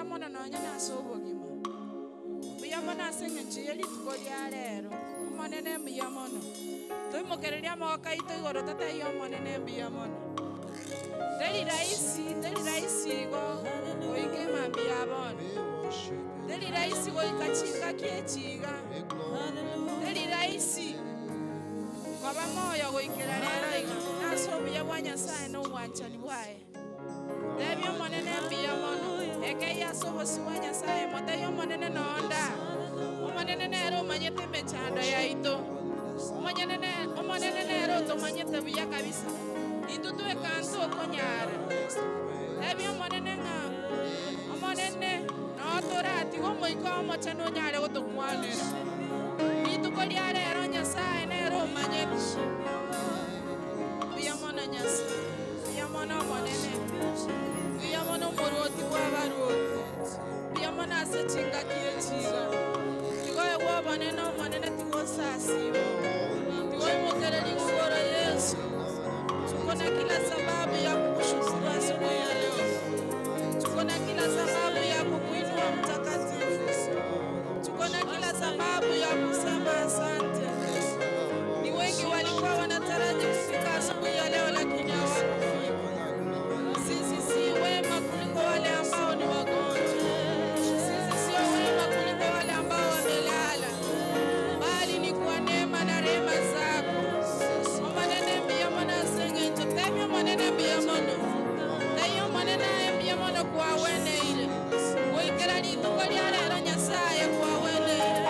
mbuya mono nonye nase obogima. Mbuya mono ase eng'encho ye rituko ria rero, Omonene mbuya mono. Toimokererie amagoko aito igoro totebie Omonene mbuya mono. Teri rahisi, teri rahisi igo goika emambia ya bono. Teri rahisi goika chingaki echi iga. Teri rahisi koba moyo goikera rero iga, nase obuya bwa Nyasaye na obwanchani bwaye. Tebia Omonene mbuya mono, ekeyia ase obosio bwa Nyasaye, motebie Omonene nonde aa. Omonene nere omanyete emechando yaito, Omonyene ne Omonene nere otomanyete buya kabisa, intwe tweka ntokonyara. Tebia Omonene ng'a Omonene noo toratige Omoika Omochenu onyare gotokwanera. Rituko ria rero Nyasaye nere omanyete. Mbuya mono Nyasae, mbuya mono Omonene, mbuya mono Omorwoti bw'abarwoti, mbuya mono ase chingaki echi iga. Tiga oegwe obonene Omonene, tiga osasime, tiga oimokererie igoro Yeso. Tuko na kila sababu ya kukushukuru asubuhi ya leo. Tuko na kila sababu ya kukuinua Mtakatifu. Tuko na kila sababu ya kusema asante. Ni wengi walikuwa wanataraji kufika asubuhi ya leo, lakini hawakufika. Sisi si wema kuliko wale ambao ni wagonjwa. Sisi sio wema kuliko wale ambao wamelala, bali ni kwa neema na rehema zako. Omonene mbuya mono ase eng'encho tebia Omonene mbuya mono. Tebia Omonene aye mbuya mono kwagweneire. Goikera rituko ria rero Nyasaye kwagweneire.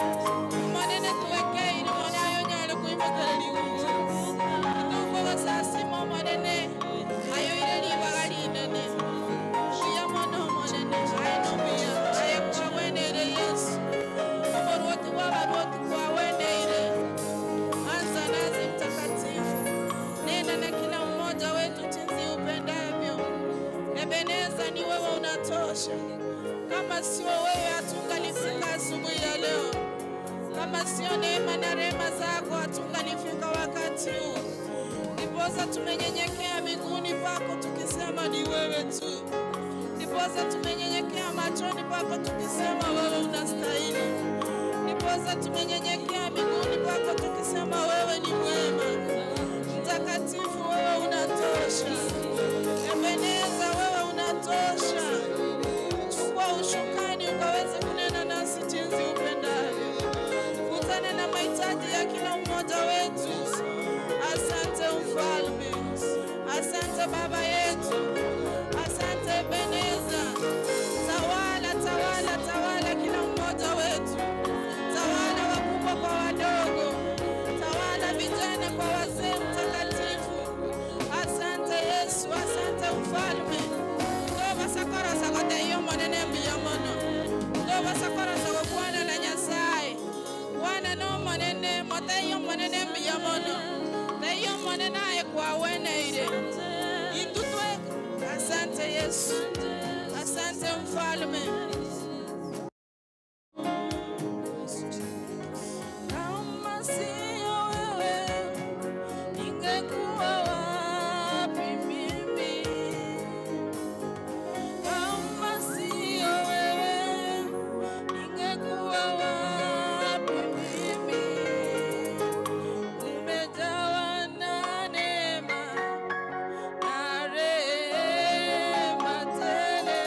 Omonene twekeire mono aye onyare koimokereria igoro. Titokogosasima Omonene aye oire ribaga rinene. Mbuya mono Omonene, aye nomuya, aye kwagweneire Yeso. Omorwoti bw'abarwoti kwagweneire. Anza nasi Mtakatifu, nena na kila mmoja wetu jinsi upendavyo. Ebeneza, ni wewe unatosha. Kama sio wewe hatungalifika asubuhi ya leo. Kama sio neema na rehema zako hatungalifika wakati huu. Ndiposa tumenyenyekea miguuni pako tukisema ni wewe tu. Ndiposa tumenyenyekea machoni pako tukisema wewe unastahili. Ndiposa tumenyenyekea miguuni pako tukisema wewe ni mwema. Mtakatifu, wewe unatosha. Ebeneza, wewe unatosha. Chukua ushukani ukaweze kunena nasi jinsi upendavyo. Kutana na mahitaji ya kila mmoja wetu. Asante Mfalme, asante Baba yetu, asante Ebeneza. Tawala, tawala, tawala kila mmoja wetu, tawala wakubwa kwa wadogo, tawala vijana kwa wazee. Mtakatifu, asante Yesu, asante Mfalme. Tobasakora sagoteiyo Omonene mbuya mono, tobasakora sagokwana na Nyasaye. Kwana na Omonene, moteiyo Omonene mbuya mono, teiyo Omonene aye kwagweneire. Intwe twe asante Yesu, asante Mfalme. Kama sio wewe ningekuwa wapi mimi? Kama sio wewe ningekuwa wapi mimi? Umejawa na neema na rehema tele.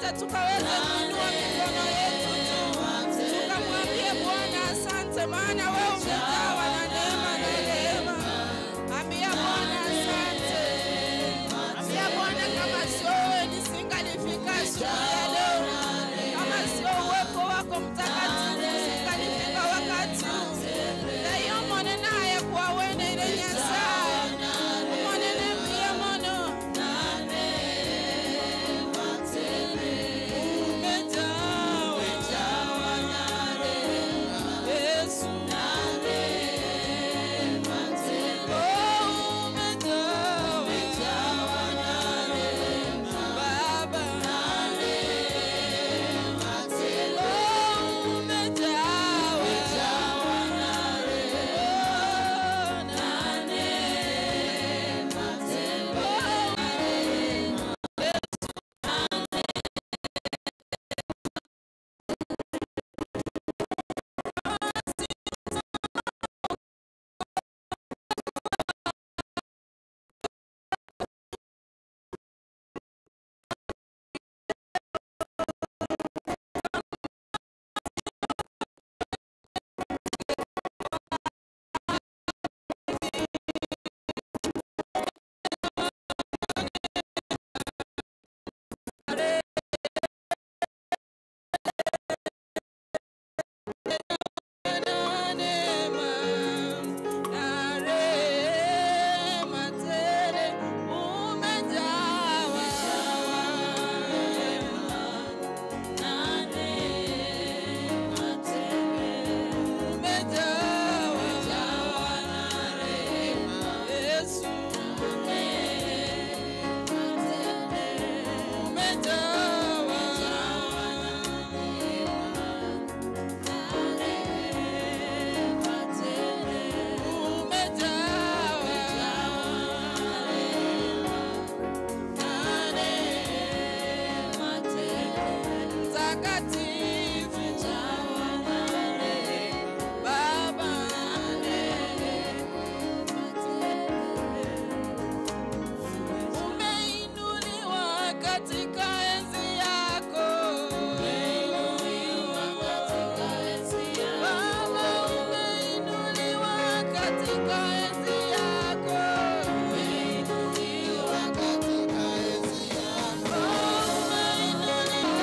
Wacha tukaweze kuinua mikono yetu juu, tukamwambie Bwana asante, maana wewe umejawa na neema na rehema. Ambia Bwana asante, ambia Bwana, kama sio wewe nisingalifika asubuhi ya leo, kama sio uwepo wako mtakatifu nisingalifika wakati huu. Nayo monene haya kwa wene ile Nyasaye umonene pia mono umejawa na rehema Yesu. Oh, umejawa na rehema Baba. Oh, umejawa na rehema. Oh, na rehema. Oh, Mtakatifu Baba, umeinuliwa katika enzi yako. Baba, umeinuliwa katika enzi yako. Oh, umeinuliwa.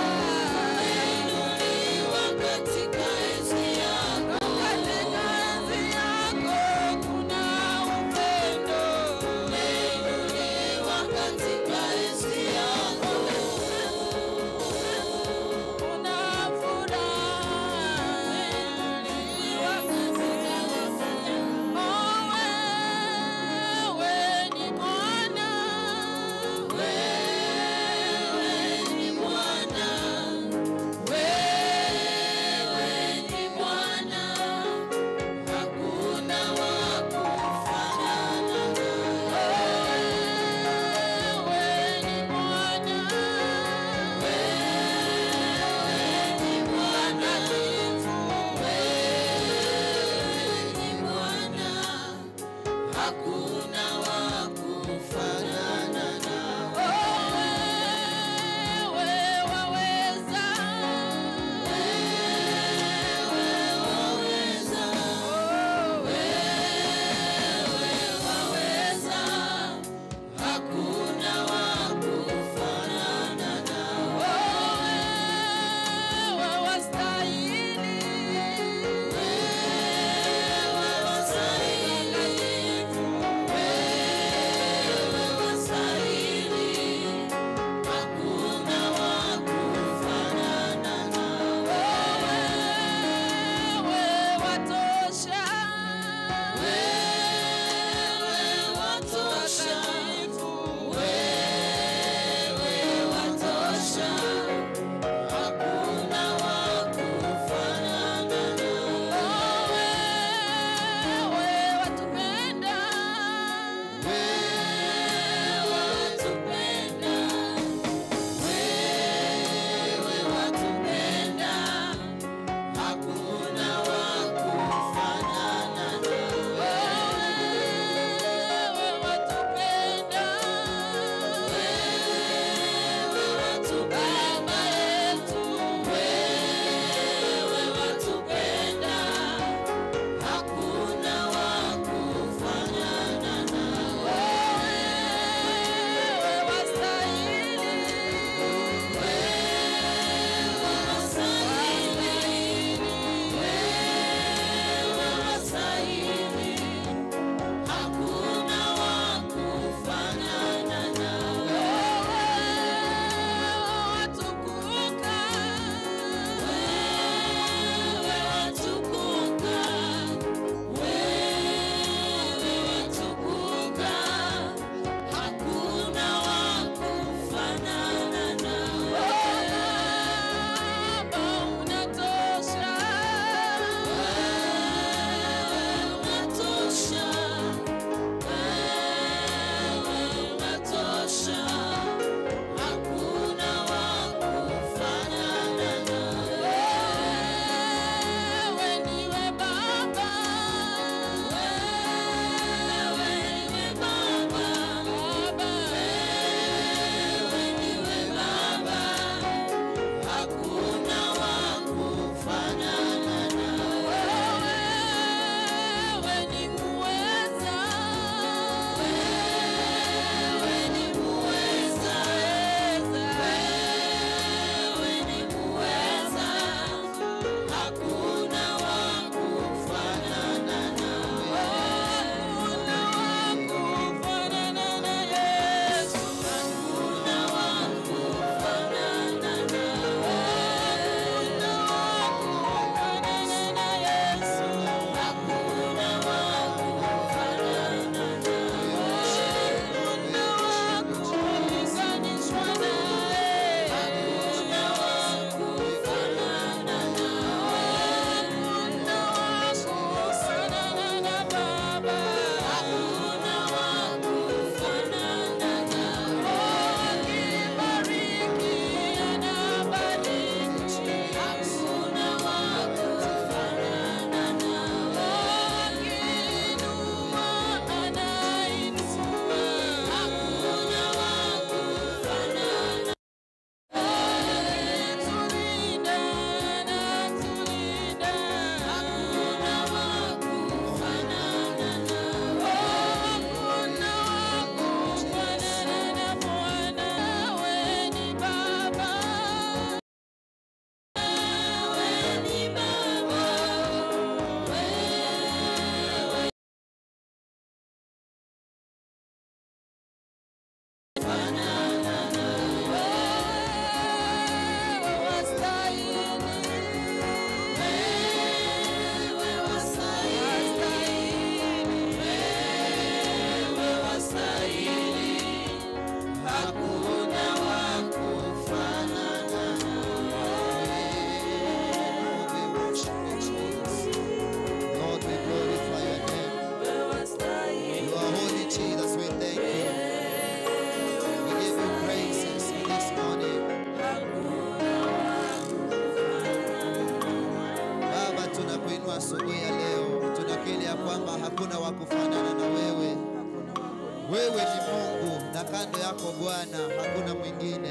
Bwana, hakuna mwingine.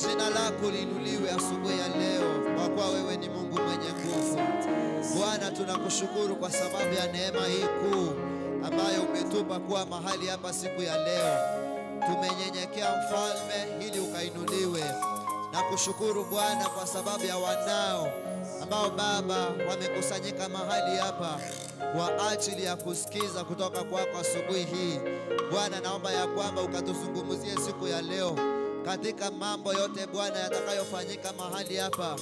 Jina lako liinuliwe asubuhi ya leo, kwa kuwa wewe ni Mungu mwenye nguvu. Bwana, tunakushukuru kwa sababu ya neema hii kuu ambayo umetupa kuwa mahali hapa siku ya leo. Tumenyenyekea Mfalme, ili ukainuliwe. Na kushukuru Bwana kwa sababu ya wanao ambao Baba wamekusanyika mahali hapa kwa ajili ya kusikiza kutoka kwako asubuhi hii. Bwana, naomba ya kwamba ukatuzungumzie siku ya leo katika mambo yote Bwana yatakayofanyika mahali hapa.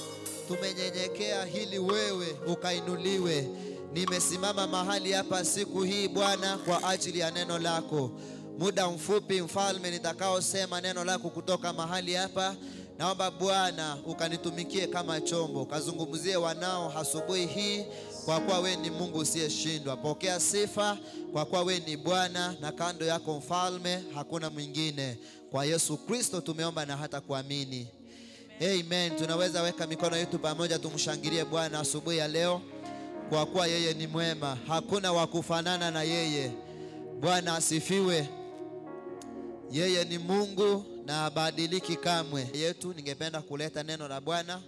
Tumenyenyekea ili wewe ukainuliwe. Nimesimama mahali hapa siku hii Bwana kwa ajili ya neno lako. Muda mfupi Mfalme, nitakaosema neno lako kutoka mahali hapa, naomba Bwana ukanitumikie kama chombo, ukazungumzie wanao asubuhi hii, kwa kuwa we ni Mungu usiyeshindwa. Pokea sifa, kwa kuwa we ni Bwana, na kando yako Mfalme hakuna mwingine. Kwa Yesu Kristo tumeomba na hata kuamini, amen. Tunaweza weka mikono yetu pamoja, tumshangilie Bwana asubuhi ya leo, kwa kuwa yeye ni mwema, hakuna wa kufanana na yeye. Bwana asifiwe. Yeye ni Mungu na habadiliki kamwe. Yetu ningependa kuleta neno la Bwana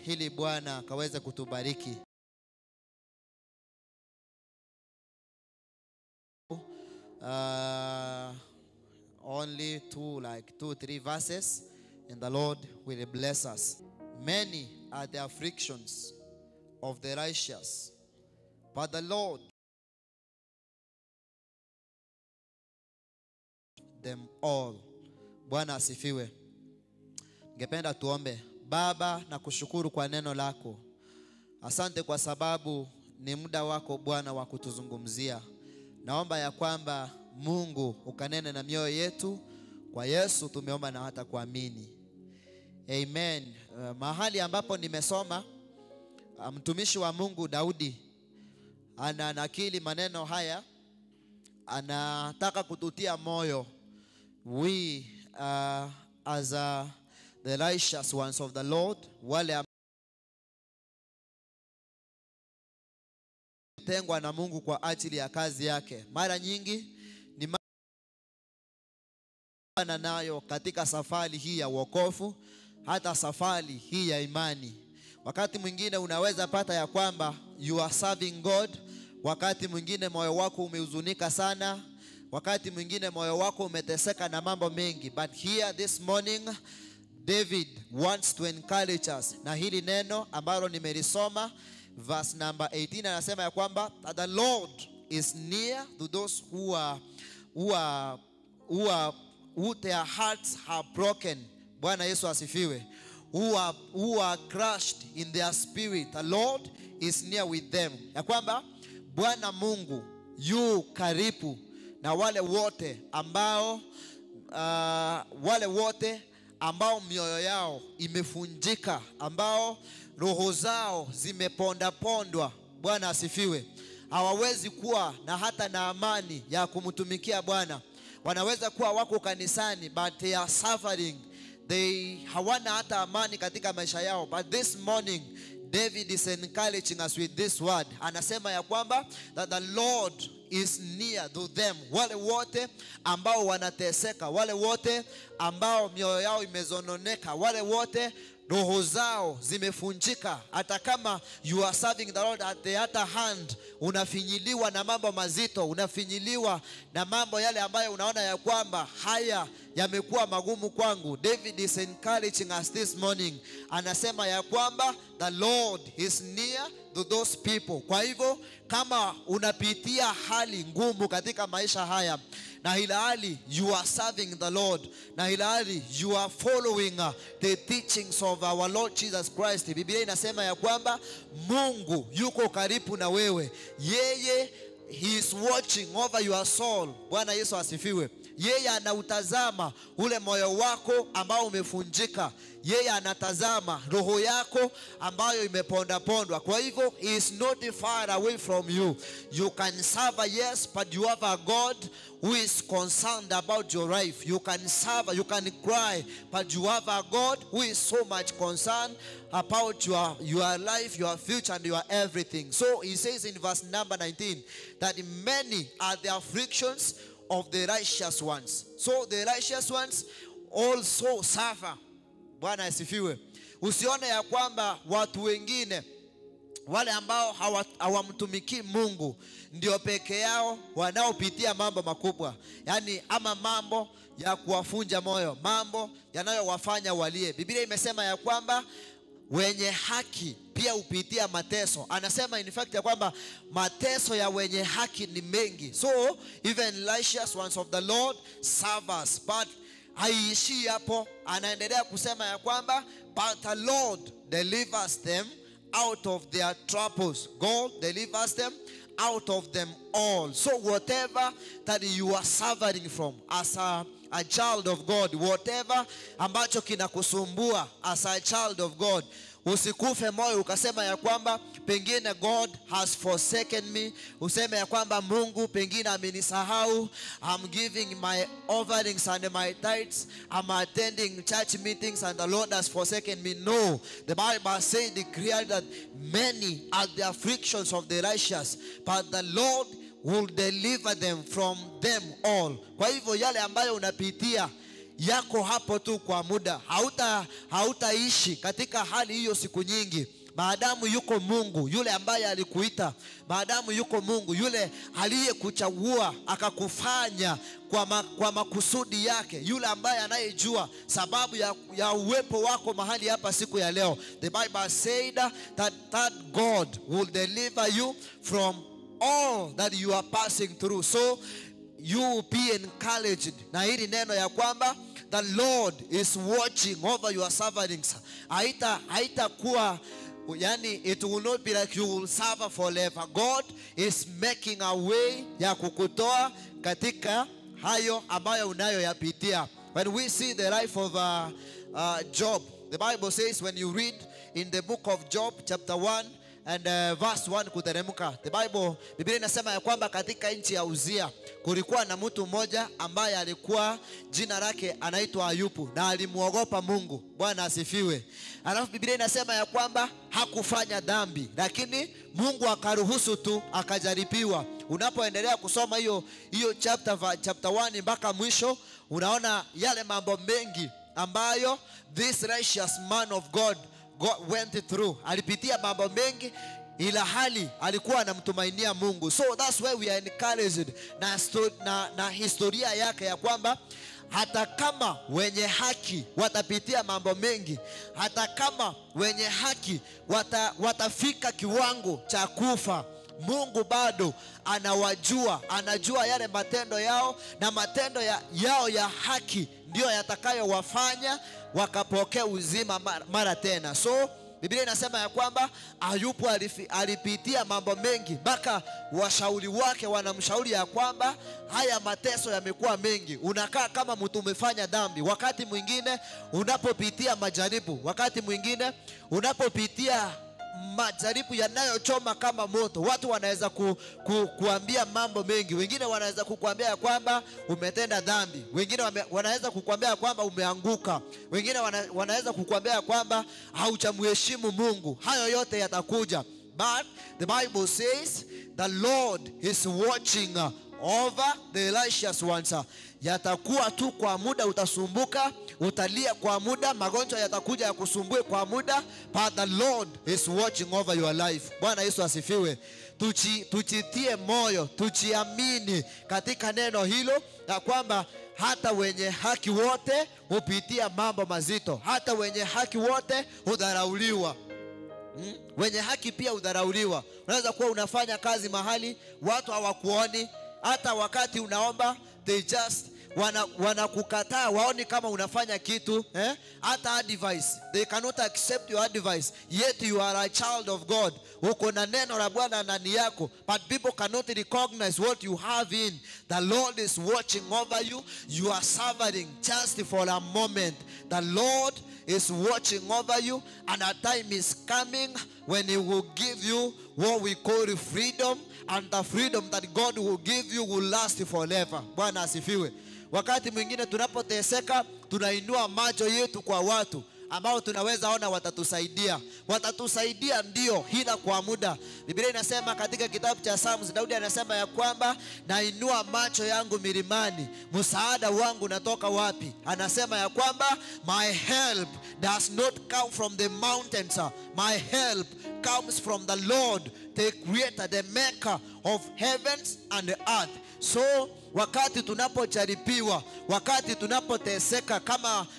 ili Bwana akaweze kutubariki. Only two, like 2, 3 verses, and the Lord will bless us. Many are the afflictions of the righteous, but the Lord them all. Bwana asifiwe. Ningependa tuombe. Baba, nakushukuru kwa neno lako. Asante kwa sababu ni muda wako Bwana wa kutuzungumzia. Naomba ya kwamba Mungu ukanene na mioyo yetu. Kwa Yesu tumeomba na hata kuamini, amen. Mahali ambapo nimesoma, mtumishi wa Mungu Daudi ananakili maneno haya, anataka kututia moyo we as the righteous ones of the Lord, wale tengwa na Mungu kwa ajili ya kazi yake. Mara nyingi ni maana nayo katika safari hii ya wokovu, hata safari hii ya imani. Wakati mwingine unaweza pata ya kwamba you are serving God, wakati mwingine moyo wako umehuzunika sana, wakati mwingine moyo wako umeteseka na mambo mengi, but here this morning David wants to encourage us, na hili neno ambalo nimelisoma verse number 18 anasema ya kwamba the Lord is near to those who their hearts are broken. Bwana Yesu asifiwe. Who are crushed in their spirit. The Lord is near with them. Ya kwamba Bwana Mungu yu karibu na wale wote ambao mioyo yao imefunjika, ambao roho zao zimepondapondwa. Bwana asifiwe. Hawawezi kuwa na hata na amani ya kumtumikia Bwana. Wanaweza kuwa wako kanisani, but they are suffering. They hawana hata amani katika maisha yao. But this morning David is encouraging us with this word. Anasema ya kwamba that the Lord is near to them. Wale wote ambao wanateseka, wale wote ambao mioyo yao imezononeka, wale wote roho zao zimefunjika. Hata kama you are serving the Lord, at the other hand unafinyiliwa na mambo mazito, unafinyiliwa na mambo yale ambayo unaona ya kwamba haya yamekuwa magumu kwangu. David is encouraging us this morning. Anasema ya kwamba the Lord is near to those people. Kwa hivyo kama unapitia hali ngumu katika maisha haya, na ilhali you are serving the Lord, na ilhali you are following the teachings of our Lord Jesus Christ, Biblia inasema ya kwamba Mungu yuko karibu na wewe. Yeye, he is watching over your soul. Bwana Yesu asifiwe. Yeye anautazama ule moyo wako ambao umefunjika. Yeye anatazama roho yako ambayo imepondapondwa. Kwa hivyo he is not far away from you. You can suffer, yes, but you have a God who is concerned about your life. You can suffer, you can cry, but you have a God who is so much concerned about your life, your future, and your everything. So he says in verse number 19 that many are the afflictions of the righteous ones. So the righteous ones also suffer. Bwana asifiwe. Usione ya kwamba watu wengine wale ambao hawamtumikii Mungu ndio peke yao wanaopitia mambo makubwa, yaani ama mambo ya kuwafunja moyo, mambo yanayowafanya walie. Biblia imesema ya kwamba wenye haki pia hupitia mateso. Anasema in fact ya kwamba mateso ya wenye haki ni mengi. So even righteous ones of the Lord suffers, but haiishii hapo. Anaendelea kusema ya kwamba but the Lord delivers them out of their troubles. God delivers them out of them all. So whatever that you are suffering from as a child of God, whatever ambacho kinakusumbua as a child of God, usikufe moyo ukasema ya kwamba pengine God has forsaken me, useme ya kwamba Mungu pengine amenisahau. I'm giving my offerings and my tithes, I'm attending church meetings and the Lord has forsaken me. No, the Bible says declared that many are the afflictions of the righteous, but the Lord will deliver them from them all. Kwa hivyo yale ambayo unapitia yako hapo tu kwa muda, hautaishi katika hali hiyo siku nyingi. Maadamu yuko Mungu yule ambaye alikuita, maadamu yuko Mungu yule aliyekuchagua akakufanya kwa makusudi yake, yule ambaye anayejua sababu ya uwepo wako mahali hapa siku ya leo. The Bible said that God will deliver you from all that you are passing through. So you will be encouraged na hili neno ya kwamba the Lord is watching over your sufferings. Haitakuwa, yani it will not be like you will suffer forever. God is making a way ya kukutoa katika hayo ambayo unayoyapitia. When we see the life of Job, the Bible says when you read in the book of Job chapter 1 and verse 1 kuteremka, the Bible, Biblia inasema ya kwamba katika nchi ya Uzia kulikuwa na mtu mmoja ambaye alikuwa jina lake anaitwa Ayubu na alimuogopa Mungu. Bwana asifiwe. Alafu Biblia inasema ya kwamba hakufanya dhambi, lakini Mungu akaruhusu tu akajaribiwa. Unapoendelea kusoma hiyo chapter 1 mpaka mwisho, unaona yale mambo mengi ambayo this righteous man of God went through. Alipitia mambo mengi ila hali alikuwa anamtumainia Mungu. So that's why we are encouraged na historia yake ya kwamba hata kama wenye haki watapitia mambo mengi, hata kama wenye haki watafika kiwango cha kufa, Mungu bado anawajua, anajua yale matendo yao, na matendo yao ya haki ndio yatakayowafanya wakapokea uzima mara tena. So Biblia inasema ya kwamba Ayubu alipitia mambo mengi mpaka washauri wake wanamshauri ya kwamba haya mateso yamekuwa mengi, unakaa kama mtu umefanya dhambi. Wakati mwingine unapopitia majaribu, wakati mwingine unapopitia majaribu yanayochoma kama moto, watu wanaweza kuambia mambo mengi. Wengine wanaweza kukuambia ya kwamba umetenda dhambi, wengine wanaweza kukuambia ya kwamba umeanguka, wengine wanaweza kukuambia ya kwamba haujamheshimu Mungu. Hayo yote yatakuja, but the Bible says the Lord is watching over the righteous ones. Yatakuwa tu kwa muda, utasumbuka, utalia kwa muda, magonjwa yatakuja yakusumbue kwa muda, but the Lord is watching over your life. Bwana Yesu asifiwe. Tujitie moyo, tujiamini katika neno hilo ya kwamba hata wenye haki wote hupitia mambo mazito, hata wenye haki wote hudharauliwa. Wenye haki pia hudharauliwa. Unaweza kuwa unafanya kazi mahali watu hawakuoni, hata wakati unaomba they just wanakukataa, waoni kama unafanya kitu, eh? Hata advice, they cannot accept your advice, yet you are a child of God. Uko na neno la Bwana ndani yako, but people cannot recognize what you have in. The Lord is watching over you. You are suffering just for a moment. The Lord is watching over you, and a time is coming when he will give you what we call freedom, and the freedom that God will give you will last forever. Bwana asifiwe. Wakati mwingine tunapoteseka tunainua macho yetu kwa watu. ambao tunaweza ona watatusaidia. Watatusaidia ndio, ila kwa muda. Biblia inasema katika kitabu cha Psalms, Daudi anasema ya kwamba nainua macho yangu milimani, msaada wangu unatoka wapi? Anasema ya kwamba my help does not come from the mountains, my help comes from the Lord, the creator, the maker of heavens and the earth. So wakati tunapojaribiwa, wakati tunapoteseka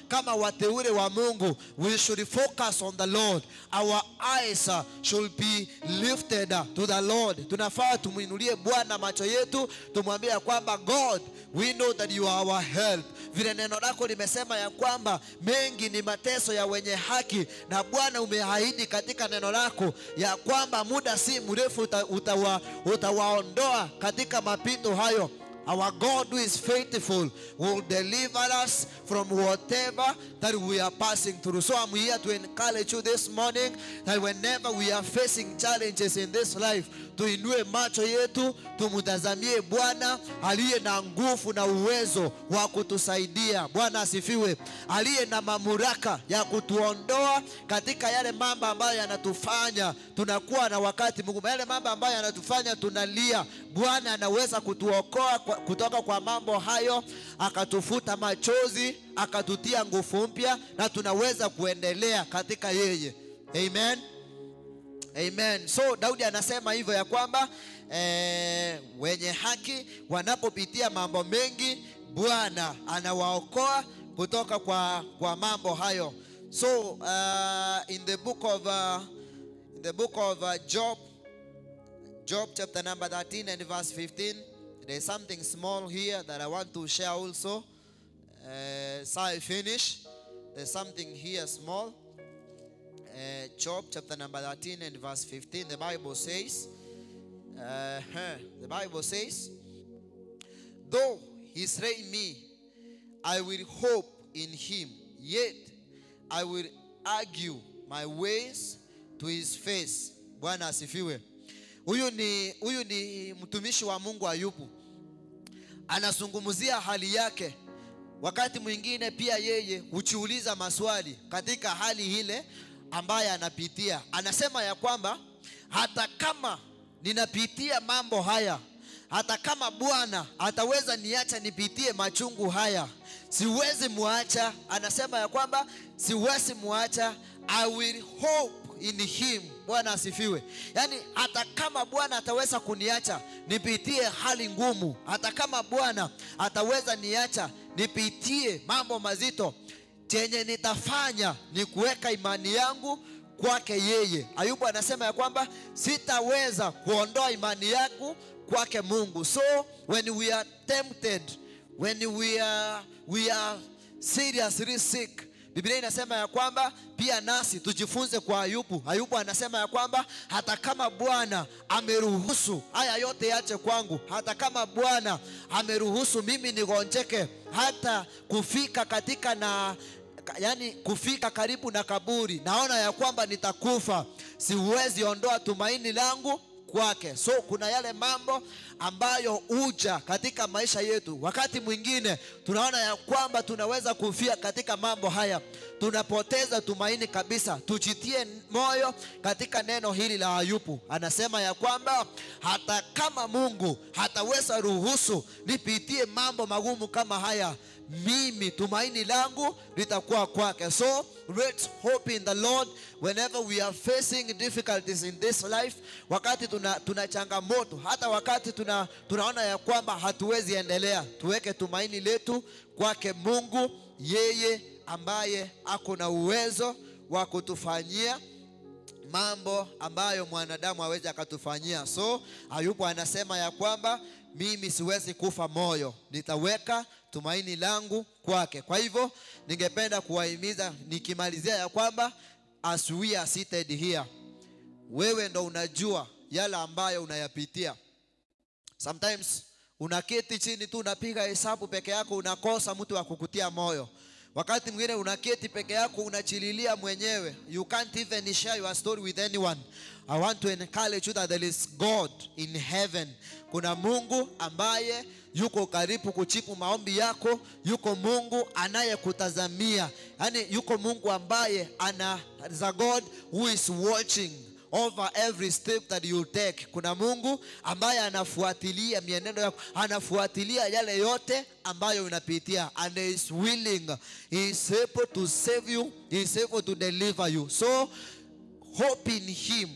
kama wateule wa Mungu, we should focus on the Lord. Our eyes should be lifted to the Lord. Tunafaa tumuinulie Bwana macho yetu, tumwambie kwamba God, we know that you are our help. Vile neno lako limesema ya kwamba mengi ni mateso ya wenye haki, na Bwana umeahidi katika neno lako ya kwamba muda si mrefu utawaondoa katika mapito hayo. Our God who is faithful will deliver us from whatever that we are passing through. So I'm here to encourage you this morning that whenever we are facing challenges in this life, tuinue macho yetu, tumtazamie Bwana aliye na nguvu na uwezo wa kutusaidia. Bwana asifiwe. Aliye na mamlaka ya kutuondoa katika yale mambo ambayo yanatufanya tunakuwa na wakati mgumu, yale mambo ambayo yanatufanya tunalia. Bwana anaweza kutuokoa kutoka kwa mambo hayo, akatufuta machozi, akatutia nguvu mpya, na tunaweza kuendelea katika yeye. Amen. Amen. So Daudi anasema hivyo ya kwamba wenye haki wanapopitia mambo mengi, Bwana anawaokoa kutoka kwa mambo hayo. So in the book of Job, Job chapter number 13 and verse 15, there is something small here that I want to share also. So I finish. There's something here small. Job chapter number 13 and verse 15. The Bible says, though he slay me, I will hope in him. Yet I will argue my ways to his face. Bwana asifiwe. Huyu ni mtumishi wa Mungu Ayubu. Anazungumzia hali yake. Wakati mwingine pia yeye hujiuliza maswali katika hali ile ambaye anapitia. Anasema ya kwamba hata kama ninapitia mambo haya, hata kama Bwana ataweza niacha nipitie machungu haya, siwezi muacha. Anasema ya kwamba siwezi muacha, I will hope in him. Bwana asifiwe. Yani hata kama Bwana ataweza kuniacha nipitie hali ngumu, hata kama Bwana ataweza niacha nipitie mambo mazito, chenye nitafanya ni kuweka imani yangu kwake yeye. Ayubu anasema ya kwamba sitaweza kuondoa imani yangu kwake Mungu. So when we are tempted, when we are seriously sick, Biblia inasema ya kwamba pia nasi tujifunze kwa Ayubu. Ayubu anasema ya kwamba hata kama Bwana ameruhusu haya yote yache kwangu, hata kama Bwana ameruhusu mimi nigonjeke hata kufika katika na yani kufika karibu na kaburi, naona ya kwamba nitakufa, siwezi ondoa tumaini langu kwake. So kuna yale mambo ambayo huja katika maisha yetu. Wakati mwingine tunaona ya kwamba tunaweza kufia katika mambo haya, tunapoteza tumaini kabisa. Tujitie moyo katika neno hili la Ayubu. Anasema ya kwamba hata kama Mungu hataweza ruhusu nipitie mambo magumu kama haya, mimi tumaini langu litakuwa kwake. So let's hope in the Lord whenever we are facing difficulties in this life. Wakati tuna changamoto, hata wakati tunaona ya kwamba hatuwezi endelea, tuweke tumaini letu kwake Mungu, yeye ambaye ako na uwezo wa kutufanyia mambo ambayo mwanadamu hawezi akatufanyia. So Ayubu anasema ya kwamba mimi siwezi kufa moyo, nitaweka tumaini langu kwake. Kwa hivyo ningependa kuwahimiza nikimalizia ya kwamba as we are seated here, wewe ndo unajua yale ambayo unayapitia. Sometimes unaketi chini tu unapiga hesabu peke yako, unakosa mtu wa kukutia moyo. Wakati mwingine unaketi peke yako unachililia mwenyewe, you can't even share your story with anyone. I want to encourage you that there is God in heaven. Kuna Mungu ambaye yuko karibu kuchipu maombi yako, yuko Mungu anayekutazamia, yaani yuko Mungu ambaye ana the God who is watching over every step that you take. Kuna Mungu ambaye anafuatilia mienendo yako, anafuatilia yale yote ambayo unapitia, and he is willing, he is able to save you, he is able to deliver you. So hope in him.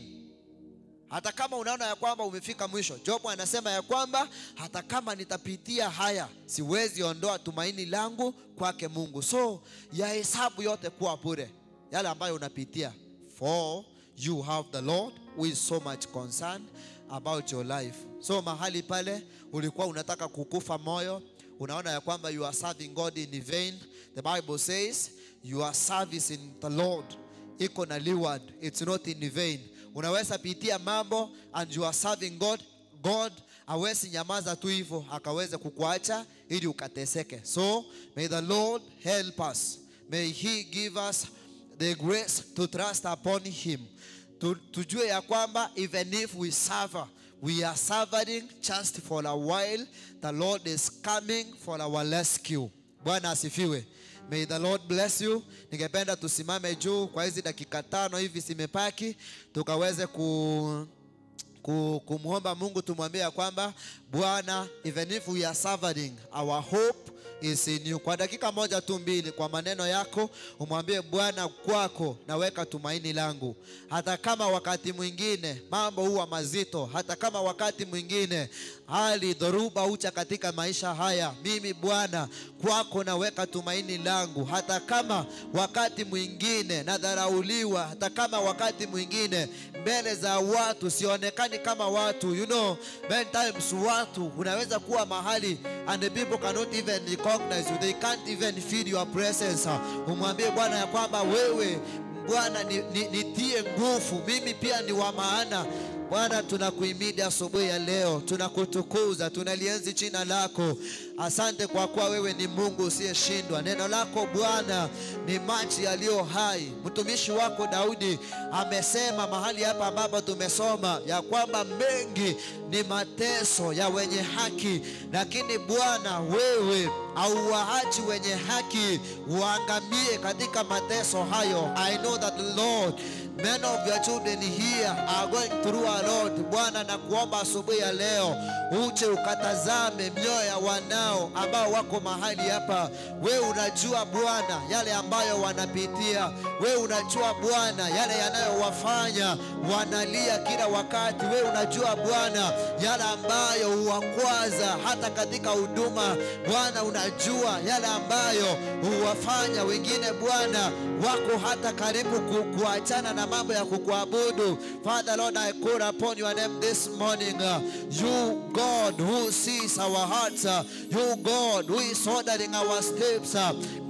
Hata kama unaona ya kwamba umefika mwisho, Jobu anasema ya kwamba hata kama nitapitia haya, siwezi ondoa tumaini langu kwake Mungu. So yahesabu yote kuwa bure, yale ambayo unapitia, for you have the Lord who is so much concerned about your life. So mahali pale ulikuwa unataka kukufa moyo, unaona ya kwamba you are serving God in vain. The Bible says your service in the Lord iko na reward, it's not in vain. Unaweza pitia mambo and you are serving God. God hawezi nyamaza tu hivyo akaweze kukuacha ili ukateseke. So may the Lord help us, may he give us the grace to trust upon him. Tujue ya kwamba even if we suffer, we are suffering just for a while. The Lord is coming for our rescue. Bwana asifiwe. May the Lord bless you. Ningependa tusimame juu kwa hizi dakika 5 hivi zimepaki, tukaweze kumwomba Mungu, tumwambie ya kwamba Bwana, even if we are suffering, our hope is in you. Kwa dakika 1 tu 2, kwa maneno yako umwambie Bwana, kwako naweka tumaini langu. Hata kama wakati mwingine mambo huwa mazito, hata kama wakati mwingine hali dhoruba hucha katika maisha haya, mimi Bwana kwako naweka tumaini langu. Hata kama wakati mwingine nadharauliwa, hata kama wakati mwingine mbele za watu sionekani kama watu. You know, many times watu unaweza kuwa mahali and the people cannot even recognize you, they can't even feel your presence. Umwambie Bwana ya kwamba wewe Bwana nitie nguvu, mimi pia ni wa maana. Bwana, tunakuhimidi asubuhi ya leo, tunakutukuza, tunalienzi jina lako. Asante kwa kuwa wewe ni Mungu usiyeshindwa. Neno lako Bwana ni maji yaliyo hai. Mtumishi wako Daudi amesema mahali hapa ambapo tumesoma ya kwamba mengi ni mateso ya wenye haki, lakini Bwana wewe hauwaachi wenye haki waangamie katika mateso hayo. I know that Lord, many of your children here are going through a lot. Bwana, nakuomba asubuhi ya leo uje ukatazame mioyo ya wanao ambao wako mahali hapa. Wewe unajua Bwana yale ambayo wanapitia. Wewe unajua Bwana yale yanayowafanya wanalia kila wakati. Wewe unajua Bwana yale ambayo huwakwaza hata katika huduma. Bwana, unajua yale ambayo huwafanya wengine Bwana wako hata karibu kuachana na mambo ya kukuabudu. Father Lord, I call upon your name this morning. You God who sees our hearts, you God who is ordering our steps,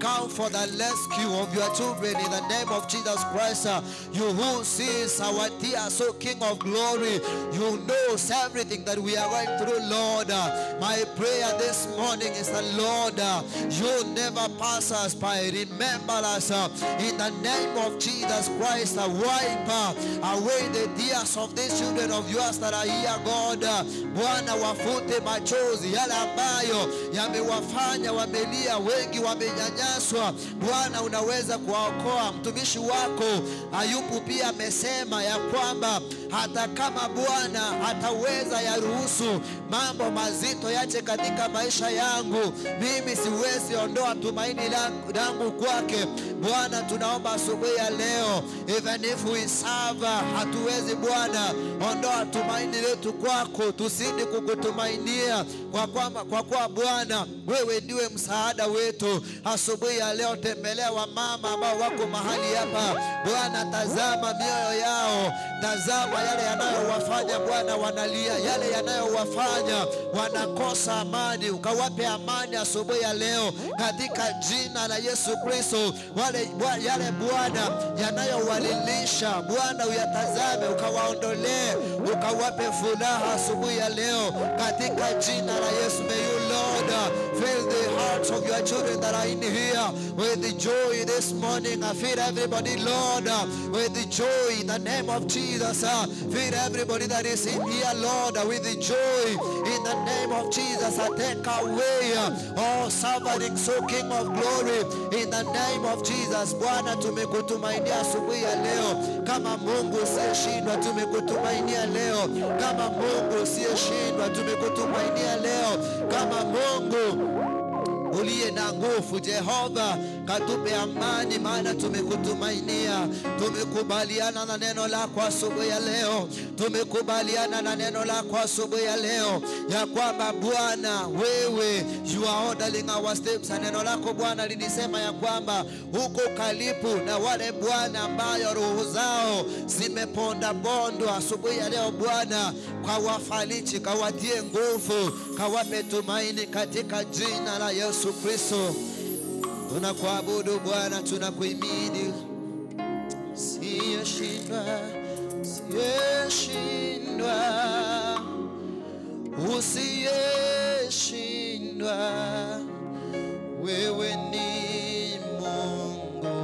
come for the rescue of your children in the name of Jesus Christ. You who sees our tears, O King of glory, you knows everything that we are going through, Lord. My prayer this morning is the Lord, you never pass us by. Remember us in the name of Jesus Christ. Wipe away the tears of these children of yours that are here, God. Bwana, wafute machozi yale ambayo yamewafanya wamelia, wengi wamenyanyaswa. Bwana, unaweza kuwaokoa. Mtumishi wako Ayubu pia amesema ya kwamba hata kama Bwana ataweza yaruhusu mambo mazito yache katika maisha yangu, mimi siwezi ondoa tumaini langu kwake. Bwana, tunaomba asubuhi ya leo, even if we suffer, hatuwezi Bwana ondoa tumaini letu kwako, tusidi kukutumainia kwa kuwa Bwana wewe ndiwe msaada wetu. Asubuhi ya leo tembelea wamama ambao wako mahali hapa Bwana, tazama mioyo yao, tazama yale yanayowafanya Bwana wanalia, yale yanayowafanya wanakosa amani, ukawape amani asubuhi ya leo katika jina la Yesu Kristo. Yale Bwana yanayowalilisha Bwana uyatazame, ukawaondolee, ukawape furaha asubuhi ya leo katika jina la Yesu. May you Lord fill the heart hearts of your children that are in here with the joy this morning. Feed everybody, Lord, with the joy in the name of Jesus. Feed everybody that is in here, Lord, with the joy in the name of Jesus. Take away all suffering, so King of glory, in the name of Jesus. Bwana, tumekutumainia asubuhi ya leo kama Mungu usiyeshindwa, tumekutumainia leo kama Mungu usiyeshindwa, tumekutumainia leo kama Mungu uliye na nguvu. Jehova, katupe amani, maana tumekutumainia. Tumekubaliana na neno lako asubuhi ya leo, tumekubaliana na neno lako asubuhi ya leo ya kwamba Bwana wewe you are ordering our steps. Na neno lako Bwana lilisema ya kwamba uko karibu na wale Bwana ambayo roho zao zimepondapondwa. Asubuhi ya leo Bwana, kawafariji, kawatie nguvu, kawape tumaini katika jina la Yesu Kristo. Tunakuabudu Bwana, tunakuhimidi. Siyeshindwa, siyeshindwa, usiyeshindwa, wewe ni Mungu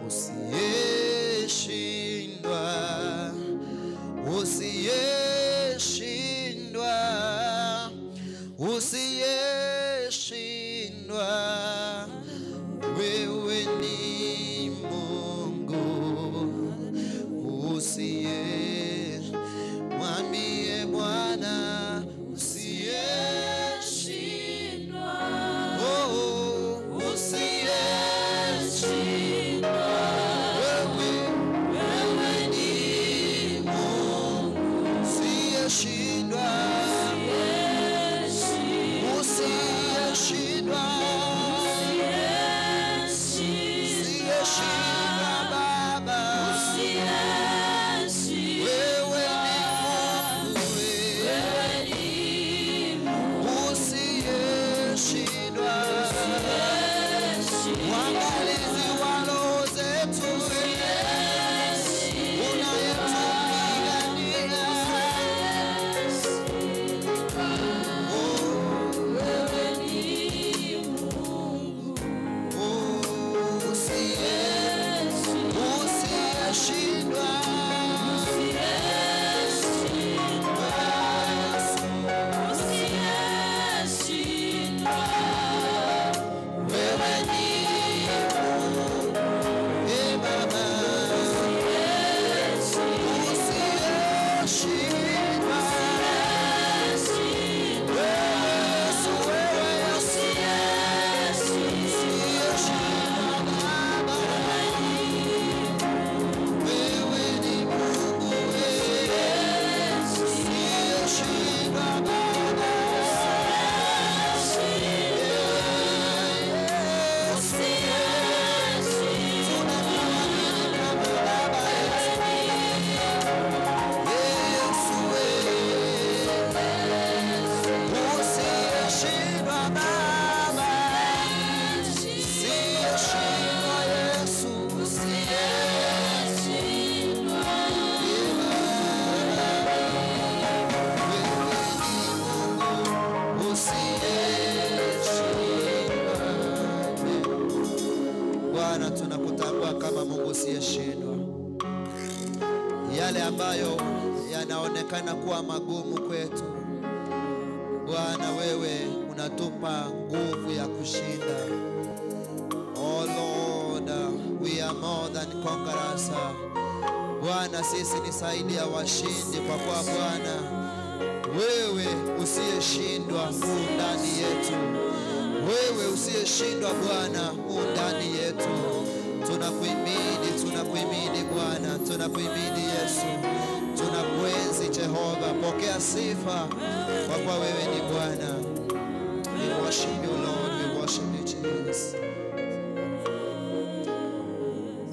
usiyeshindwa, usiyeshindwa, usiyeshindwa, wewe ni Mungu usiye, mwambie Bwana usiyeshindwa, oh, usiyeshindwa, wewe, wewe ni Mungu usiyeshindwa, usiyeshindwa, usiyeshindwa Baba, wewe ni Mungu, wewe usiyeshindwa, mwangalizi wa roho zetu, unayetupigania. Oh, oh, usiyeshindwa. Wewe ni Mungu, eh, Baba. Usiyeshindwa. Wewe Yesu, wewe Yesu. Usiyeshindwa, Baba. Wewe ni Mungu, wewe. Usiyeshindwa, Baba. Tunakuamini kama Baba yetu. Yesu wewe. Usiyeshindwa Baba. Usiyeshindwa Yesu. Usiyeshindwa. Wewe ni Mungu usiyeshindwa. Bwana, tunakutambua kama Mungu usiyeshindwa. Yale ambayo yanaonekana kuwa magumu kwetu, Bwana, wewe unatupa nguvu ya kushinda. Oh Lord, we are more than conquerors. Bwana, sisi ni zaidi ya washindi, kwa kuwa Bwana wewe usiyeshindwa u ndani yetu. Wewe usiyeshindwa Bwana u ndani yetu. Tunakuhimidi, tunakuhimidi Bwana, tunakuhimidi Yesu, tunakuenzi Jehova. Pokea sifa kwa kuwa wewe ni Bwana. We worship you Lord, we worship you Jesus.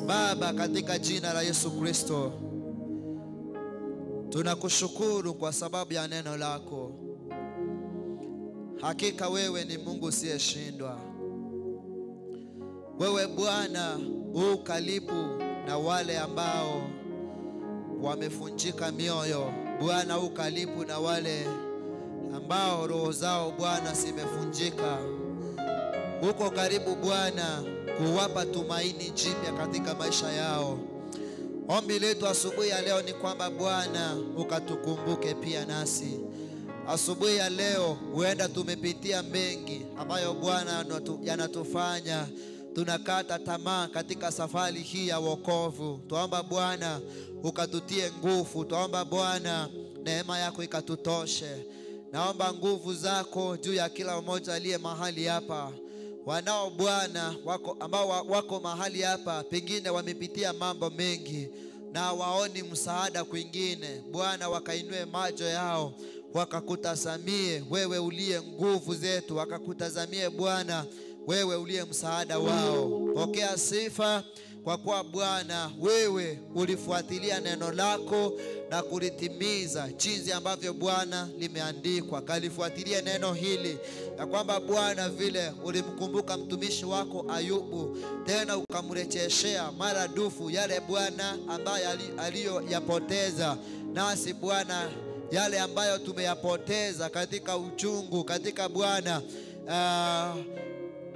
Baba, katika jina la Yesu Kristo tunakushukuru kwa sababu ya neno lako. Hakika wewe ni Mungu usiyeshindwa. Wewe Bwana u karibu na wale ambao wamefunjika mioyo. Bwana u karibu na wale ambao roho zao Bwana zimefunjika. Uko karibu Bwana kuwapa tumaini jipya katika maisha yao. Ombi letu asubuhi ya leo ni kwamba Bwana ukatukumbuke pia nasi. Asubuhi ya leo huenda tumepitia mengi ambayo Bwana yanatufanya tunakata tamaa katika safari hii ya wokovu. Twaomba Bwana ukatutie nguvu, twaomba Bwana neema yako ikatutoshe. Naomba nguvu zako juu ya kila mmoja aliye mahali hapa wanao Bwana wako, ambao wako mahali hapa, pengine wamepitia mambo mengi na waoni msaada kwingine. Bwana, wakainue macho yao wakakutazamie wewe uliye nguvu zetu, wakakutazamie Bwana wewe uliye msaada wao. Pokea sifa kwa kuwa Bwana wewe ulifuatilia neno lako na kulitimiza jinsi ambavyo Bwana limeandikwa. Kalifuatilie neno hili ya kwamba Bwana vile ulimkumbuka mtumishi wako Ayubu, tena ukamrejeshea maradufu yale Bwana ambayo aliyoyapoteza. Nasi Bwana yale ambayo tumeyapoteza katika uchungu, katika Bwana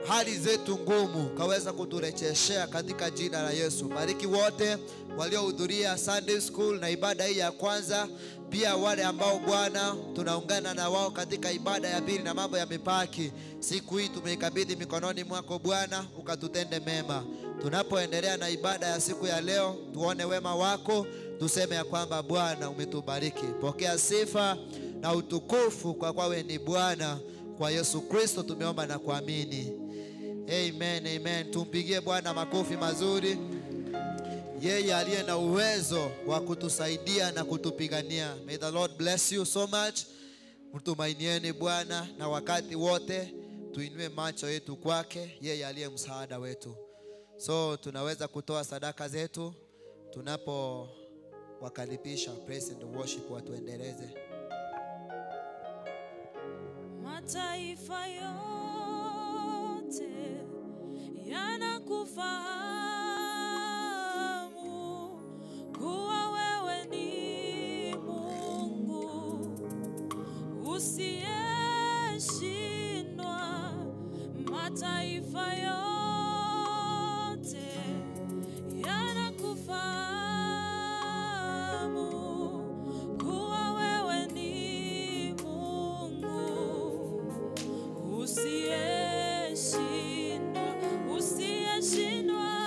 hali zetu ngumu, kaweza kuturejeshea katika jina la Yesu. Bariki wote waliohudhuria Sunday School na ibada hii ya kwanza, pia wale ambao Bwana tunaungana na wao katika ibada ya pili na mambo ya mipaki. Siku hii tumeikabidhi mikononi mwako Bwana, ukatutende mema. Tunapoendelea na ibada ya siku ya leo, tuone wema wako, tuseme ya kwamba Bwana umetubariki. Pokea sifa na utukufu kwa kuwa wewe ni Bwana. Kwa Yesu Kristo tumeomba na kuamini. Amen, amen. Tumpigie Bwana makofi mazuri, yeye aliye na uwezo wa kutusaidia na kutupigania. May the Lord bless you so much. Mtumainieni Bwana na wakati wote tuinue macho yetu kwake, yeye aliye msaada wetu. So tunaweza kutoa sadaka zetu tunapo wakaribisha praise and worship watuendeleze. Mataifa yote yanakufahamu kuwa wewe ni Mungu usiyeshindwa. Mataifa yote yanakufahamu kuwa wewe ni Mungu usiyeshindwa, usiyeshindwa.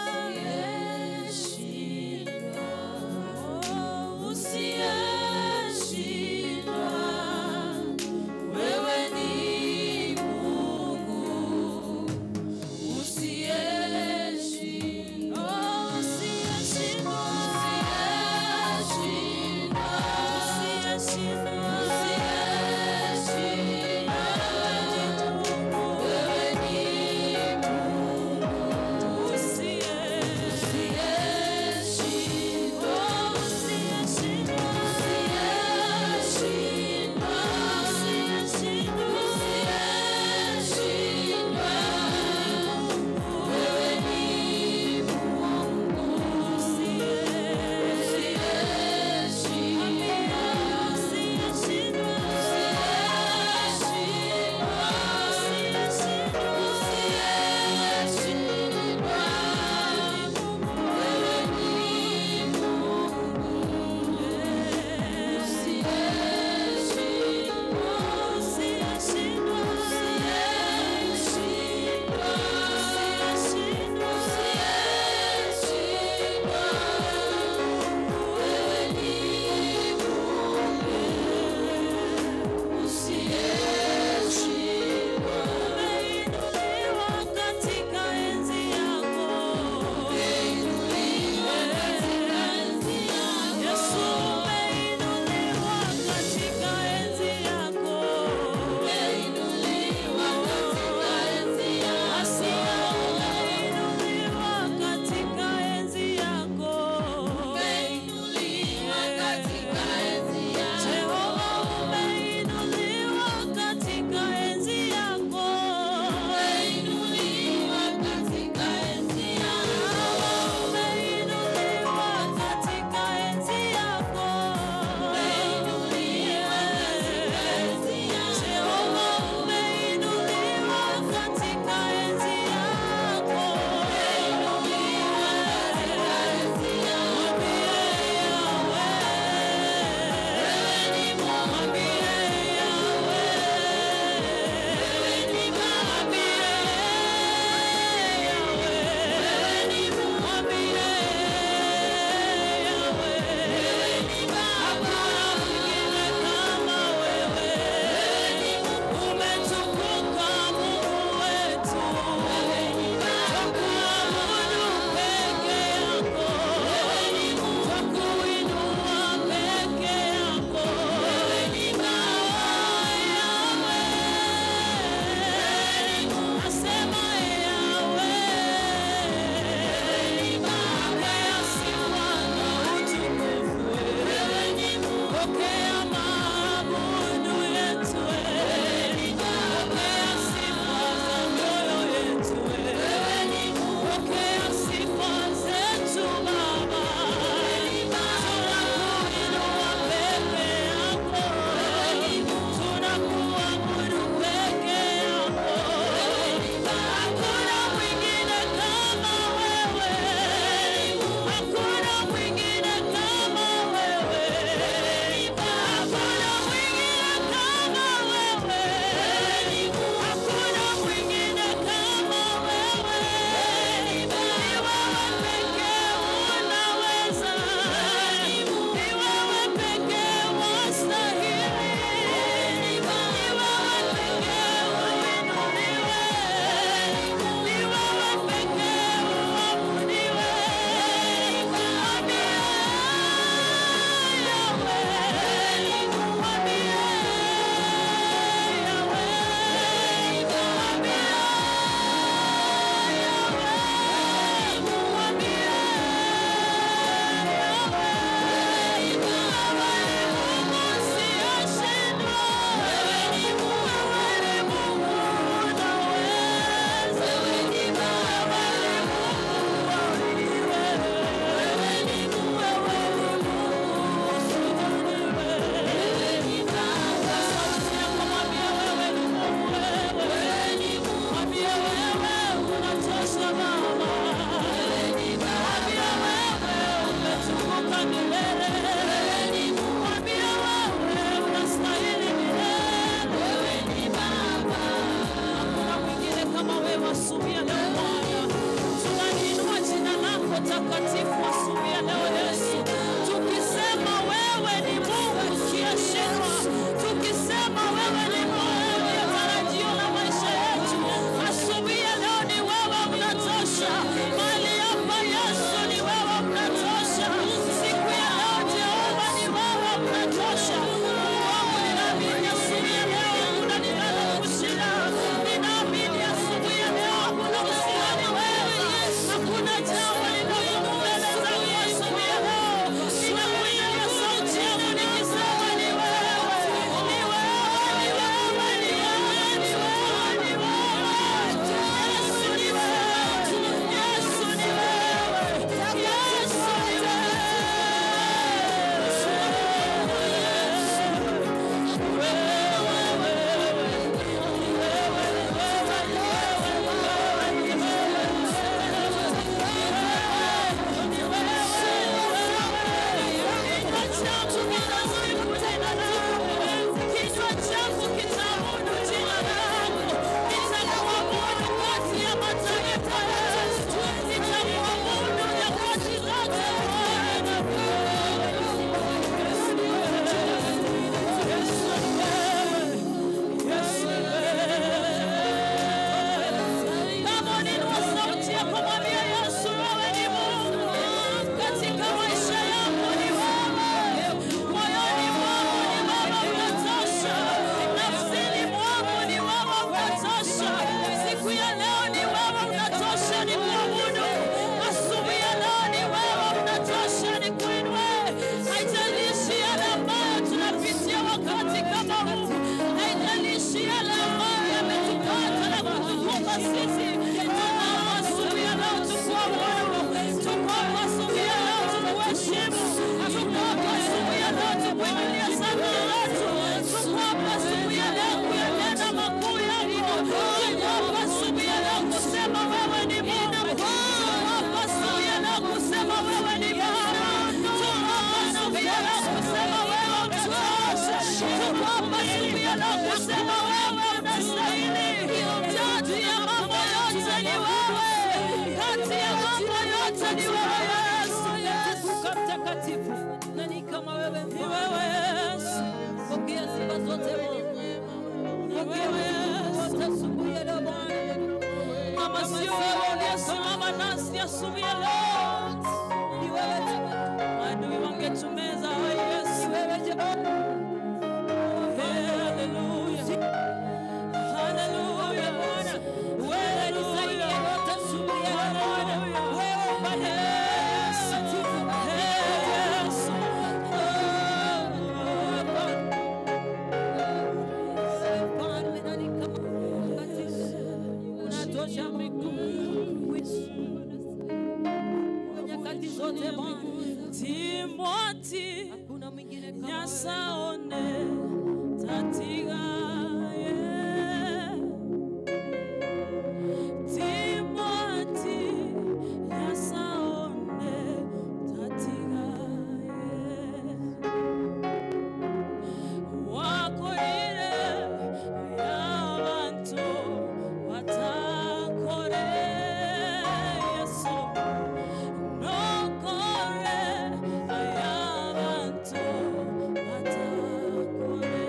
Mtakatifu asubuhi ya leo Yesu, tukisema wewe ni Mungu usiyeshindwa, tukisema wewe ni Mungu uliye tarajio la maisha yetu, asubuhi ya leo ni wewe unatosha. Mahali hapa Yesu ni wewe unatosha. Siku ya leo Jehova ni wewe unatosha. Mungu wangu, ninaamini asubuhi ya leo hakuna linalokushinda. Ninaamini asubuhi ya leo hakuna usiloliweza, hakuna jambo linalokumbele zangu asubuhi ya leo. Ninakuinulia sauti yangu nikisema ni wewe, ni wewe, ni wewe, ni wewe, ni wewe, ni wewe. Yesu ni wewe, Yesu ni wewe, Yesu ni Kichwa changu kitaabudu jina lako, nitakuabudu kati ya mataifa Yesu, nitakuabudu nyakati zote Bwana. Kama unainua sauti yako mwambie Yesu, wewe ni Mungu katika maisha yangu, ni wewe moyoni mwangu, ni wewe unatosha, nafsini mwangu ni wewe unatosha, siku ya leo ni wewe unatosha, ni kuabudu. Asubuhi ya leo ni wewe unatosha, ni kuinue. Haijalishi yale ambayo tunapitia wakati kama huu, haijalishi yale ambayo yametupata na kutukumba sisi, tunaomba asubuhi ya leo tukuabudu, tukuomba asubuhi ya leo tukuheshimu, tukuomba asubuhi ya leo tukuinulie sadaka letu, tukuomba asubuhi ya leo kuyanena makuu yako, tukuomba asubuhi ya leo kusema wewe ni Mungu, tukuomba asubuhi ya leo kusema wewe ni Baba, tukuomba asubuhi ya leo kusema wewe unatosha, tukuomba asubuhi ya leo kusema wewe unastahili. Kati ya mambo yote ni wewe, kati ya mambo yote ni wewe Yesu. Tukuka mtakatifu, nani kama wewe? Ni wewe Yesu, Pokea sifa zote Bwana, ni wewe Yesu. wote asubuhi ya leo Bwana. Kama sio wewe uliyesimama nasi asubuhi ya leo, Ni wewe tu, maadui wangetumeza. Hai Yesu, ni wewe Jehova. haleluya, haleluya Bwana, Wewe ni zaidi ya yote asubuhi ya leo Bwana. Wewe upande mtakatifu. Yesu. Mfalme, nani kama mtakatifu? Unatosha miguu kwa nyakati zote Bwana. Timothy Hakuna mwingine kama wewe. nyasaone tatigaye Timothy nyasaone tatigaye wakorire abantu batakore Yesu nokore ayabantu batakore.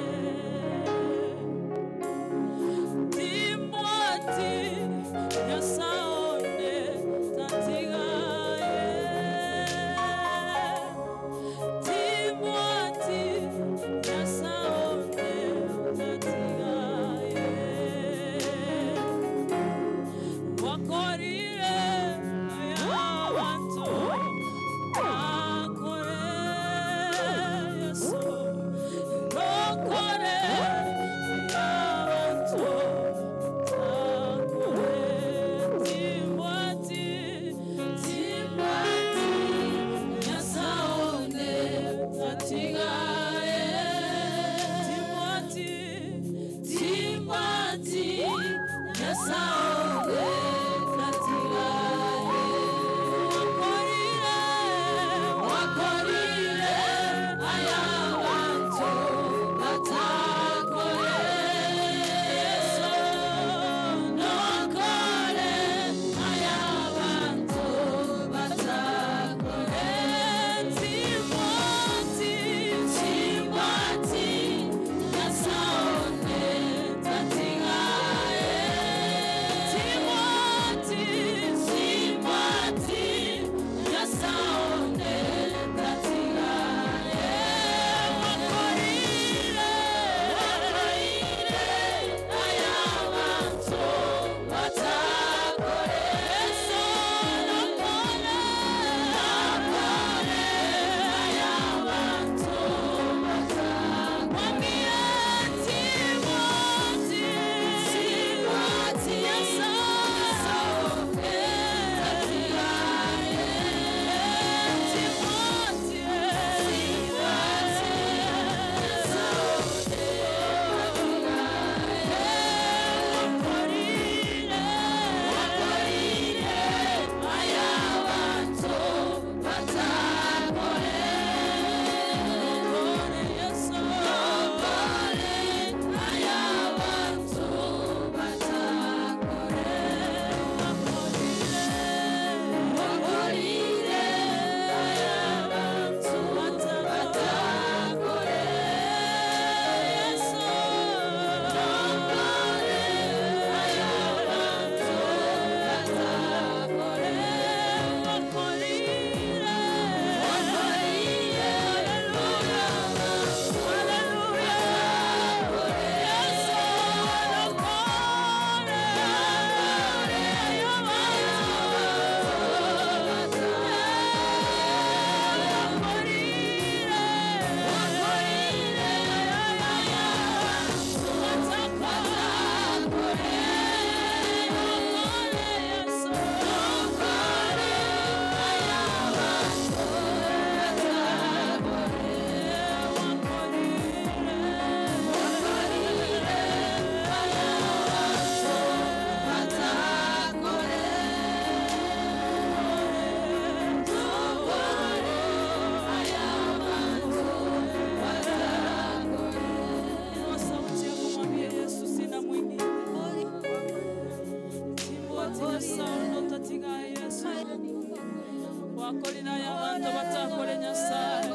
Wakorire aya abanto batakore Nyasaye.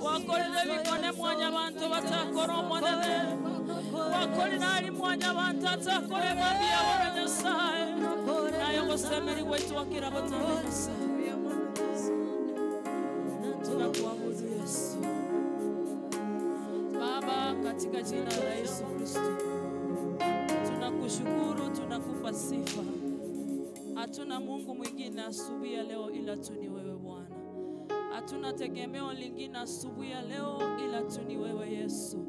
Wakorire ebikone mwanya abanto batakora Omonene. Wakorire ari mwanya abanto atakore mabi abona Nyasaye. Naye ogosemeri gwaito wakira botambe Nyasaye. Tunakuabudu Yesu. Baba, katika jina la Yesu Kristo tunakushukuru, tunakupa sifa. Hatuna Mungu mwingine asubuhi ya leo ila tu ni wewe Bwana. Hatuna tegemeo lingine asubuhi ya leo ila tu ni wewe Yesu.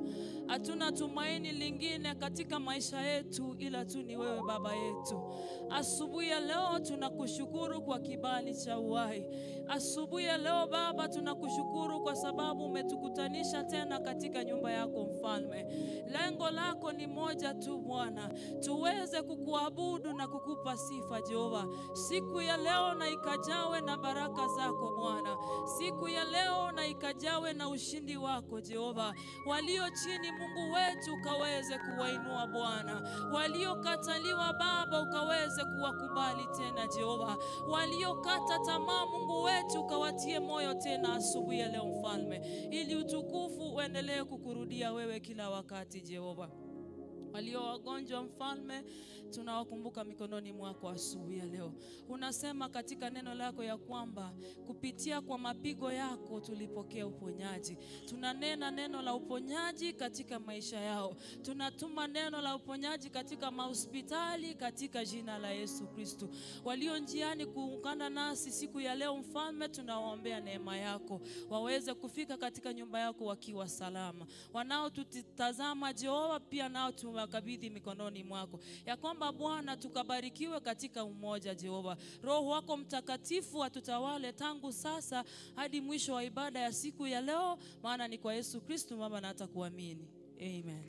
Hatuna tumaini lingine katika maisha yetu ila tu ni wewe Baba yetu. Asubuhi ya leo tunakushukuru kwa kibali cha uhai. Asubuhi ya leo Baba, tunakushukuru kwa sababu umetukutanisha tena katika nyumba yako Mfalme. Lengo lako ni moja tu Bwana, tuweze kukuabudu na kukupa sifa Jehova. Siku ya leo na ikajawe na baraka zako Bwana. Siku ya leo na ikajawe na ushindi wako Jehova. Walio chini Mungu wetu ukaweze kuwainua Bwana. Waliokataliwa Baba ukaweze kuwakubali tena Jehova. Waliokata tamaa Mungu wetu ukawatie moyo tena asubuhi ya leo Mfalme, ili utukufu uendelee kukurudia wewe kila wakati Jehova. Walio wagonjwa Mfalme, tunawakumbuka mikononi mwako asubuhi ya leo. Unasema katika neno lako ya kwamba kupitia kwa mapigo yako tulipokea uponyaji. Tunanena neno la uponyaji katika maisha yao, tunatuma neno la uponyaji katika mahospitali katika jina la Yesu Kristo. Walio njiani kuungana nasi siku ya leo Mfalme, tunawaombea neema yako, waweze kufika katika nyumba yako wakiwa salama. Wanaotutazama Jehova, pia nao tumewakabidhi mikononi mwako, ya kwamba Bwana tukabarikiwe katika umoja Jehova. Roho wako Mtakatifu atutawale tangu sasa hadi mwisho wa ibada ya siku ya leo, maana ni kwa Yesu Kristo Baba na hata kuamini. Amen.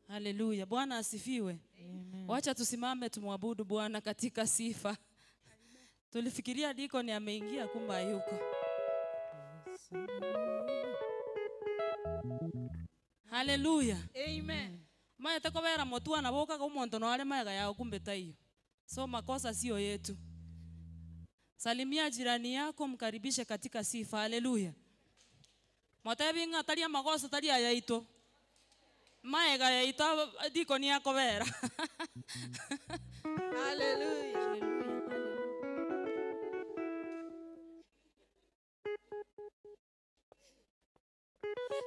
Haleluya. Bwana asifiwe. Wacha tusimame tumwabudu Bwana katika sifa. Tulifikiria dikoni ameingia, kumbe hayuko. Haleluya. Amen. Maete kobera motwana bokaga omonto noare maega yao kumbe taiyo. So makosa sio yetu. Salimia jirani yako, mkaribishe katika sifa. Haleluya. Motebi ng'a tari amagoso tari ayaito. Maega yaito dikoni akobera. Hallelujah.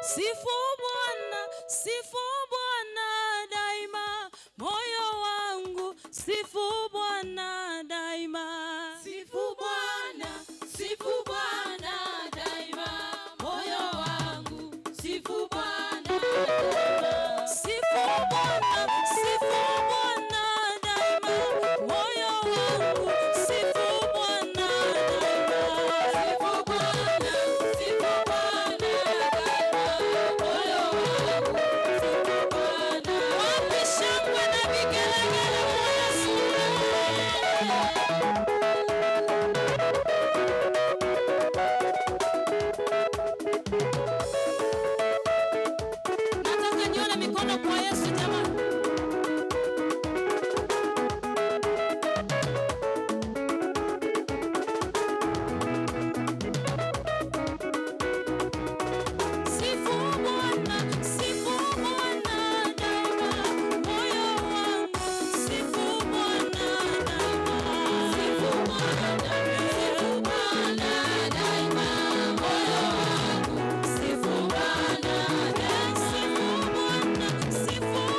Sifu Bwana, sifu Bwana daima, moyo wangu sifu Bwana daima. Sifu Bwana, sifu Bwana daima, moyo wangu sifu Bwana daima. Sifu Bwana, sifu Bwana daima, moyo wangu sifu Bwana daima. Sifu Bwana, sifu Bwana daima, moyo wangu sifu mikono kwa Yesu jamani. Sifu Bwana, sifu Bwana daima, moyo wangu, sifu Bwana daima. Sifu Bwana, sifu Bwana daima, moyo wangu, sifu Bwana daima. Sifu Bwana, sifu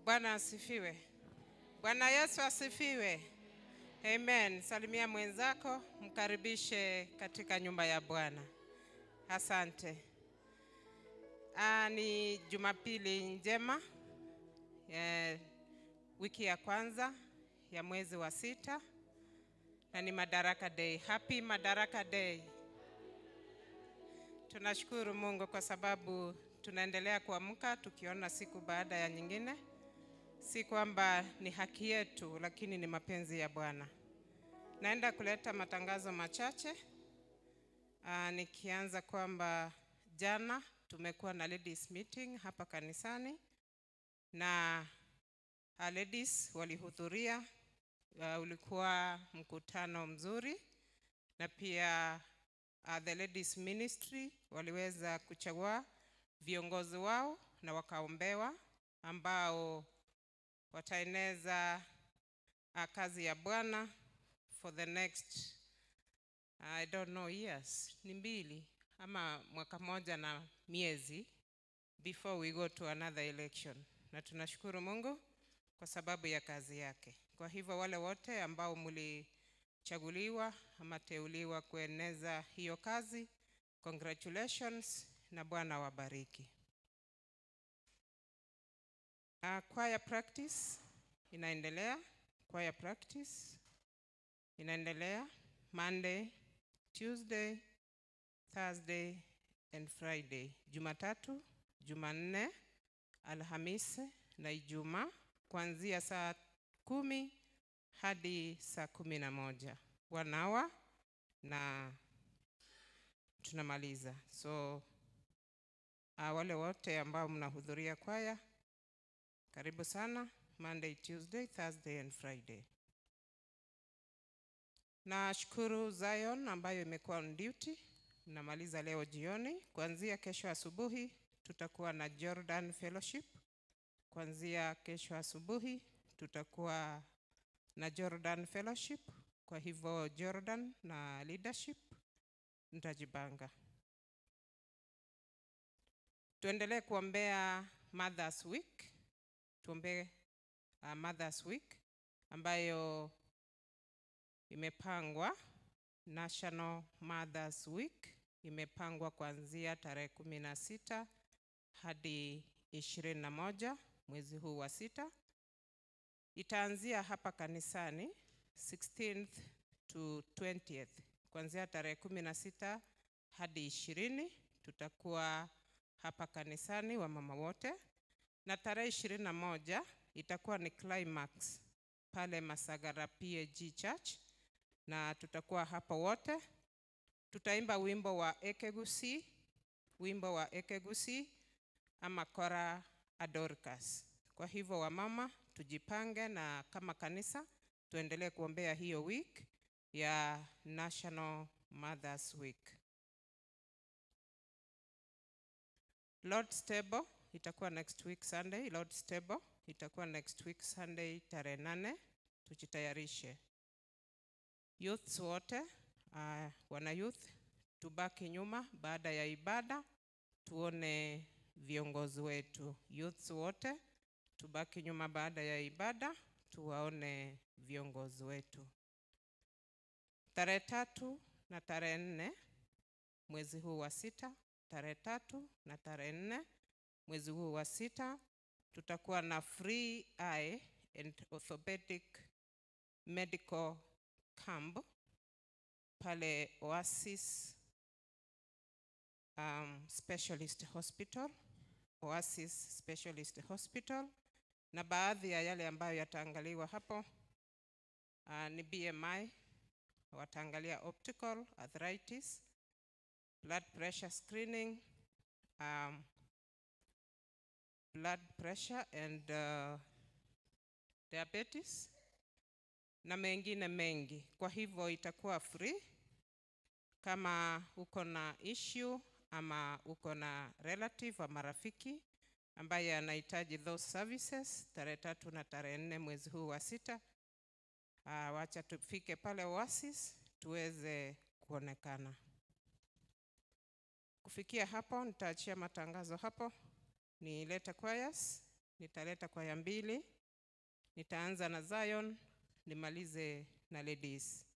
Bwana asifiwe. Bwana Yesu asifiwe. Amen. Salimia mwenzako, mkaribishe katika nyumba ya Bwana. Asante. Ni Jumapili njema, wiki ya kwanza ya mwezi wa sita na ni Madaraka Day. Happy Madaraka Day. Tunashukuru Mungu kwa sababu tunaendelea kuamka tukiona siku baada ya nyingine. Si kwamba ni haki yetu, lakini ni mapenzi ya Bwana. Naenda kuleta matangazo machache. Nikianza kwamba jana tumekuwa na ladies meeting hapa kanisani na ladies walihudhuria. Ulikuwa mkutano mzuri na pia the ladies ministry waliweza kuchagua viongozi wao na wakaombewa ambao wataeneza kazi ya Bwana for the next I don't know years, ni mbili ama mwaka moja na miezi before we go to another election. Na tunashukuru Mungu kwa sababu ya kazi yake. Kwa hivyo wale wote ambao mlichaguliwa ama teuliwa kueneza hiyo kazi, congratulations na Bwana wabariki. Choir practice inaendelea, choir practice inaendelea Monday, Tuesday, Thursday and Friday. Jumatatu, Jumanne, Alhamisi na Ijumaa kuanzia saa 10 hadi saa 11. 1 hour na tunamaliza. So wale wote ambao mnahudhuria kwaya, karibu sana Monday, Tuesday, Thursday and Friday. Nashukuru Zion ambayo imekuwa on duty. Namaliza leo jioni. Kuanzia kesho asubuhi tutakuwa na Jordan Fellowship. Kuanzia kesho asubuhi tutakuwa na Jordan Fellowship. Kwa hivyo Jordan na leadership mtajipanga. Tuendelee kuombea Mother's Week. Tuombee Mother's Week ambayo imepangwa, National Mother's Week imepangwa kuanzia tarehe 16 hadi 21 mwezi huu wa 6. Itaanzia hapa kanisani 16th to 20th. Kuanzia tarehe 16 hadi 20 tutakuwa hapa kanisani wamama wote, na tarehe 21 itakuwa ni climax pale Masagara PAG Church, na tutakuwa hapo wote. Tutaimba wimbo wa Ekegusi, wimbo wa Ekegusi ama Kora Adorcas. Kwa hivyo wamama tujipange, na kama kanisa tuendelee kuombea hiyo week ya National Mothers Week. Lord's Table itakuwa next week Sunday. Lord's Table itakuwa next week Sunday tarehe 8. Tujitayarishe. Youths wote, wana youth, tubaki nyuma baada ya ibada tuone viongozi wetu. Youths wote tubaki nyuma baada ya ibada tuwaone viongozi wetu. Tarehe 3 na tarehe 4 mwezi huu wa 6, tarehe 3 na tarehe 4 mwezi huu wa 6 tutakuwa na free eye and orthopedic medical camp pale Oasis Specialist Hospital, Oasis Specialist Hospital, na baadhi ya yale ambayo yataangaliwa hapo ni BMI, wataangalia optical arthritis, blood pressure screening, blood pressure and diabetes na mengine mengi. Kwa hivyo itakuwa free. Kama uko na issue ama uko na relative ama rafiki ambaye anahitaji those services, tarehe 3 na tarehe 4 mwezi huu wa 6, wacha tufike pale Oasis tuweze kuonekana. Kufikia hapo nitaachia matangazo hapo. Nilete choirs, nitaleta kwaya 2. Nitaanza na Zion, nimalize na ladies.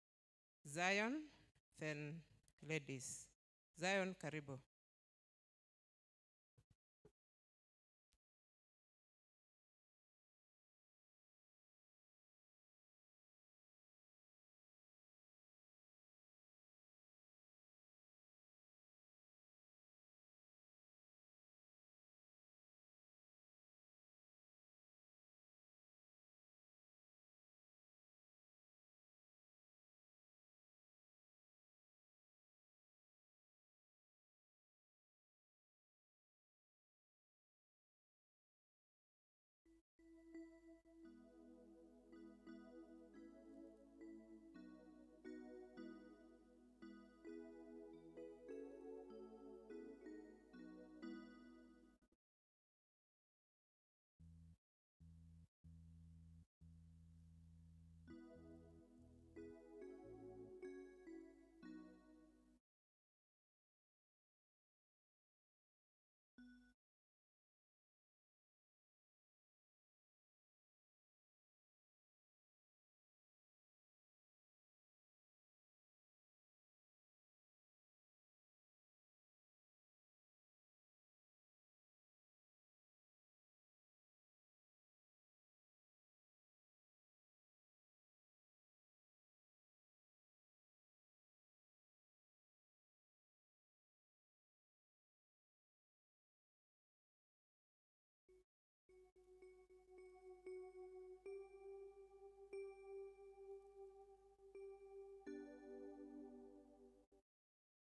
Zion then ladies. Zion, karibu.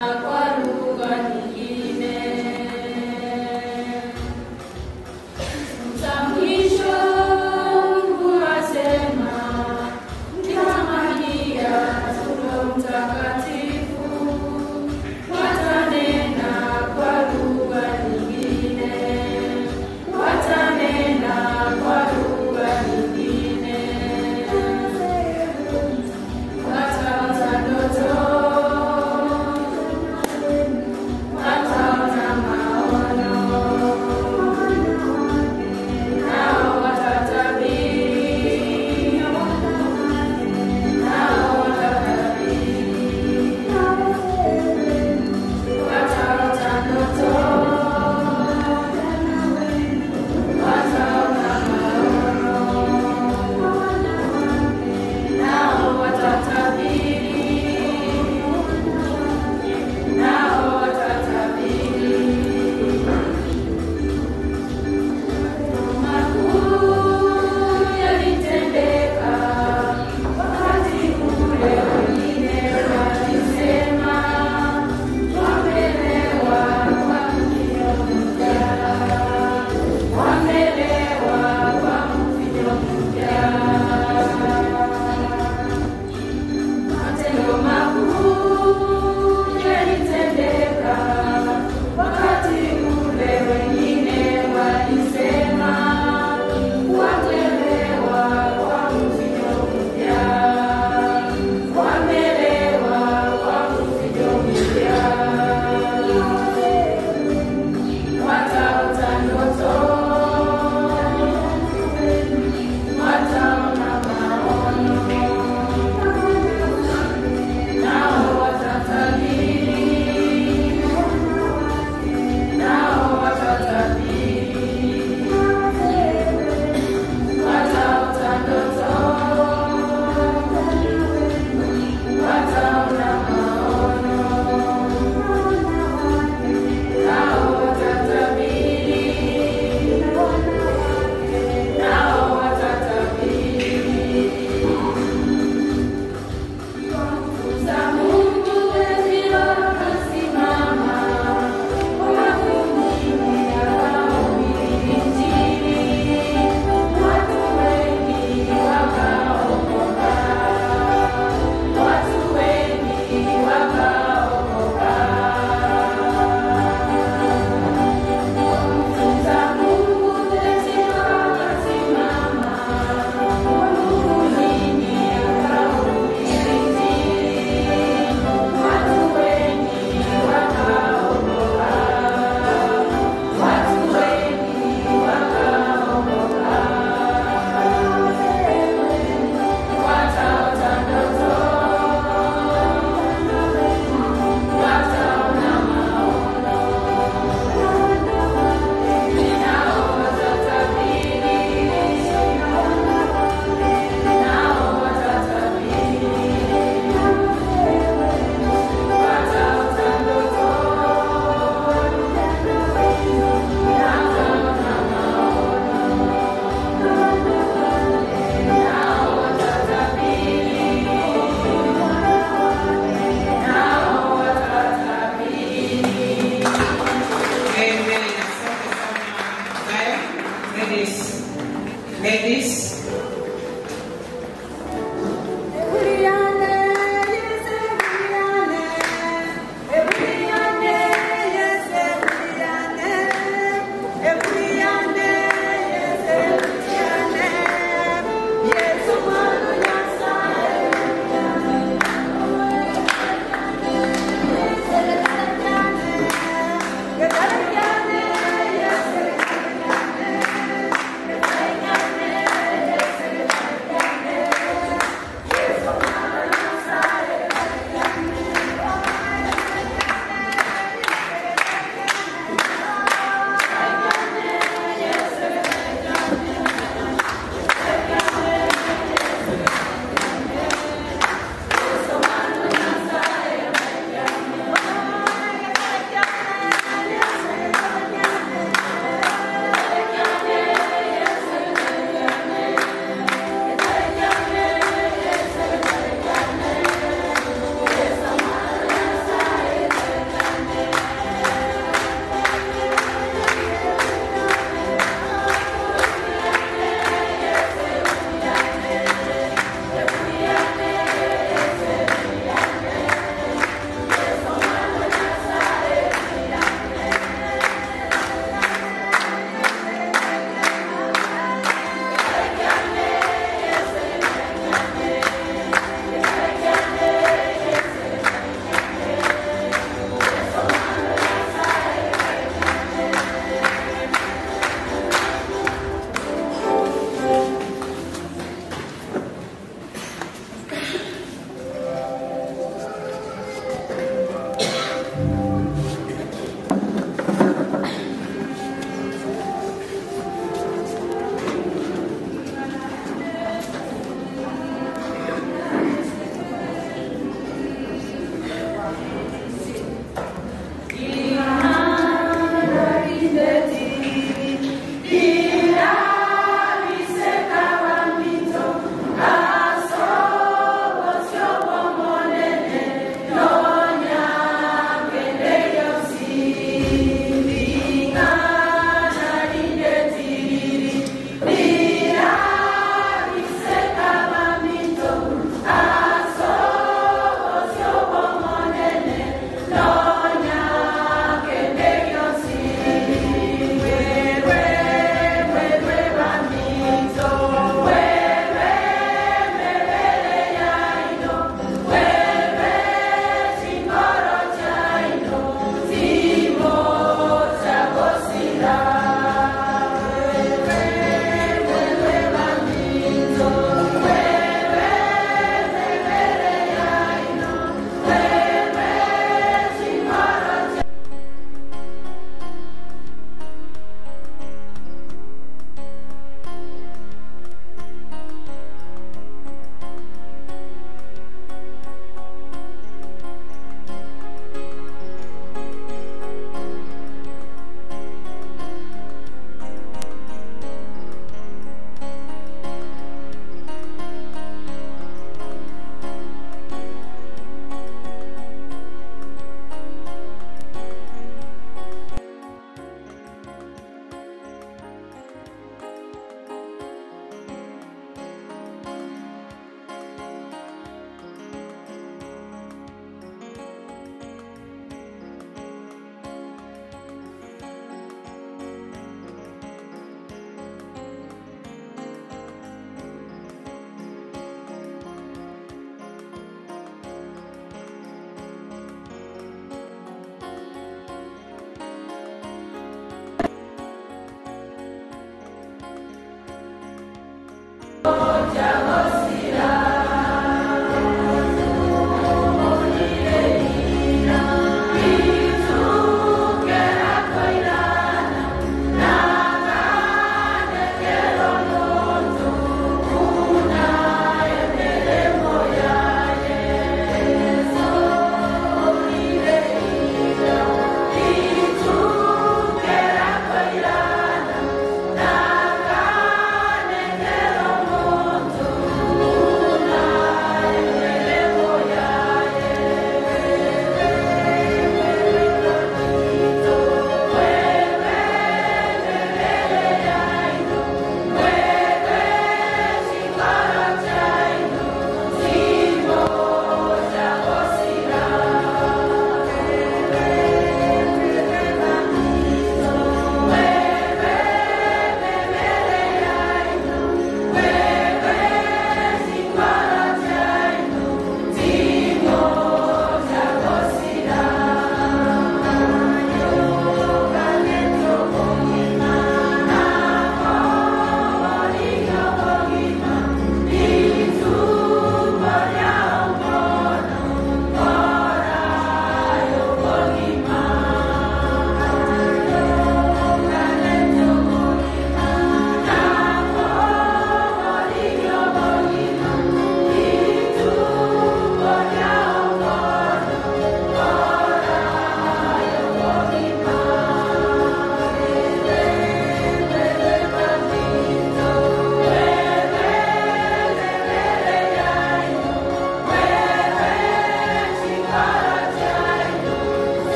Kwa lugha nyingine. Za mwisho Mungu asema, nitamwagia Roho Mtakatifu, watanena kwa lugha nyingine, watanena kwa lugha nyingine, wataota ndoto.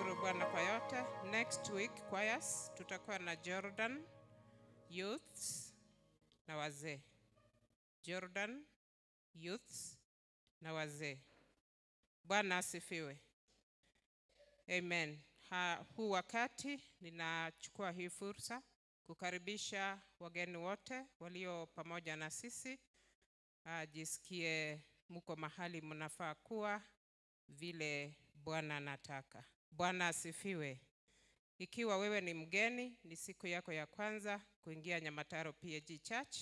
Tunashukuru Bwana kwa yote. Next week choirs tutakuwa na Jordan Youths na wazee. Jordan Youths na wazee. Bwana asifiwe. Amen. Huu wakati ninachukua hii fursa kukaribisha wageni wote walio pamoja na sisi. Jisikie muko mahali mnafaa kuwa vile Bwana anataka. Bwana asifiwe. Ikiwa wewe ni mgeni, ni siku yako ya kwanza kuingia Nyamataro PAG Church,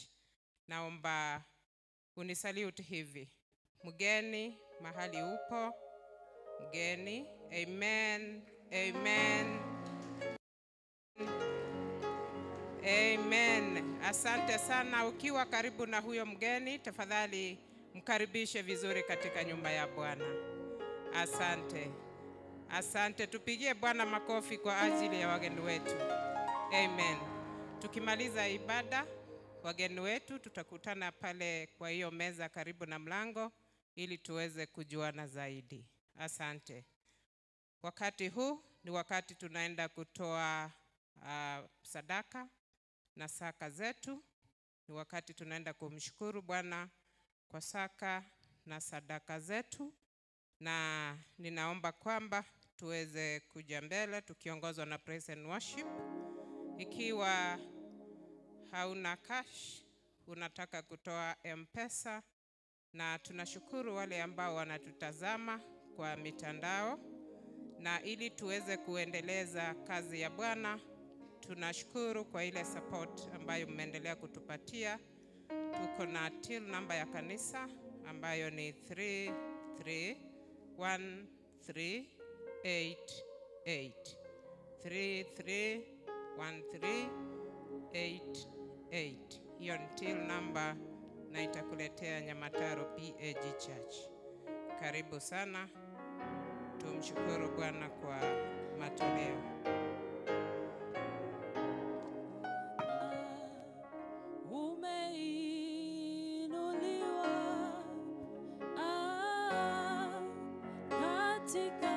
naomba unisalute hivi. Mgeni mahali upo, mgeni. Amen. Amen. Amen. Asante sana. Ukiwa karibu na huyo mgeni, tafadhali mkaribishe vizuri katika nyumba ya Bwana. Asante. Asante. Tupigie Bwana makofi kwa ajili ya wageni wetu. Amen. Tukimaliza ibada, wageni wetu tutakutana pale kwa hiyo meza karibu na mlango ili tuweze kujuana zaidi. Asante. Wakati huu ni wakati tunaenda kutoa sadaka na saka zetu. Ni wakati tunaenda kumshukuru Bwana kwa saka na sadaka zetu, na ninaomba kwamba tuweze kuja mbele tukiongozwa na praise and worship. Ikiwa hauna cash, unataka kutoa M-Pesa, na tunashukuru wale ambao wanatutazama kwa mitandao, na ili tuweze kuendeleza kazi ya Bwana, tunashukuru kwa ile support ambayo mmeendelea kutupatia. Tuko na till number ya kanisa ambayo ni 331388. 331388. Hiyo ni till number na itakuletea Nyamataro PAG Church. Karibu sana. Tumshukuru Bwana kwa matoleo. Umeinuliwa, katika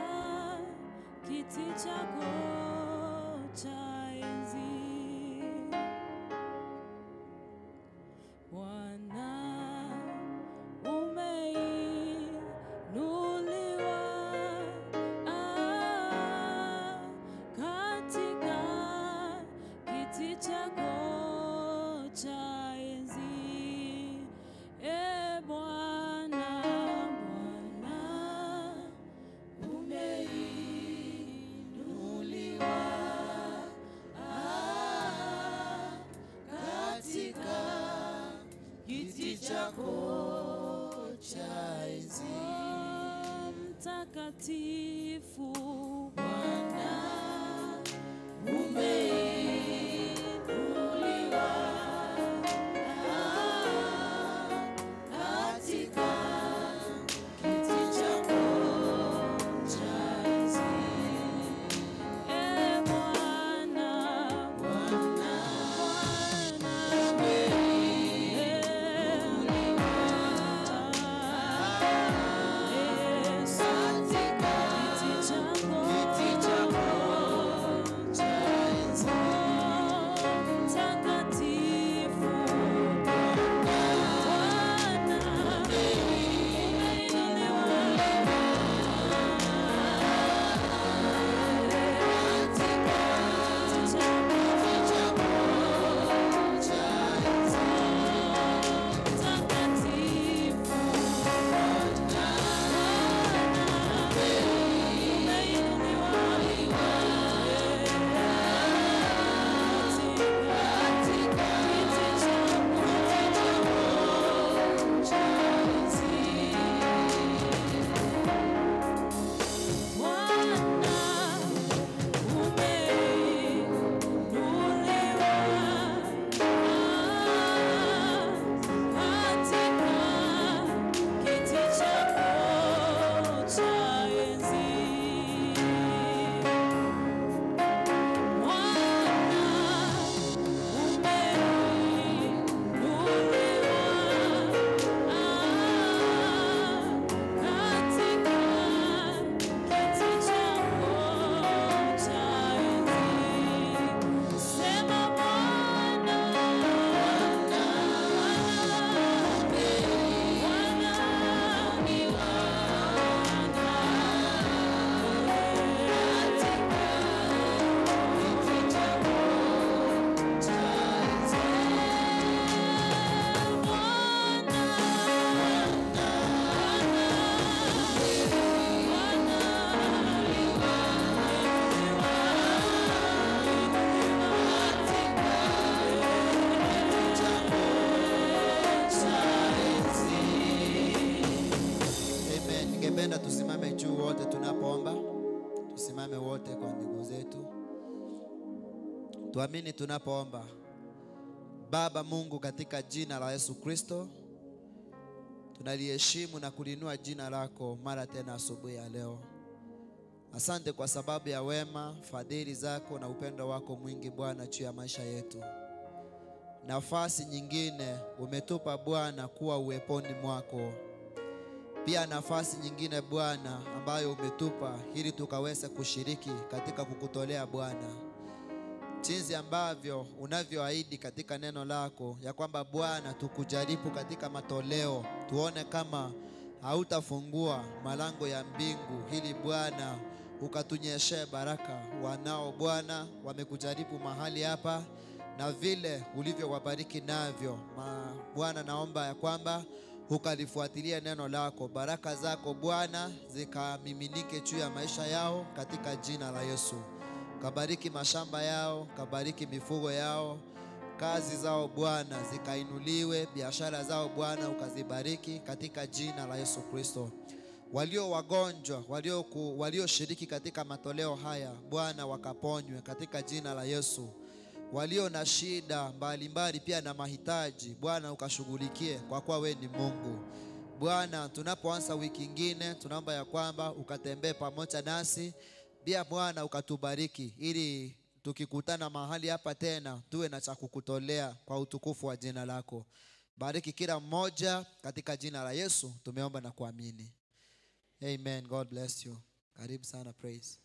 kiti chako cha enzi. Bwana, umeinuliwa, katika kiti chako cha enzi. E Bwana, Bwana, Umeinuliwa, katika kiti chako cha enzi. Mtakatifu Bwana, umeinuliwa, katika kiti chako cha enzi. E Bwana, Bwana, Bwana, umeinuliwa, Yesu, katika kiti chako kiti chako cha enzi. Tusimame wote kwa miguu zetu, tuamini tunapoomba. Baba Mungu, katika jina la Yesu Kristo, tunaliheshimu na kulinua jina lako mara tena asubuhi ya leo. Asante kwa sababu ya wema, fadhili zako na upendo wako mwingi Bwana juu ya maisha yetu. Nafasi nyingine umetupa Bwana kuwa uweponi mwako, pia nafasi nyingine Bwana ambayo umetupa ili tukaweze kushiriki katika kukutolea Bwana, jinsi ambavyo unavyoahidi katika neno lako ya kwamba Bwana tukujaribu katika matoleo, tuone kama hautafungua malango ya mbingu ili Bwana ukatunyeshe baraka. Wanao Bwana wamekujaribu mahali hapa na vile ulivyowabariki navyo Bwana, naomba ya kwamba ukalifuatilia neno lako, baraka zako Bwana zikamiminike juu ya maisha yao katika jina la Yesu. Kabariki mashamba yao, kabariki mifugo yao, kazi zao Bwana zikainuliwe, biashara zao Bwana ukazibariki katika jina la Yesu Kristo. Walio wagonjwa, walioshiriki katika matoleo haya Bwana wakaponywe katika jina la Yesu. Walio na shida mbalimbali pia na mahitaji Bwana ukashughulikie, kwa kuwa we ni Mungu. Bwana, tunapoanza wiki ingine, tunaomba ya kwamba ukatembee pamoja nasi pia Bwana ukatubariki, ili tukikutana mahali hapa tena tuwe na cha kukutolea kwa utukufu wa jina lako. Bariki kila mmoja katika jina la Yesu tumeomba na kuamini. Amen. God bless you. Karibu sana Praise.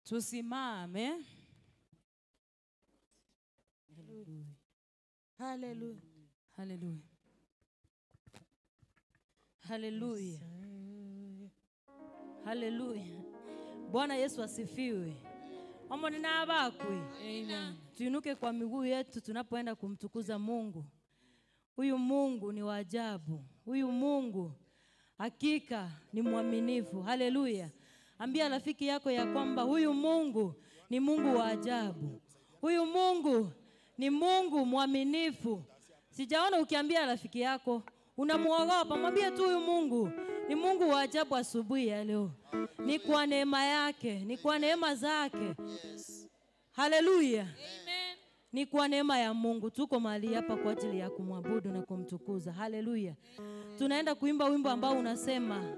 Tusimame. Haleluya. Haleluya. Haleluya. Haleluya. Bwana Yesu asifiwe. Omo nina abakwe. Amen. Tuinuke kwa miguu yetu tunapoenda kumtukuza Mungu. Huyu Mungu ni wa ajabu. Huyu Mungu hakika ni mwaminifu. Haleluya. Ambia rafiki yako ya kwamba huyu Mungu ni Mungu wa ajabu. Huyu Mungu ni Mungu mwaminifu. Sijaona ukiambia rafiki yako unamuogopa, mwambie tu huyu Mungu ni Mungu wa ajabu asubuhi ya leo. Ni kwa neema yake, ni kwa neema zake. Haleluya. Amen. Ni kwa neema ya Mungu tuko mahali hapa kwa ajili ya kumwabudu na kumtukuza. Haleluya. Tunaenda kuimba wimbo ambao unasema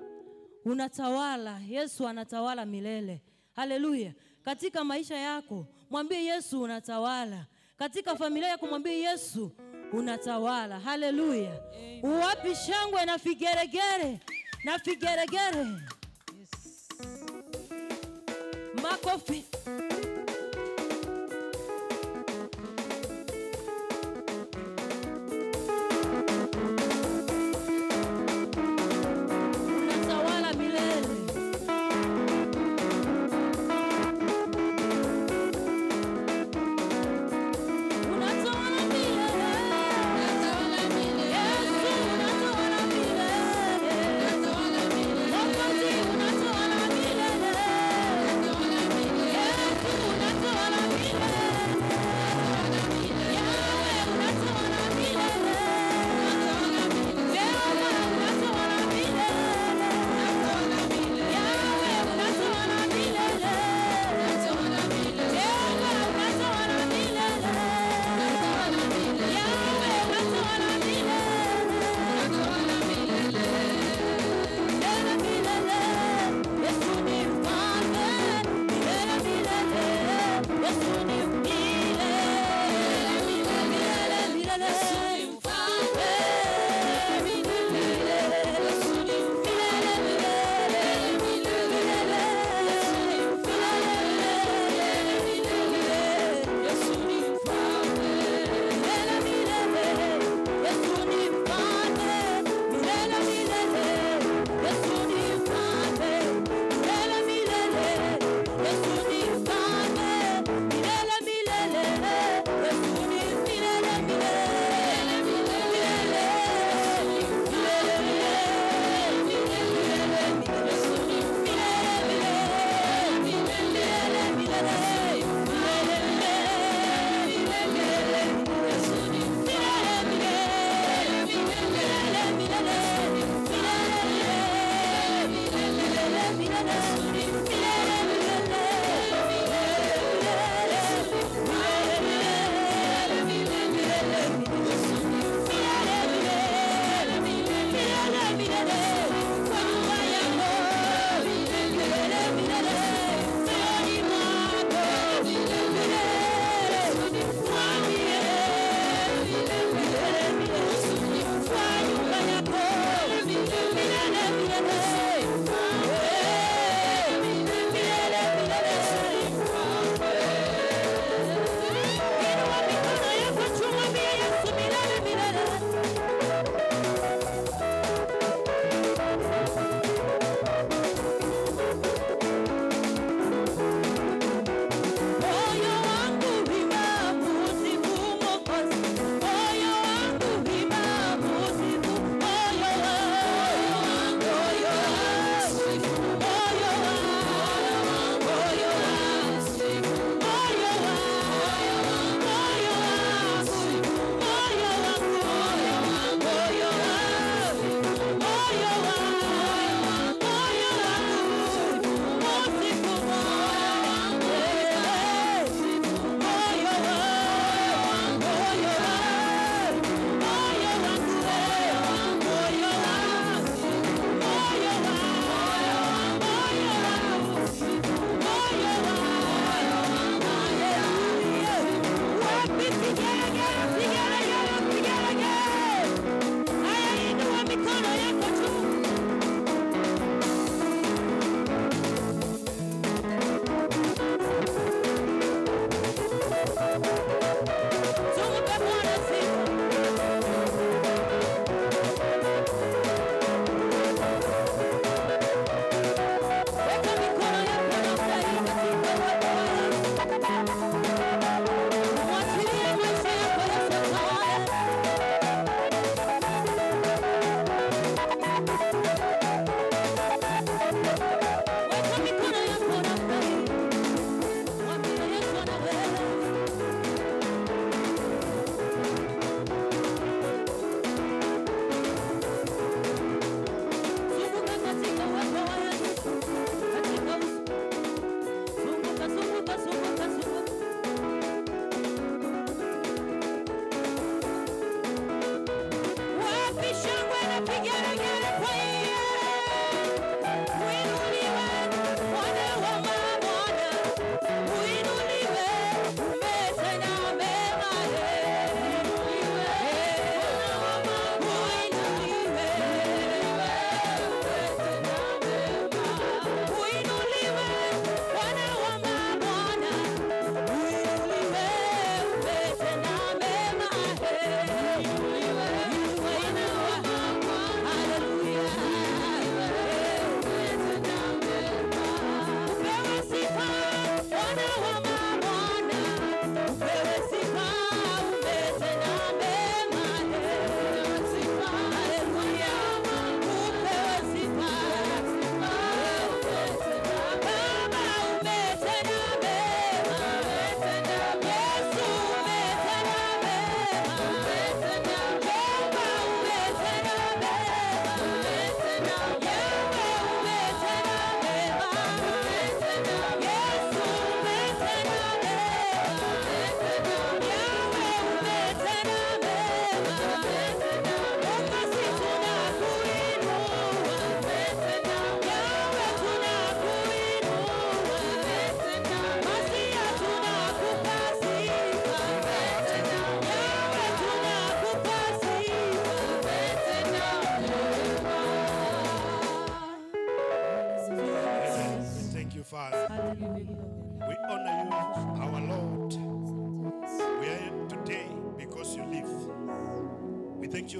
unatawala, Yesu anatawala milele. Haleluya. Katika maisha yako mwambie Yesu unatawala. Katika familia yako mwambie Yesu unatawala. Haleluya. Uwapi shangwe na figeregere na figeregere. Makofi. Unatawala milele. Unatawala milele. Unatawala milele. Yesu unatawala milele. Unatawala milele. Mwokozi unatawala milele. Unatawala milele. Yesu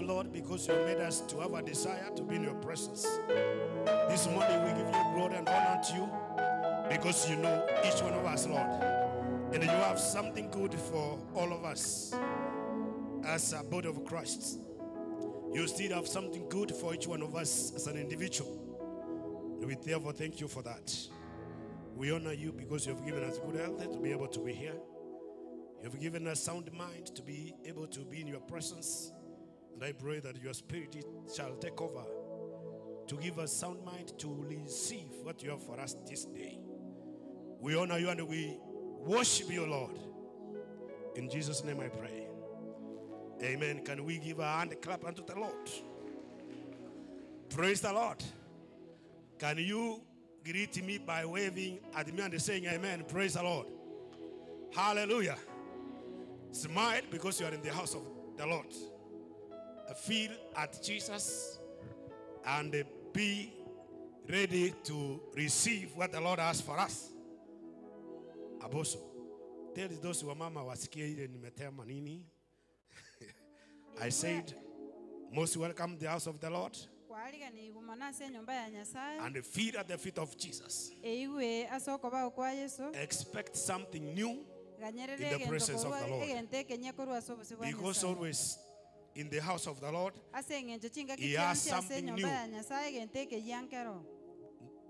Lord, because you made us to have a desire to be in your presence. This morning we give you glory and honor to you because you know each one of us, Lord. And you have something good for all of us as a body of Christ. You still have something good for each one of us as an individual. And we therefore thank you for that. We honor you because you have given us good health to be able to be here. You have given us sound mind to be able to be in your presence. And I pray that your spirit shall take over to give us sound mind to receive what you have for us this day. We honor you and we worship you, Lord. In Jesus' name I pray. Amen. Can we give a hand clap unto the Lord? Praise the Lord. Can you greet me by waving at me and saying amen? Praise the Lord. Hallelujah. Smile because you are in the house of the Lord. Feel at Jesus and be ready to receive what the Lord has for us. Aboso, tell those who are mama wasikie ile nimetema nini. I said, most welcome the house of the Lord Kwariganirwe mono ase enyomba ya Nyasaye and feel at the feet of Jesus. eigwe ase okobao kwa Yesu Expect something new ganyerere In the egento presence of korwa- the Lord. egento ekenye korwa ase obosio bwa because Nyasaye always in the house of the Lord ase eng'encho chingaki He has chionsi ase something enyomba new. ya Nyasaye egento ekeyia nkero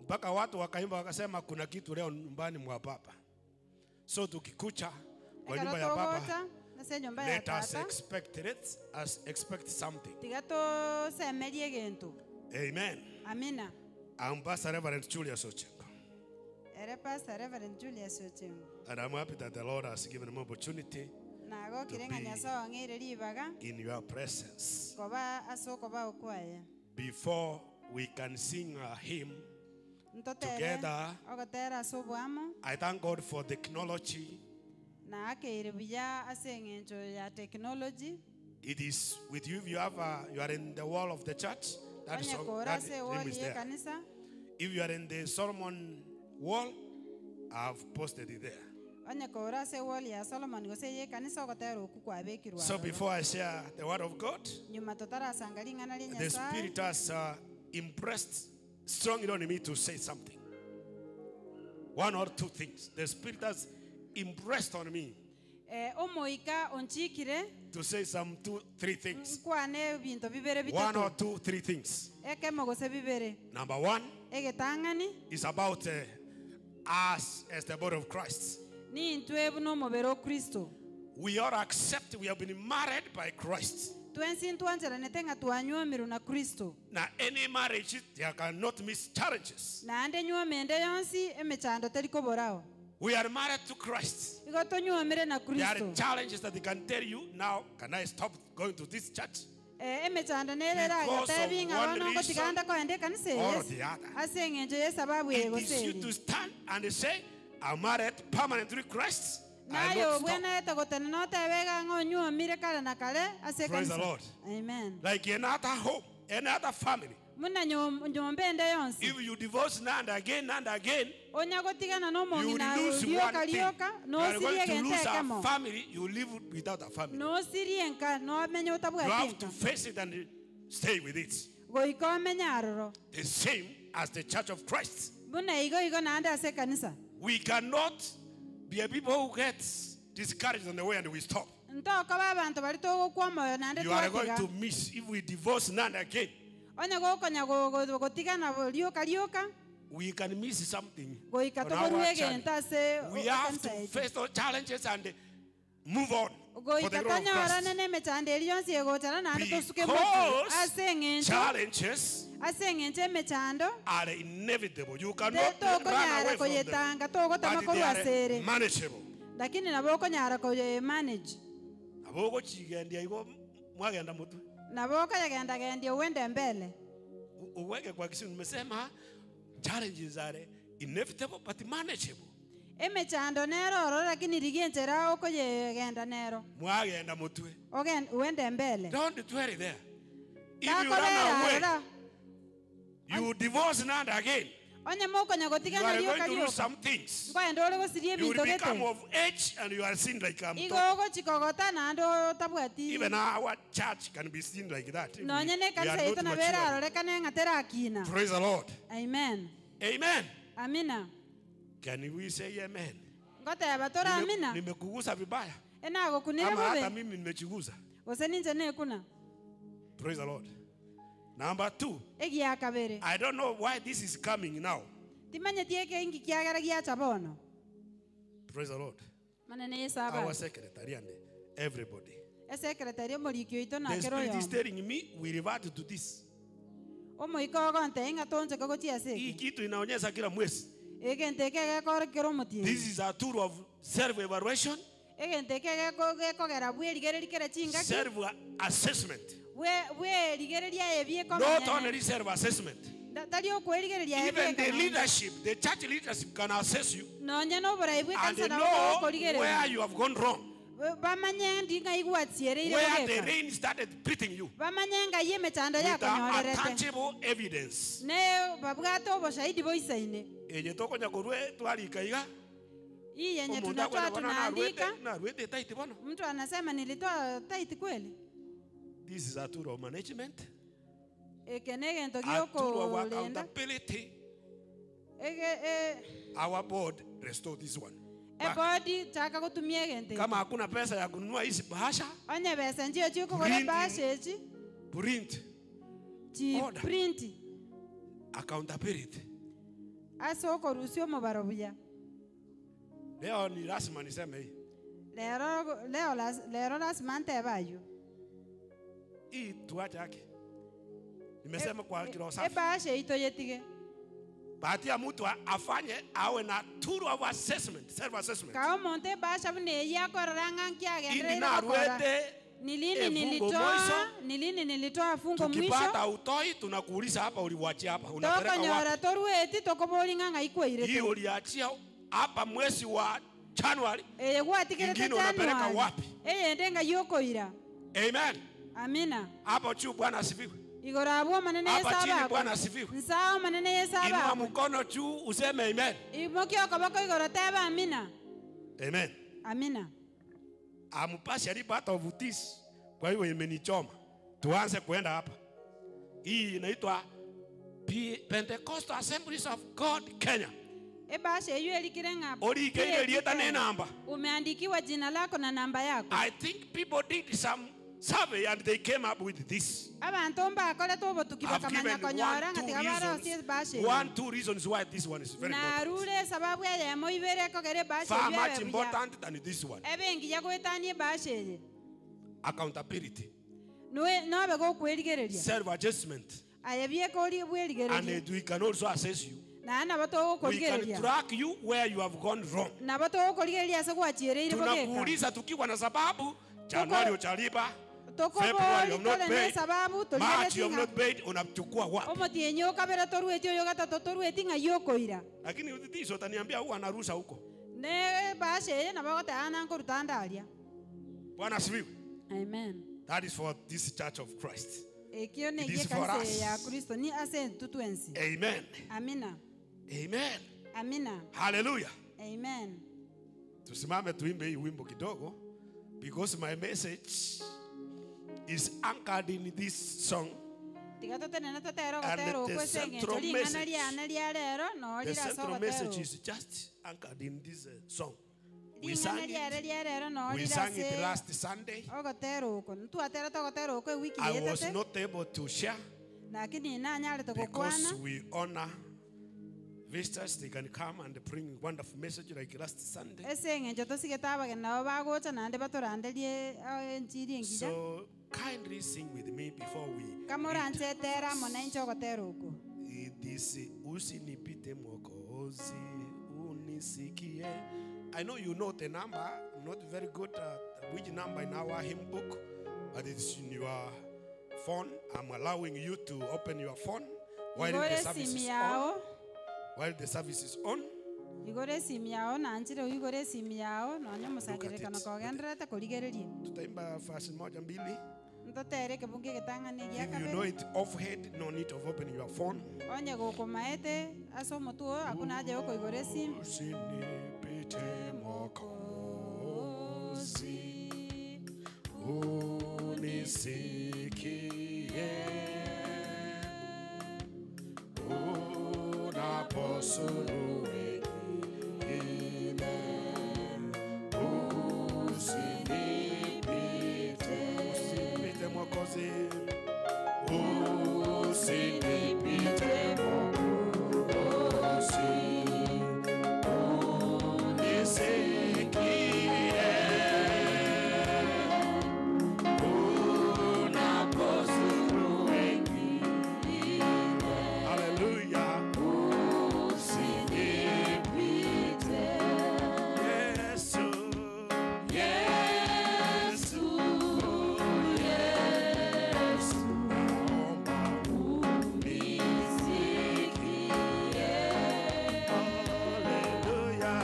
mpaka watu wakaimba wakasema kuna kitu leo nyumbani mwa baba. So tukikucha kwa ekero nyumba ya baba, togocha ase enyomba ya let us tata expect it, us expect something. tiga tosemerie egento Amen. amina I'm Pastor Reverend Julius Ochengo, ere Pastor Reverend Julius Ochengo and I'm happy that the Lord has given me opportunity nagokire To ng'a be- Nyasaye ong'eire ribaga in your presence. koba ase okobao kwaye Before we can sing a hymn, ntotere Together. ogotera ase obwamo I thank God for technology. naakeire buya ase eng'encho ya technology It is with you. If you have a, you are in the wall of the church, that onye song, kora that ase hymn ewall is ya there. ekanisa If you are in the Solomon wall, I've posted it there. onye kora ase ewall ya Solomon gose ya ekanisa ogotera oku kwabekirwe So aroro. before I share the word of God, nyuma totarasanga ring'ana ria the Nyasaye Spirit has impressed strongly on me to say something. One or two things. The Spirit has impressed on me eh, omoika onchikire to say some two, three things. nkwane ebinto bibere One or bitato two, three things. ekemo gose bibere Number one egetang'ani is about us as the body of Christ. nintwe buna omobere o Kristo We are accepted, we have been married by Christ. twensi ntwancheranete ng'a twanywomirwe na Kristo Now, any marriage, there cannot miss challenges. naende nywome ende yonsi emechando teri koborao We are married to Christ. igo tonywomire na There are Kristo challenges that they can tell you now. Can I stop going to this church? Eh, emechando nere Because of eragotebi ng'a one bono reason ngotiganda koenda ekanisa or eye the other. ase eng'encho ya esababu It eye is gose you eri to stand and say, I'm married permanently to Christ. I naye not stop. obwenerete gotena notebega ng'a onywomire kare na kare ase Praise the ekanisa Lord. amen Like another home, another family. muna nyomba ende yonsi If you divorce now and again and again, onya gotigana you n'omong'ina lose one rioka thing. rioka You are nosirie going to egento lose a ekemo family. You live without a family. nosirie enka nomenya You otabwati have to enka face it and stay with it. goika omenye aroro The same as the Church of Christ. buna igo igo naende ase ekanisa We cannot be a people who get discouraged on the way and we stop. ntokoba abanto bari togokwa omoyo naende You are going twatiga to miss if we divorce now and again. onye gokonya gotigana rioka rioka We can miss something. goika on our toborue journey. egento ase We have ekanisa to yaito face those challenges and move on for goika the glory of tonyorane Christ. n'emechando eri yonsi egochara naende tosuke motu Because ase eng'encho challenges ase eng'encho emechando are inevitable. You cannot te run tokonyara away from them. koyetanga togotama But they korwa are asere manageable. lakini nabo okonyara koyemanage Abo ogochigendia igo mwagenda mutwe. nabo okoyegendagendia uende mbele Uweke kwa kisimu nimesema challenges are inevitable but manageable. emechando nero oro lakini rigia enchera okoyegenda nero Mwagenda mutwe. Uende mbele Don't dwell there. If you run takobera away, arora you divorce now and again. Onye mokonya You gotigana are rioka going to lose rioka. some things. Nkoenda ore gosiria You will ebinto become gete. of age and you are seen like a Igo mtoto. ogochikogota naende otabwati. Even our church can be seen like that. We, Nonye we na are ekanisa not yaito nabo mature. erarorekane ng'a terakina. Praise the Lord. Amen. Amen. Amina. Can we say amen? Ngoteba tora Nime- amina. Nimekugusa vibaya Enagokunire ama hata bobe. mimi nimechigusa. Gose ninche nekuna. Praise the Lord. Number two, Egia kabere. I don't know why this is coming now. Timanyeti ekengi kiagera giacha bono. Praise the Lord. Manene Our yesaba. secretary and everybody. Esekretari omoriki oito The nakero Spirit is oyomo. telling me we revert to this. Omoika ogonte ng'a toncheke gochia ase Hii eke. kitu inaonyesha kila mwezi. Egento eke gekorekera omotienyi. This is a tool of self-evaluation, Egento eke gekogera bwerigereri kere chingaki. self-assessment. Bwerigereria ebi Not ekomenya. only self-assessment. Tari okwerigereria ebi Even the ekomenya. leadership, the church leadership can assess you Nonye noborai and bw'ekanisa nabo know where bokorigereria. you have gone wrong, Bamanye ndi ng'a igwachiereire where the bogeka. rain started beating you Bamanye ng'a emechando with a, a yakonyorerete. tangible evidence. Ne babwate oboshahidi boisaine. Enye tokonya korwe twarika iga Hii yenye omuntu tunatoa akwenda bona narwete tunaandika. narwete taiti bono. Mtu anasema nilitoa taiti kweli. This is a tool of management, Eke negento a tool of giokolenda. accountability. Ege e Our board restore this one. Back. ebodi chaka kutumia egento. Kama hakuna pesa ya kununua hizi bahasha, Onye besa njiyo chikogora Printing. ebasha echi print chi Order. print accountability. ase okorusia omobaro buya. Leo ni lazima niseme hii. Lero leo lero lazima ntebe ayo. Hii tuache yake. Nimesema kwa kiroho safi. Ebasha ito yetige. Bahati ya mtu afanye awe na tool of assessment, self assessment. Ka omonto ebasha buna eyi akorora ng'a Ili nkiagendereire gokora. narwete Ni lini efungo nilitoa mwisho. ni lini nilitoa fungo mwisho Tukipata utoi tunakuuliza hapa uliwachia hapa unapeleka tokonyora wapi? torueti tokobori ng'a ng'a Hii ikwairete uliachia hapa mwezi wa Januari. eye gwatigirete Ingine unapeleka January wapi? eyende ng'a yokoira Amen. amina Hapo juu Bwana asifiwe. igoro abwo omonene Hapa Yesu chini abakwe Bwana asifiwe. nsaa omonene Yesu Inua abakwe mkono juu useme amen. imokia okoboko igoro teba amina Amen. amina I'm partially part of this. Kwa hiyo imenichoma. Tuanze kuenda hapa. Hii inaitwa Pentecostal Assemblies of God Kenya. ebasha eyo erikire ng'a Orikeire rieta ne namba. umeandikiwa jina lako na namba yako I think people did some survey and they came up with this. abanto mbakorete obotuki I've bakamanya given konyora one, ng'a two tiga barosie reasons, ebasha eyo one, two reasons why this one is very important. narure esababu eyemo ibere ekogera ebasha Far eyo much ebe buya important than this one. ebe engiya goetania ebasha eye Accountability, Nobe gokwerigereria self-adjustment, aye biekori and bwerigereria we can also assess you. naye nabo We can togokorigereria track you where you have gone wrong. nabo togokorigereria ase gwachiereire bogeka Tunakuuliza tukiwa na sababu, Januari hujalipa, February tokobori you have not tore ne paid, sababu March you have torigeretie not paid, unachukua wapi? omotienyi okabere torueti oyo gatato torueti ng'a yokoira Lakini this utaniambia huwa anarusha huko. ne basha eye nabo goteba nankoruta ndaria Bwana asifiwe. amen That is for this church of Christ. ekio It negie is for kanisa us. ya kristo ni ase entu twensi Amen. amina Amen. amina Hallelujah. amen Tusimame tuimbe hii wimbo kidogo because my message is anchored in this song. tiga totenene totere And ogotera the okwo ase eng'encho central ring'ana message- riane ria rero no The rire ase central ogotera message okwo is just anchored in this song. We sang ring'ana riare it, ria rero no we rire sang it ase last Sunday. ogotera okwo ntwatera ogotera okwo ewiki I was yetete not able to share lakini nanyarete because gokwana we honor visitors. They can come and bring wonderful message like last Sunday. ase eng'encho tosigete abageni nabo bagocha naende batoranderie enchiri engiya So kindly sing with me before we read. kamoranchetera amo na inche ogotera okwo It is usinipite Mwokozi, unisikie. I know you know the number. I'm not very good at which number in our hymn book, but it's in your phone. I'm allowing you to open your phone while igore the service esimu is on. yao While the service is on, igore esimu yao nanchire oigore esimu yao nonya Look at omosangererekano it. kogenderete korigereria tutaimba verse moja mbili. Ntotere ekebungo egetang'ani gia If you know kabere. it off head, no need of opening your phone. Onye gokomaete ase omotwe oo, hakuna haja ya okoigora esimu. Usinipite Mwokozi, unisikie unaposuru wengine, usinipite, usinipite Mwokozi, usinipite Mwokozi. Unisikie unaposuru wengine. Hallelujah. Usinipite. Yesu, Yesu, Yesu. Naomba unisikie. Hallelujah.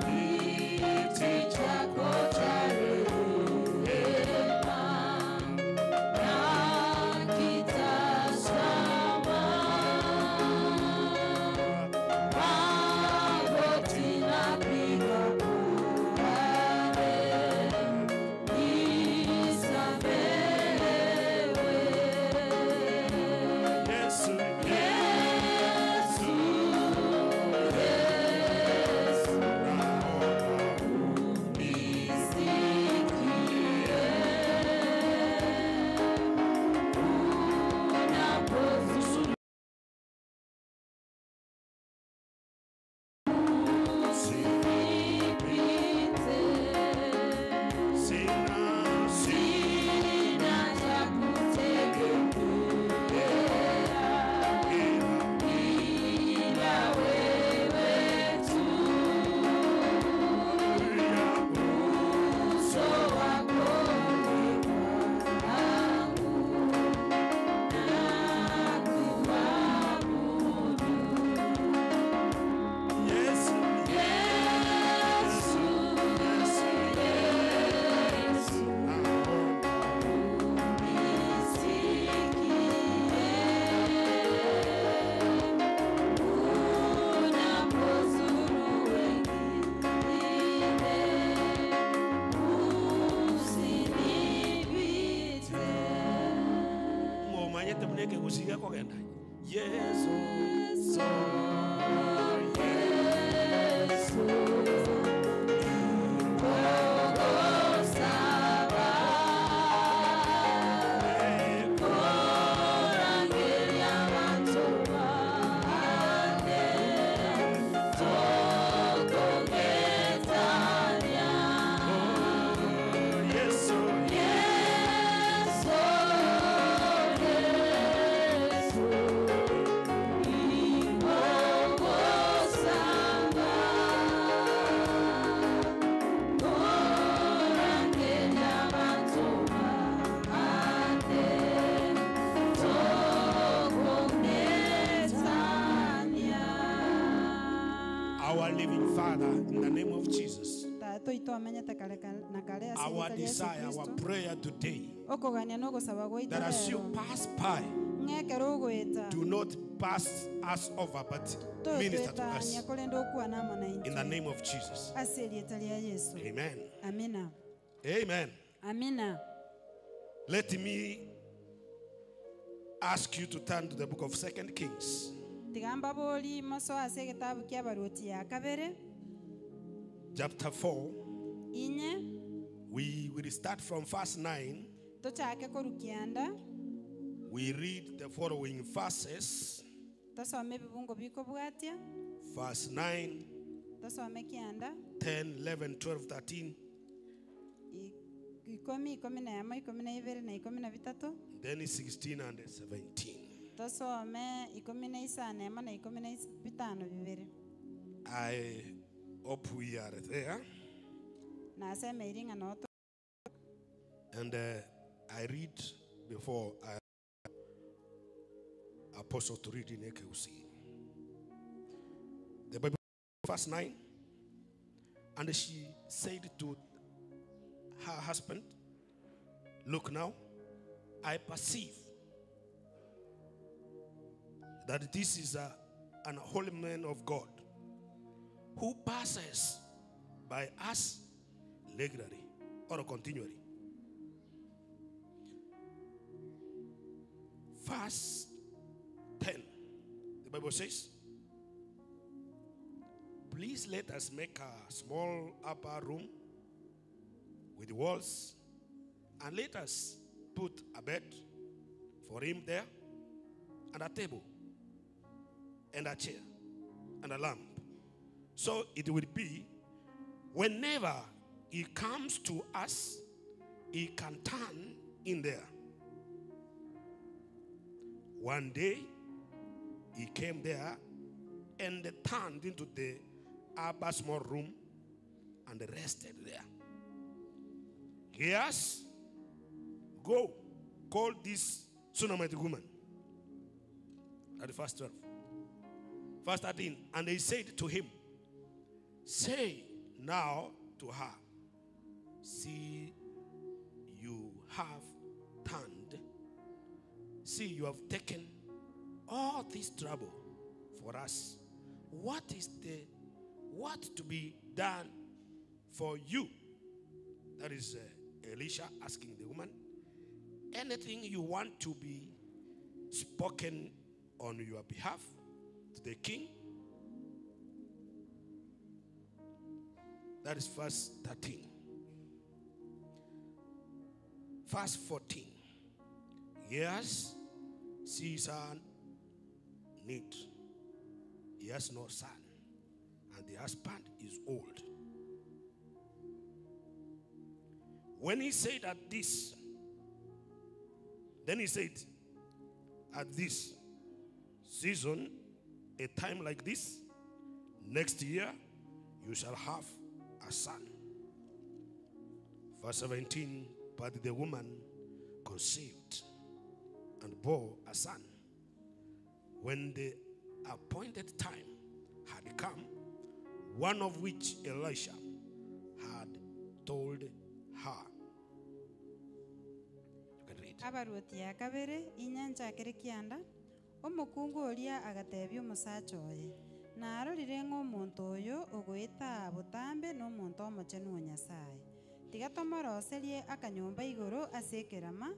Kiti chako cha rehema magoti Yesu, Yesu, Yesu, naomba Sina, sina ila Yesu, Yesu, Yesu, Yesu, naomba Mumanyete muneke gusiga kogenda Yesu, Yesu, Yesu, Our living Father, in the name of Jesus, Tata oito amenyete kare na kare ase our erieta ria Yesu desire, our Kristo. prayer today, Okogania na ogosaba gwaito that as you rero, pass by, ng'ekero ogoeta, do not pass us over, but minister to totwetania us. korende okwana amo na In the intwe. name of Jesus. Ase erieta ria Yesu. Amen. Amina. Amen. Amina. Let me ask you to turn to the book of Second Kings, Tigamba bori moso ase egetabu kia abaruoti ya kabere, chapter 4. inye, We will start from verse 9. tochake korwa kianda, We read the following verses. tosome ebibungo bikobwatia, Verse 9, tosome kianda, 10, 11, 12, 13, ikomi, ikomi na emo, ikomi na ibere na ikomi na bitato, then 16 and 17. tosome ikomi na isano emo na ikomi na bitano bibere. I hope we are there. Nasemeire ng'a no And I read before Apostle to read in AKC. The Bible, verse 9. And she said to her husband, Look now, I perceive that this is an holy man of God who passes by us regularly or continually. Verse 10, the Bible says, Please let us make a small upper room with walls, and let us put a bed for him there, and a table, and a chair, and a lamp. So it will be, whenever he comes to us, he can turn in there. One day, he came there and turned into the upper small room and rested there. Yes, go, call this Shunammite woman. At the verse 12. Verse 13, and they said to him, Say now to her, see, you have turned, see, you have taken all this trouble for us. What is the, what to be done for you? That is Elisha asking the woman, anything you want to be spoken on your behalf to the king. That is verse 13. Verse 14. Yes, sees her need. He has no son, and the husband is old. When he said at this, then he said, at this season, a time like this, next year, you shall have a son. Verse 17, but the woman conceived and bore a son. When the appointed time had come, one of which Elisha had told her. You can read. Abaruoti ya kabere inyancha akere kianda omokungu oria agatebia omosacha oye narorire ng'a omonto oyo ogoeta botambe na omonto omochenu o Nyasaye tiga tomoroserie akanyomba igoro ase ekerama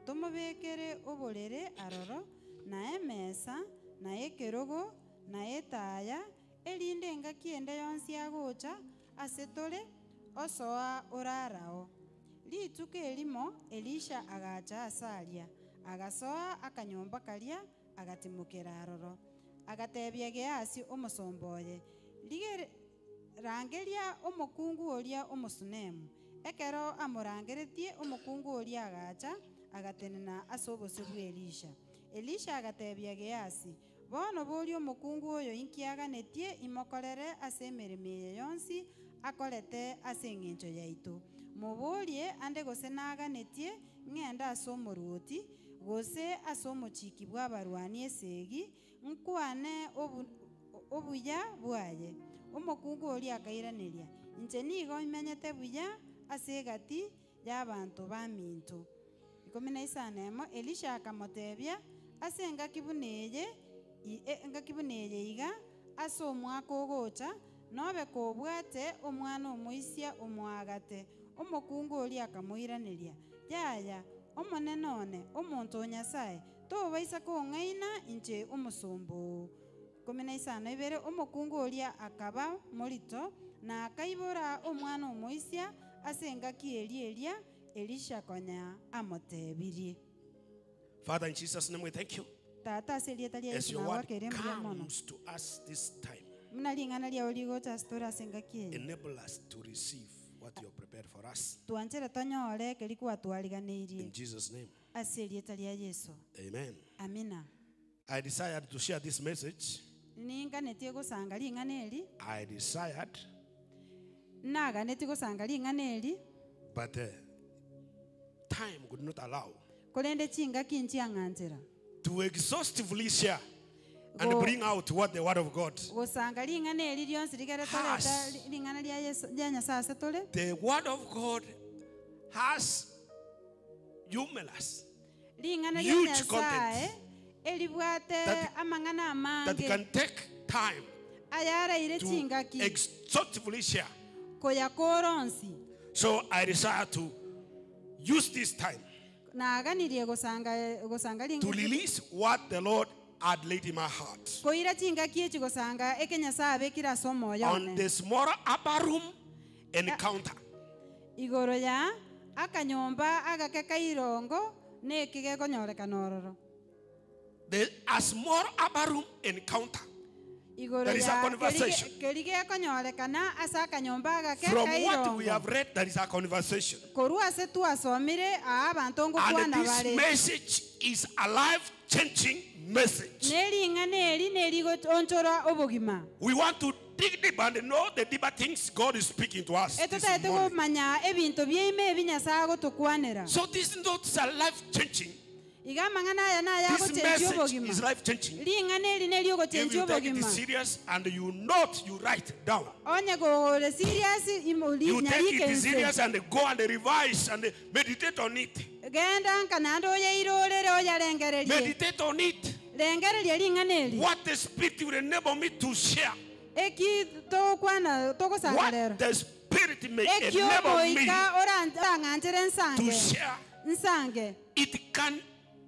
tomobekere oborere aroro na emesa na ekerogo na etaya erinde engaki ende yonsi agocha ase tore osoa orarao. Rituko erimo Elisha agacha ase aria agasoa akanyomba karia agatimokera aroro agatebia Geasi omosomba oye rangeria omokungu oria omosunemu. Ekero amorangeretie omokungu oria agacha agatenena ase obosio bwa Elisha. Elisha agatebia Geasi bono bori omokungu oyo inkiaganetie imokorere ase emeremo eye yonsi akorete ase eng'encho yaito. Moborie ande gose naganetie ng'ende ase omoruoti gose ase omochiki bwa abarwani esegi nkwane obuya bwaye. Omokungu oria akairaneria inche nigo imenyete buya ase egati y'abanto baminto. 15 Elisha akamotebia ase engaki buna eye iga ase omwaka ogocha nobe kobwate omwana omoisia omoagate. Omokungu oria akamoiraneria yaya omonene one omonto o Nyasaye tobaisa kong'aina inche omosomba oo. 15 omokungu oria akaba morito na akaibora omwana omoisia ase engaki eria eria Elisha konya amotebirie. Father, in Jesus' name we thank you. Tata ase erieta ria As Yesu your word nagwakere mbuya mono. comes to us this time, Muna ring'ana riao rigocha ase tore ase engaki eye. enable us to receive what you have prepared for us. Twanchere tonyore keri kwatwariganeirie. In Jesus' name. Ase erieta ria Yesu. Amen. Amina. I desired to share this message. Ninganetie gosanga ring'ana eri. I desired. Naganetie gosanga ring'ana eri. But time could not allow. Korende chingaki nchiang'anchera. to exhaustively share and Go- bring out what the Word of God gosanga ring'ana eri rionsi rigere toreta Has. ring'ana ria Yesu- ria nyasaye ase tore The Word of God has numerous ring'ana ria Huge nyasaye content. eribwate That- amang'ana that amange can take time ayaraire to chingaki exhaustively share. koyakora onsi So I desire to use this time naganirie gosanga gosanga to ring- release what the Lord had laid in my heart koira chingaki echi gosanga eke nyasaye abekire ase omoyo on one the small upper room encounter. igoro ya akanyomba agake kairongo neki gekonyorekana ororo The, a small upper room encounter. igoro There is a ya conversation. keri gekonyorekana ase akanyomba agake From what we kairongo have read, there is a conversation. korwa ase twasomire aa abanto And ngokwana this bare message is a life changing message. nering'ana eri nerigonchora obogima We want to dig deep and know the deeper things God is speaking to us. This etotagete morning. komanya ebinto bieime ebi nyasaye agotokwanera So this notes are life changing. iga amang'ana aya naya This agochenjia message obogima is life changing. ring'ana eri If neriogochenjia you take it obogima serious and you note, you write down. onye gore serious You take it nyarike serious and go and revise and meditate on it. genda nkanande oyeirorere oyarengererie Meditate on it. rengereria ring'ana eri What the Spirit will enable me to share. eki tokwana togosanga rero What the Spirit may eki enable me omoika orang'anchere to nsange share. nsange It can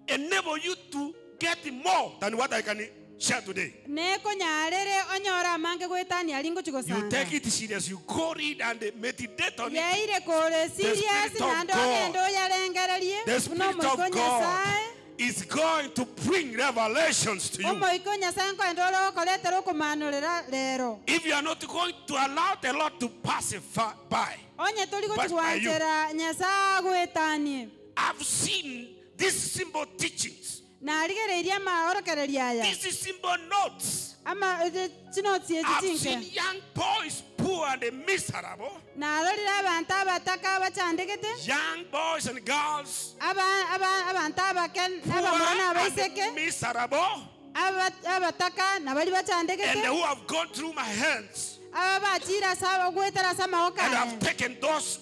enable you to get more than what I can share today. nekonyarere onyora amange gwetania ringo You take chigosanga it serious. You go read and meditate on it. yeire kore serious Spirit of nande God. ogende oyarengererie The buna Spirit omoika of o God nyasaye is going to bring revelations to you. omoika o nyasaye nkoenda ore okoretera okumanorera rero If you are not going to allow the Lord to pass it by, onye tori Pass by you. gochigwanchera nyasaye agwetanie I've seen these simple teachings, narigereirie amaorokereria aya these simple notes. ama eh, chinotsi echi I've chinke seen young boys poor and miserable, narorire abantu abataka abachandegete young boys and girls aba- aba- abantu abake poor abamwana abaiseke and miserable, aba- abataka nabari and bachandegete who have gone through my hands aba bachire ase abagwetera ase amagoko and have aya taken those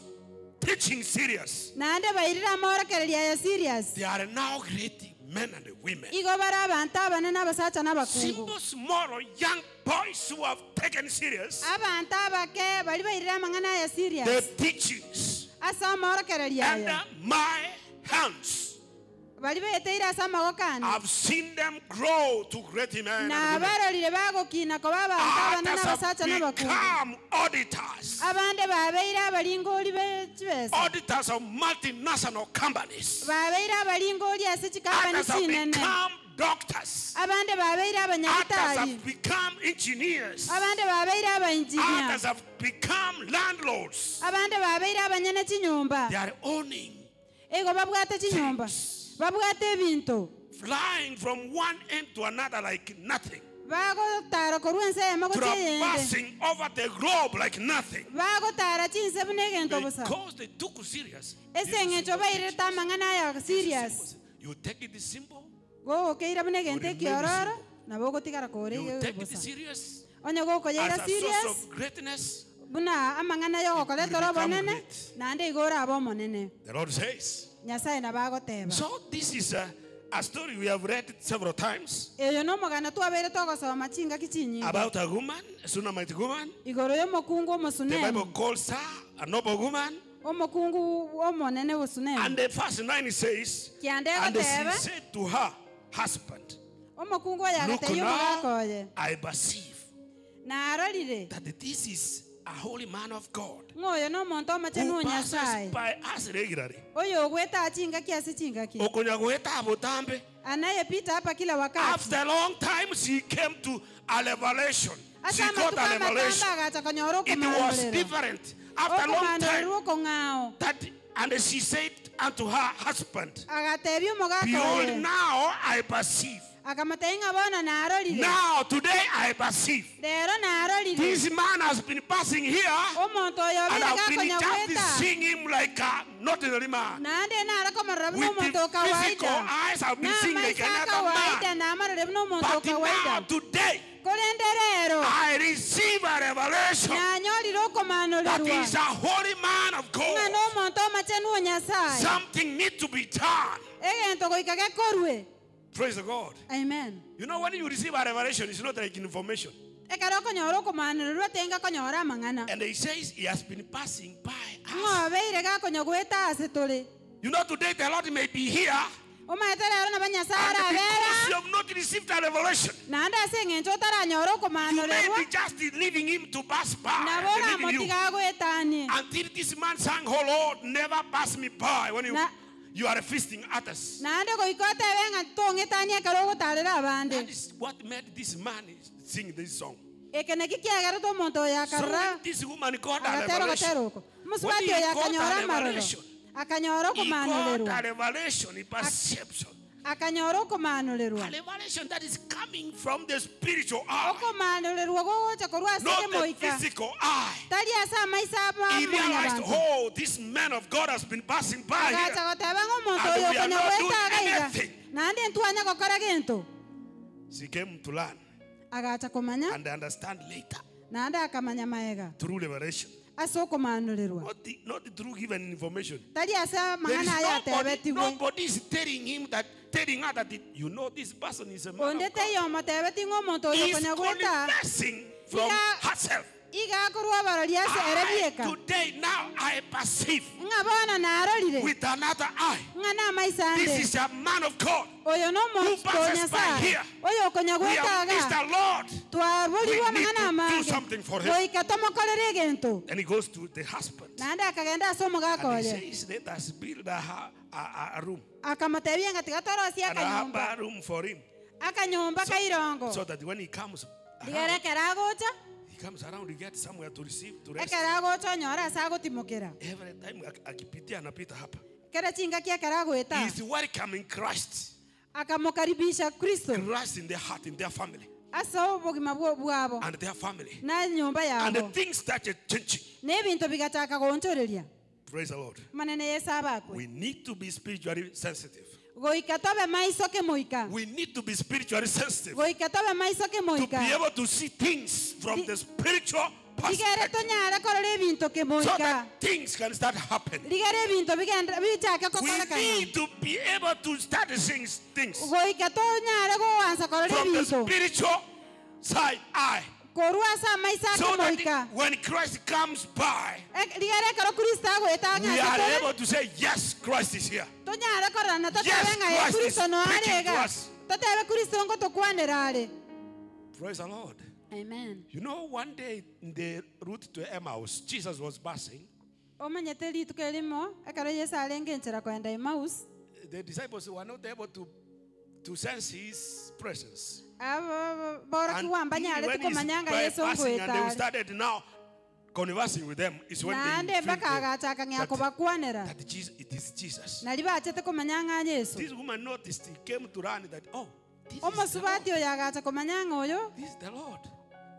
teachings serious. naende bairire amaorokereria aya serious They are now great men and women. igo bare abantu abanene abasacha n'abakungu Simple, small young boys who have taken serious abantu abake bari bairire amang'ana aya the serious teachings ase amaorokereria under aya my hands. bari beteire ase amagoko ane I've seen them grow to great men and women. nabarorire bagokina koba abantu abanene Others have abasacha n'abakungu become auditors, abande babeire abaringori bechibesa auditors of multinational companies. babeire abaringori ase chikampani Others have chinene become doctors. abande babeire Others abanyagitari have become engineers. abande babeire abainjinia Others have become landlords. abande babeire abanyene chinyumba They are owning, ego babwate chinyumba babwate ebinto flying from one end to another like nothing, bagotara korwa ense eyemo gochia eyende traversing over the globe like nothing. bagotara chinse buna egento bosa Because they took serious. ase eng'encho bairete amang'ana aya serious You take it simple, gogokeira buna egento Remain ekiororo nabo ogotigara kore you take it bosa serious onye gokoyeira as a source serious of greatness. buna amang'ana yogokoretera You become obonene great. naende igo oraba omonene The Lord says. nyasaye nabo agoteba So this is a, a story we have read several times eyo nomogano twabeire togosoma chingaki chinyinge about a woman, a Shunammite woman. igoro y'omokungu The Bible omosunemu calls her a noble woman. omokungu omonene osunemu And the verse 9 says, Kiande And she agoteba. said to her husband, omokungu oyo Look agatebia omogaka now, oye I perceive narorire that this is a holy man of God ng'oyo nomonto omochenu who o passes nyasaye by us regularly. oyo ogweta chingaki ase chingaki Okonya gweta botambe. anayepita hapa kila wakati After a long time, she came to a revelation. ase She got amatuko a revelation. amatamba agacha konyora It was okumanorero different. After a long time, okumanorerwa okong'ao that and she said unto her husband, agatebia omogaka Behold, oye now I perceive Akamotebia ng'a bono narorire. Now, today I perceive. Rero narorire. This man has been passing here, Omonto oyo and obere I've been gakonya just gweta. seeing him like an ordinary man. Naende nare komorora buna With omonto the o physical kawaida. eyes, I've been seeing like N'amaiso a another kawaida man. namorore buna omonto o But now, kawaida. today, Korende rero I receive a revelation nanyorire that okomanorerwa he's a holy man of ng'a God. n'omonto omachenu o Nyasaye. Something needs to be done. Egento goika gekorwe. Praise the God. Amen. You know, when you receive a revelation, it's not like information. Ekero okonyora okomanorerwa tenga konyora amang'ana. And he says he has been passing by us. Ng'obeire gakonya gweta ase tore. You know, today the Lord may be here. Omaete rero nabo Nyasaye And because arabera. you have not received a revelation, Naende ase eng'encho otaranyora you may okomanorerwa be just leaving him to pass by. nabo and leaving you. oramotiga agwetanie. Until this man sang, Oh Lord, never pass me by when you, Na- you are feasting others. Naende goika otebe ng'a tong'etanie ekero ogotarera abande. That is what made this man sing this song. Eke naki kiagerete omonto oyo So akarora when this woman got a agatera revelation, ogotera oko. when Omusubati he oyo got akanyora a amaroro. revelation, Akanyora he got okomanorerwa. a revelation, a perception. Akanyora okomanorerwa. A revelation that is coming from the spiritual eye, Okomanorerwa gogocha korwa ase not the kemoika. physical eye. Tari ase amaiso aba He realized, mwanyabanto. oh, this man of God has been passing by here. Agacha goteba ng'a omonto And oyo we are okonya not doing gweta agaiga. anything. Naende ntwanya gokora gento. She came to learn Agacha komanya and understand later naende akamanya maega through revelation, ase okomanorerwa. not through given information. Tari ase There is amang'ana aya nobody, atebetigwe. nobody is telling him that, telling her that, it, you know, this person is a man Onde of God. teiyo omotebeti ng'a omonto oyo He's okonya gweta confessing from Iga- herself. iga akorwa abarori ase ere I, bieka. today, now I perceive Ng'a bono narorire with another eye. ng'a n'amaiso This ande. is a man of God. Oyo who n'omonto o passes by Nyasaye. here. Oyo okonya We gweta have missed aga. the Lord. Twaborirwe We need amang'ana to do amange. something for him. Goika tomokorere egento. And he goes to the husband. Naende akagenda ase omogaka And he oye. says, Let us build a room. Akamotebia ng'a tiga torosie And a akanyomba. room for him. Akanyomba kairongo. So that when he comes Rigere around, ekero agocha, he comes around, he gets somewhere to receive, to rest. ekero agocha onyore ase agotimokera. Every time akipitia anapita hapa. Kera chingaki ekero agoeta. He is welcoming Christ. Akamokaribisha Kristo Christ in their heart, in their family, ase obogima bwabo and their family. na enyomba And the yabo. things started changing. N'ebinto bigachaka gonchoreria. Praise the Lord. Manene Yesu abakwe. We need to be spiritually sensitive. Goika tobe maiso kemoika. We need to be spiritually sensitive Goika tobe maiso to be kemoika. able to see things from the spiritual Rigere perspective tonyare korora ebinto so kemoika. that things can start happening. Rigere ebinto bigenda bichake We kokorekana. need to be able to start seeing things Goika tonyare goansa korora from the ebinto. spiritual side eye Korwa ase amaiso so that akemoika. when Christ comes by, Rigere ekero Kristo agoeta we are ang'ase able to say, Yes, Christ is here. tonyare korora na totebe Yes, ng'a ye Christ is Kristo no speaking to arega. us. Totebe Kristo ngotokwanera are. Praise the Lord. Amen. You know, one day in the route to Emmaus, Jesus was passing. Omanyete rituko erimo ekero Yesu arenge enchera koenda Emmaus The disciples were not able to sense his presence. abo borokigwa And mbanyarete when he's komanya ng'a Yesu passing and ngoeta they are. started now conversing with them, is when Naende they feel mpaka agachaka ng'a that, kobakwanera that Jesus, it is Jesus. nari bachete komanya ng'a Yesu. This woman noticed, he came to run that, oh, this is the Omosubati Lord. oyo agacha komanya ng'a oyo This is the Lord.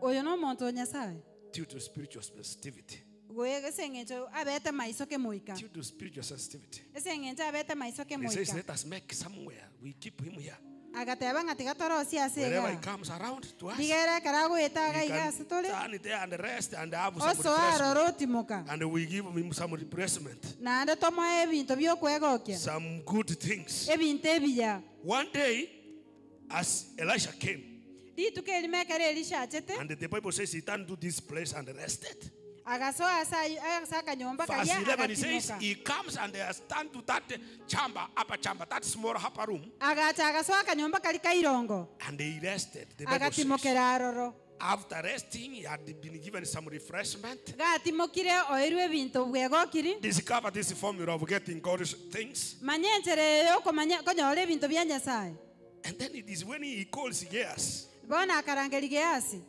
oyo n'omonto o Nyasaye. Due to spiritual sensitivity. Goe ase eng'encho abete maiso kemoika. Due to spiritual sensitivity. Ase eng'encho abete maiso He says, kemoika. let us make somewhere. We keep him here. Agateba ng'a tiga torosie ase Wherever he iga. comes around to us, Rigere ekero agoeta he iga iga can ase tore turn there and rest and have some osoa refreshment. aroro otimoka. And we give him some refreshment, Naende tomoe ebinto biokwegokia. some good things. Ebinto ebiya. One day, as Elisha came, Rituko erimo ekero Elisha achete and the Bible says he turned to this place and rested. agasoa ase ayi- ase akanyomba Verse karia 11, he says, agatimoka. he comes and they stand to that chamber, upper chamber, that small upper room, Agacha agasoa akanyomba kari kairongo and they rested. The Bible says. agatimokera aroro. After resting, he had been given some refreshment. Gatimokire oirwe ebinto bwegokiri. Discover this formula of getting God's things. Manya enchera eyo okomanya konyora ebinto bia Nyasaye. And then it is when he calls Gehazi, Bono akarangeria Gehazi.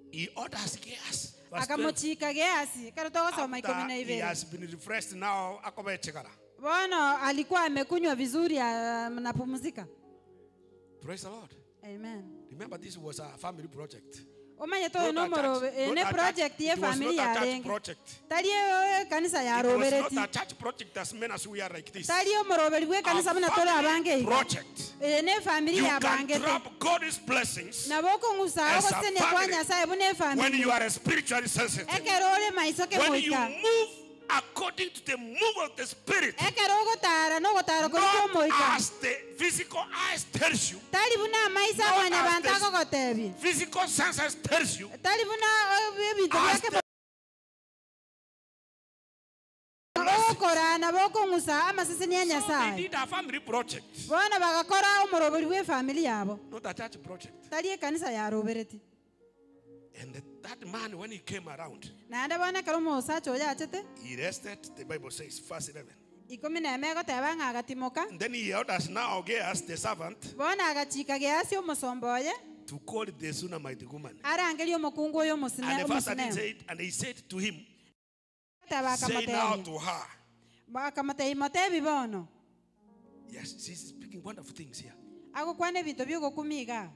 he orders Gehazi. Verse 12. Akamochika Gehazi ekero togosoma ikomi After na he ibere. has been refreshed now, akobechekara. Bono alikuwa amekunywa vizuri anapumzika. Praise the Lord. Amen. Remember, this was a family project. Omanyete oyo Not a nomorobe church- not ne a church- project ye it was family not a church yarenge project. tari eh, kanisa It was not yarobereti a church project as men as we are like this. tari omoroberi bwa ekanisa A buna tore family abange iga project. eye ne efamiri You can yabangete drop God's blessings nabo okong'usa As a ogosenia kwa family, nyasaye buna when efamiri you are spiritually sensitive. ekero ore maiso When you kemoika move according to the move of the spirit, ekero ogotara nogotara kori not kwomoika as the physical eyes tells you, tari buna amaiso Not abanya as bantu the- agogotebia physical senses tells you, tari buna eh, ebinto As biake ogokora nabo okong'usa amaseseni ya so they nyasaye did a family project, bono bagakora omorobori bwa efamiri yabo not a church project. tari ekanisa yarobereti And that man, when he came around, naende bono ekero omosacha oyo achete he rested, the Bible says, verse 11. ikumi na eme egoteba ng'a agatimoka And then he orders now Gehazi, the servant, bono agachika geasi omosomba oye to call the Shunammite woman. arangeria omokungu oyo And the verse 13 omosinemu said, and he said to him, teba Say now akamotebia to her. akamotebia motebi bono Yes, she's speaking wonderful things here. agokwana ebinto biogokumi iga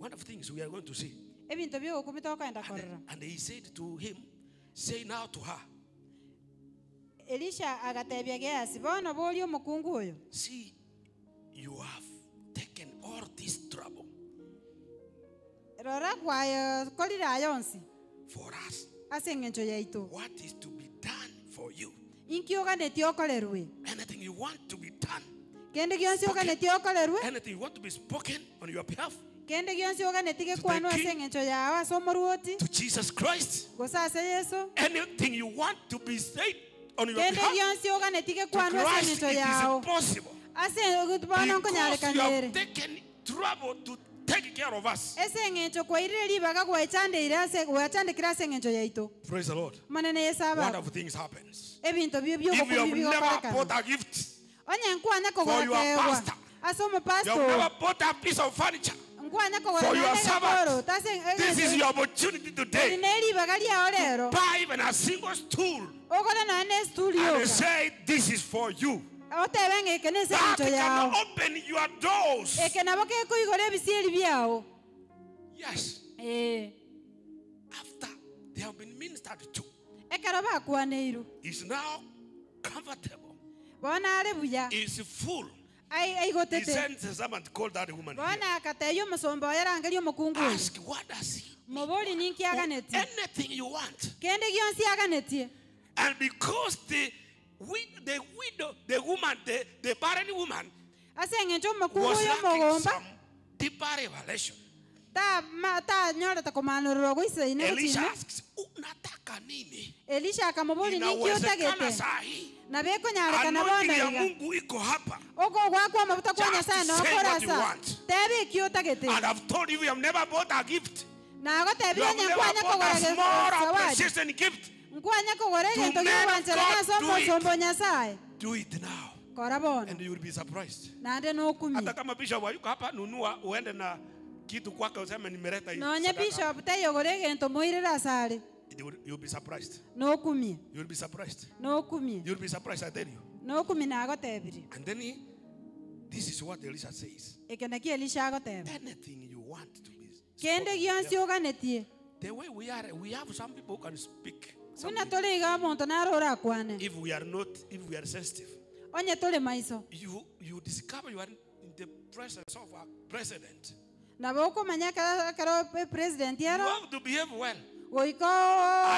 Wonderful things we are going to see. ebinto biogokumi tokoenda And, korora and he said to him, Say now to her, elisha agatebia geasi bono bori omokungu oyo See, you have taken all this trouble rora kwayo korire ayonsi for us. ase eng'encho yaito What is to be done for you? inki oganetie okorerwe Anything you want to be done, kende gionsi oganetie okorerwe anything you want to be spoken on your behalf kende gionsi oganetie To the gekwanwa ase king. eng'encho yao ase omorwoti to Jesus Christ, gose ase yeso anything you want to be said on your kende behalf gionsi oganetie to gekwanwa ase Christ, eng'encho it yao is possible. ase bono Because you nkonyarekanere have taken trouble to take care of us. ase eng'encho kwairire ribaga gwechandeire ase gwechandekire ase eng'encho yaito Praise the Lord. manene yesu ababa Wonderful things happens. ebinto bio If you by'obokubi have never bought bigokorekana a gift, onye nkwanya For kogora your keegwa pastor. ase you have omopasto never bought a piece of furniture. nkwanya kogora For your naende servant. gekoro tase This is your opportunity today. neribaga riao rero Buy even a single stool ogore noe na esituri and yoka say, This is for you. otebe ng'eke na ase That eng'encho can yao open your doors. eke nabo gekoigora ebisieri biao Yes. Eh, After they have been ministered to, ekero bakwaneirwe is now comfortable, bono are buya is full. Ai- He aigotete sends a servant, call that woman. bono Here. akatebia omosomba oyo arangeria omokungu oyo Ask, what does he? mobori ninki aganetie Anything you want. kende gionsi aganetie And because the, the widow, the woman, the barren woman ase eng'encho omokungu was oyo lacking omogomba some deeper revelation. tanyorete komanorerwa goisaine Elisha gochina asks, unataka nini? elisha akamobori ninki Inawezekana otagete saa hii nabekonyarekana bono anointing ya iga Mungu iko hapa. oko gwakwa amabuta kwa Just nyasaye say what you nokorasa want. tebe eki otagete And I've told you, you have never bought a gift. You nagotebire have onye never nkwanya bought kogora a small zawadi appreciation gift. nkwanya kogora To egento men of giogwanchera God, ase do it. omosombo nyasaye Do it now. kora bono And you will be surprised. naende nokumia Hata kama bishop hayuko hapa, nunua uende na kitu kwake useme nimeleta hii. nonye sadaka. bishop teyogora egento moirere asare You'll be surprised. nokumia You'll be surprised. nokumia You'll be surprised, I tell you. nokumia nagotebire And then he, this is what Elisha says. ekio nakio elisha agoteba Anything you want to be. kende spoken. gionsi oganetie The way we are, we have some people who can speak. buna something. tore iga omonto naro orakwane If we are not, if we are sensitive, onye tore maiso you discover you are in the presence of a president. nabo okomanya ekero president You ero have to behave well. goika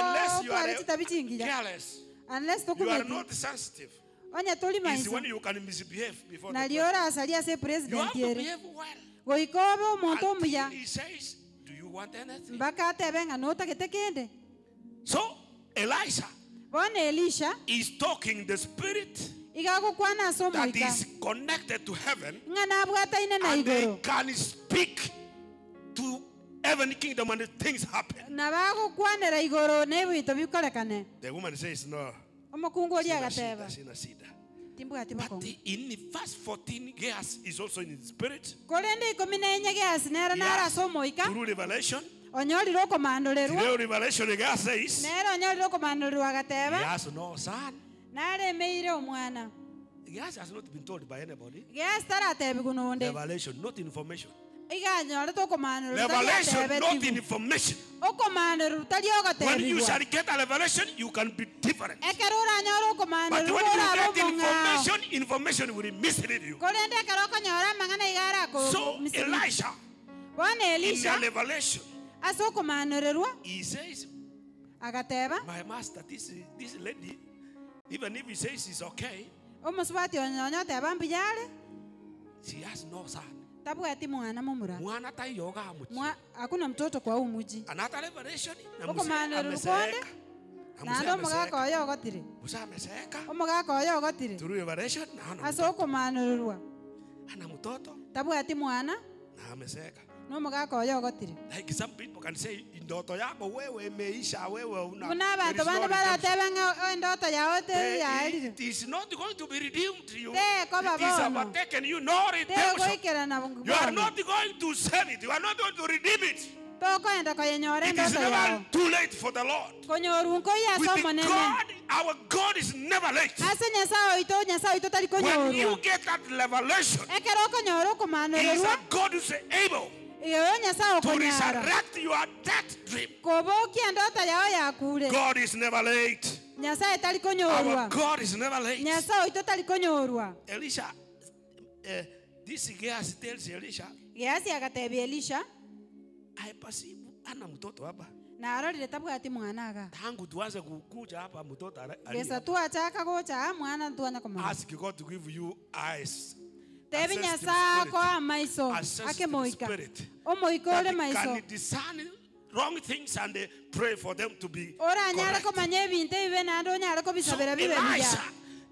Unless you otware are chitabi chingiya careless, unless you are tokumeti not sensitive. onye tori It's maiso when you can misbehave before the nario president. orasaria ase You president have to ere behave well. goika obe omonto Until omuya he says, Do you want anything? mpaka atebe ng'a notagete kende So Elisha bono elisha is talking the spirit iga agokwana ase that omoika is connected to heaven, ng'a nabwataine na and they igoro can speak to heaven kingdom and things happen. nabo agokwanera igoro na ebinto bikorekane The woman says, No. omokungu oria Sina shida, agateba sina shida. timbwati But bokongo in the verse 14, Gehazi is also in the spirit. korende ikomi na enye geasi nere He nare has, ase omoika Through revelation, onyorire okomandorerwa through revelation, Gehazi says, nere onyorire okomandorerwa he agateba has no son. naremeire omwana Gehazi has not been told by anybody. geasi taratebiwa nonde Revelation, not information. Iga anyorete okomanerwa tari Revelation, not atebetigwe. information. Okomanerwa tari When you ogotebigwa. shall get a revelation, you can be different. Ekero oranyore But okomanerwa when you orabe get omong'ao. information, information will mislead you. Korende ekero okonyora amang'ana iga arako So Elisha, Bono in the Elisha revelation, ase okomanererwa he says, agateba My master, this, this lady, even if he says it's okay, omosubati onyonya oteba mbuyare she has no son. tabwati mwana mumura Mwana taiyoga amuchi. Mwa, hakuna mtoto kwa huu muji Another revelation, na mzee Okomanererwa amezeeka. konde Na mzee naende omogaka amezeeka. oyo ogotire Mzee amezeeka. omogaka oyo ogotire Through revelation, na hana ase mtoto. okomanererwa Hana mtoto tabwati mwana na amezeeka. n'omogaka oyo ogotire Like some people can say, ndoto yako wewe imeisha, wewe una. buna there abanto is no bande redemption. baratebe ng'a endoto yao te yaerire It is not going to be redeemed. You, Te koba it is bono. overtaken you. No redemption. tegoikerana You are not going to save it. You are not going to redeem it. tokoenda koyenyora It is endoto yao never too late for the Lord. konyorwa nkoi ase With the omonene God, our God is never late. ase nyasaye oito nyasaye oito tari When you konyorwa get that revelation, ekero okonyora He is okomanererwa a God who is able eyo nyasaye to okonyara resurrect your dead dream. kobokia endoto yao yakure God is never late. nyasaye tari Our konyorwa God is never late. nyasaye oito tari konyorwa Elisha, this Gehazi tells Elisha, geasi agatebia elisha I perceive ana mtoto hapa. narorire tabwati mwana aga Tangu tuanze kukuja hapa mtoto ali gesa hapa. twachaka gocha aa mwana ntwanya komanya Ask God to give you eyes. tebi A sensitive nyasaye spirit. akoa amaiso A sensitive akemoika spirit. omoika That ore maiso can discern wrong things and pray for them to be oranyare correct. komanya ebinto ebibe naende onyare So kobisabera bibe buya Elisha,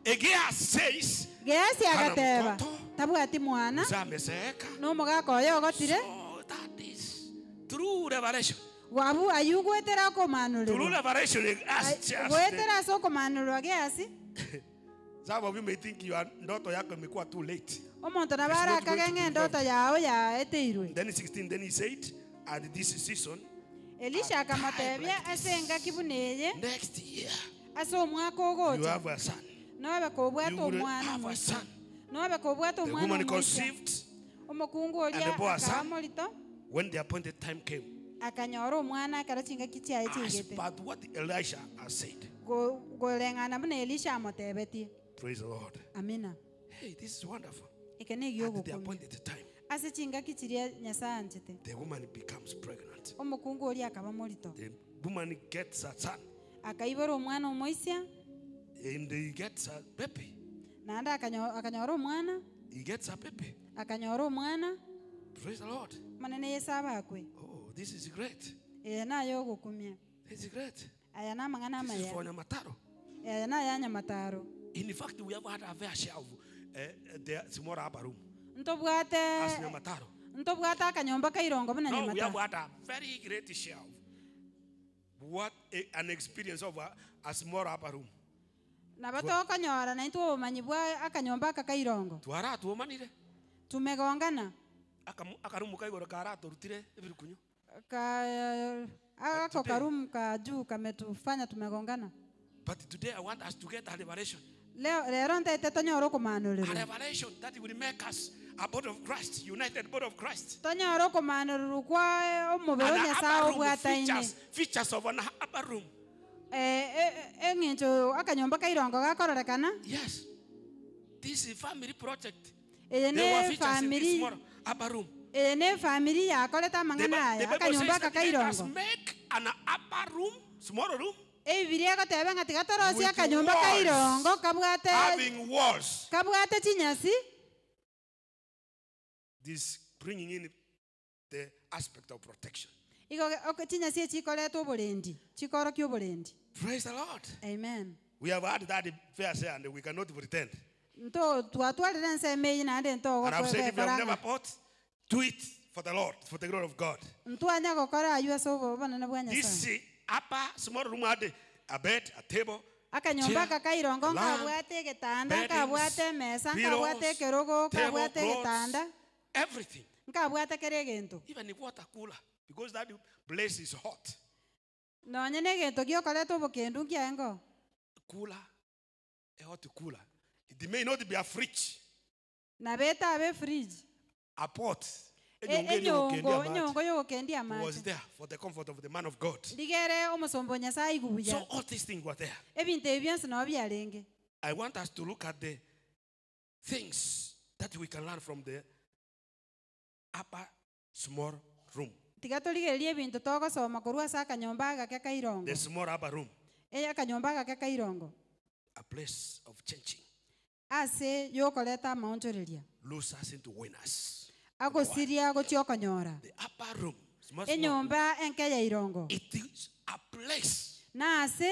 Gehazi says, geasi Hana agateba mtoto. tabwati mwana mzee amezeeka. n'omogaka oyo ogotire So that is through revelation. wabu ayu gwetera Through okomanurerwa revelation, he asked just gwetera ase okomanurerwa geasi Some of you may think you are ndoto yako imekuwa too late. omonto It's not going to nabarakage be ng'a endoto yao yaeteirwe Then 16, then he said, at this season, elisha akamotebia ase engaki buna eye next year, ase omwaka you ogocha have a son. nobe You kobwata will omwana have a omoisia son. nobe kobwata The omwana woman omoisia conceived omokungu and oria the boy a akaba son. morito when the appointed time came. akanyora omwana ekero chingaki chiaye As chigete but what Elisha has said. Goreng'ana buna elisha amotebetie Praise the Lord. amina Hey, this is wonderful. eke na At the egiogokumia appointed time, ase chingaki chiria nyasaye anchete the woman becomes pregnant. omokungu oria akaba morito The woman gets a son akaibora omwana omoisia and he gets a baby. naende akanyora omwana He gets a baby. akanyora omwana Praise the Lord. manene yesu abakwe Oh, this is great. eye nayo ogokumia This is great. aya na amang'ana This is amaya for Nyamataro. aya naya nyamataro In fact, we have had a fair share of the small upper room ntobwate as Nyamataro. ntobwate akanyomba kairongo buna No, we have nyamataro had a very great share of what an experience of a small upper room. nabo tokonyora naintwe obomanyi bwa akanyomba aka kairongo Twaratuomanire tumegongana akarumu kaigoro karaturutire ebirukunyu. ka ako karumu ka juu kametufanya tumegongana But today I want us to get a revelation. leo rero ntaete tonyora A okomanurerwa revelation that will make us a body of Christ, united body of Christ. tonyora okomanurerwa kwa omobere An onyasaye upper room, obwataine features of an upper room. Eng'encho akanyomba kairongo gakororekana Yes. This is family project. eye There were ne features in this family small upper room. eye ne family yakorete The, amang'ana the aya Bible akanyomba says aka that let us kairongo make an upper room, small room, ebibiri egoteba ng'a tiga torosie With akanyomba walls. kairongo kabwate having walls. kabwate chinyasi This bringing in the aspect of protection. igo chinyasi echi chikoretwa oborendi chikorokia oborendi Praise the Lord. amen We have had that verse and we cannot pretend. nto twatwarire ensemo eyi naende And I've said if you have never ntogokoranga bought, do it for the Lord, for the glory of God. ntwanya gokora aywo ase obonene bwa This nyasaye upper small room had a bed, a table, akanyomba chair, aka kairongo lamp, nkabwate egetanda beddings, nkabwate emesa nkabwate pillows, ekerogo nkabwate tablecloths, egetanda everything. nkabwate kera egento Even the water cooler, because that place is hot. nonye na egento giokoreta obokendu nkiaengo Cooler, a hot cooler. It may not be a fridge, nabete abe efridge a pot. Enyongo eri Enyongo yogokendia amache enyongo yogokendia was amache there for the comfort of the man of God. Rigere omosomba o Nyasaye So aigubuya. all these things were there. Ebinto ebi bionsi nabo biarenge. I want us to look at the things that we can learn from the upper small room. Tiga torigererie ebinto togosoma korwa ase akanyomba agake ka irongo. The small upper room, Eye akanyomba agake ka irongo. a place of changing. Ase yokoreta amaonchoreria. Losers into winners. Agosiria gochia okonyora. The upper room, small, small, Enyomba enke ya irongo. it is a place Na ase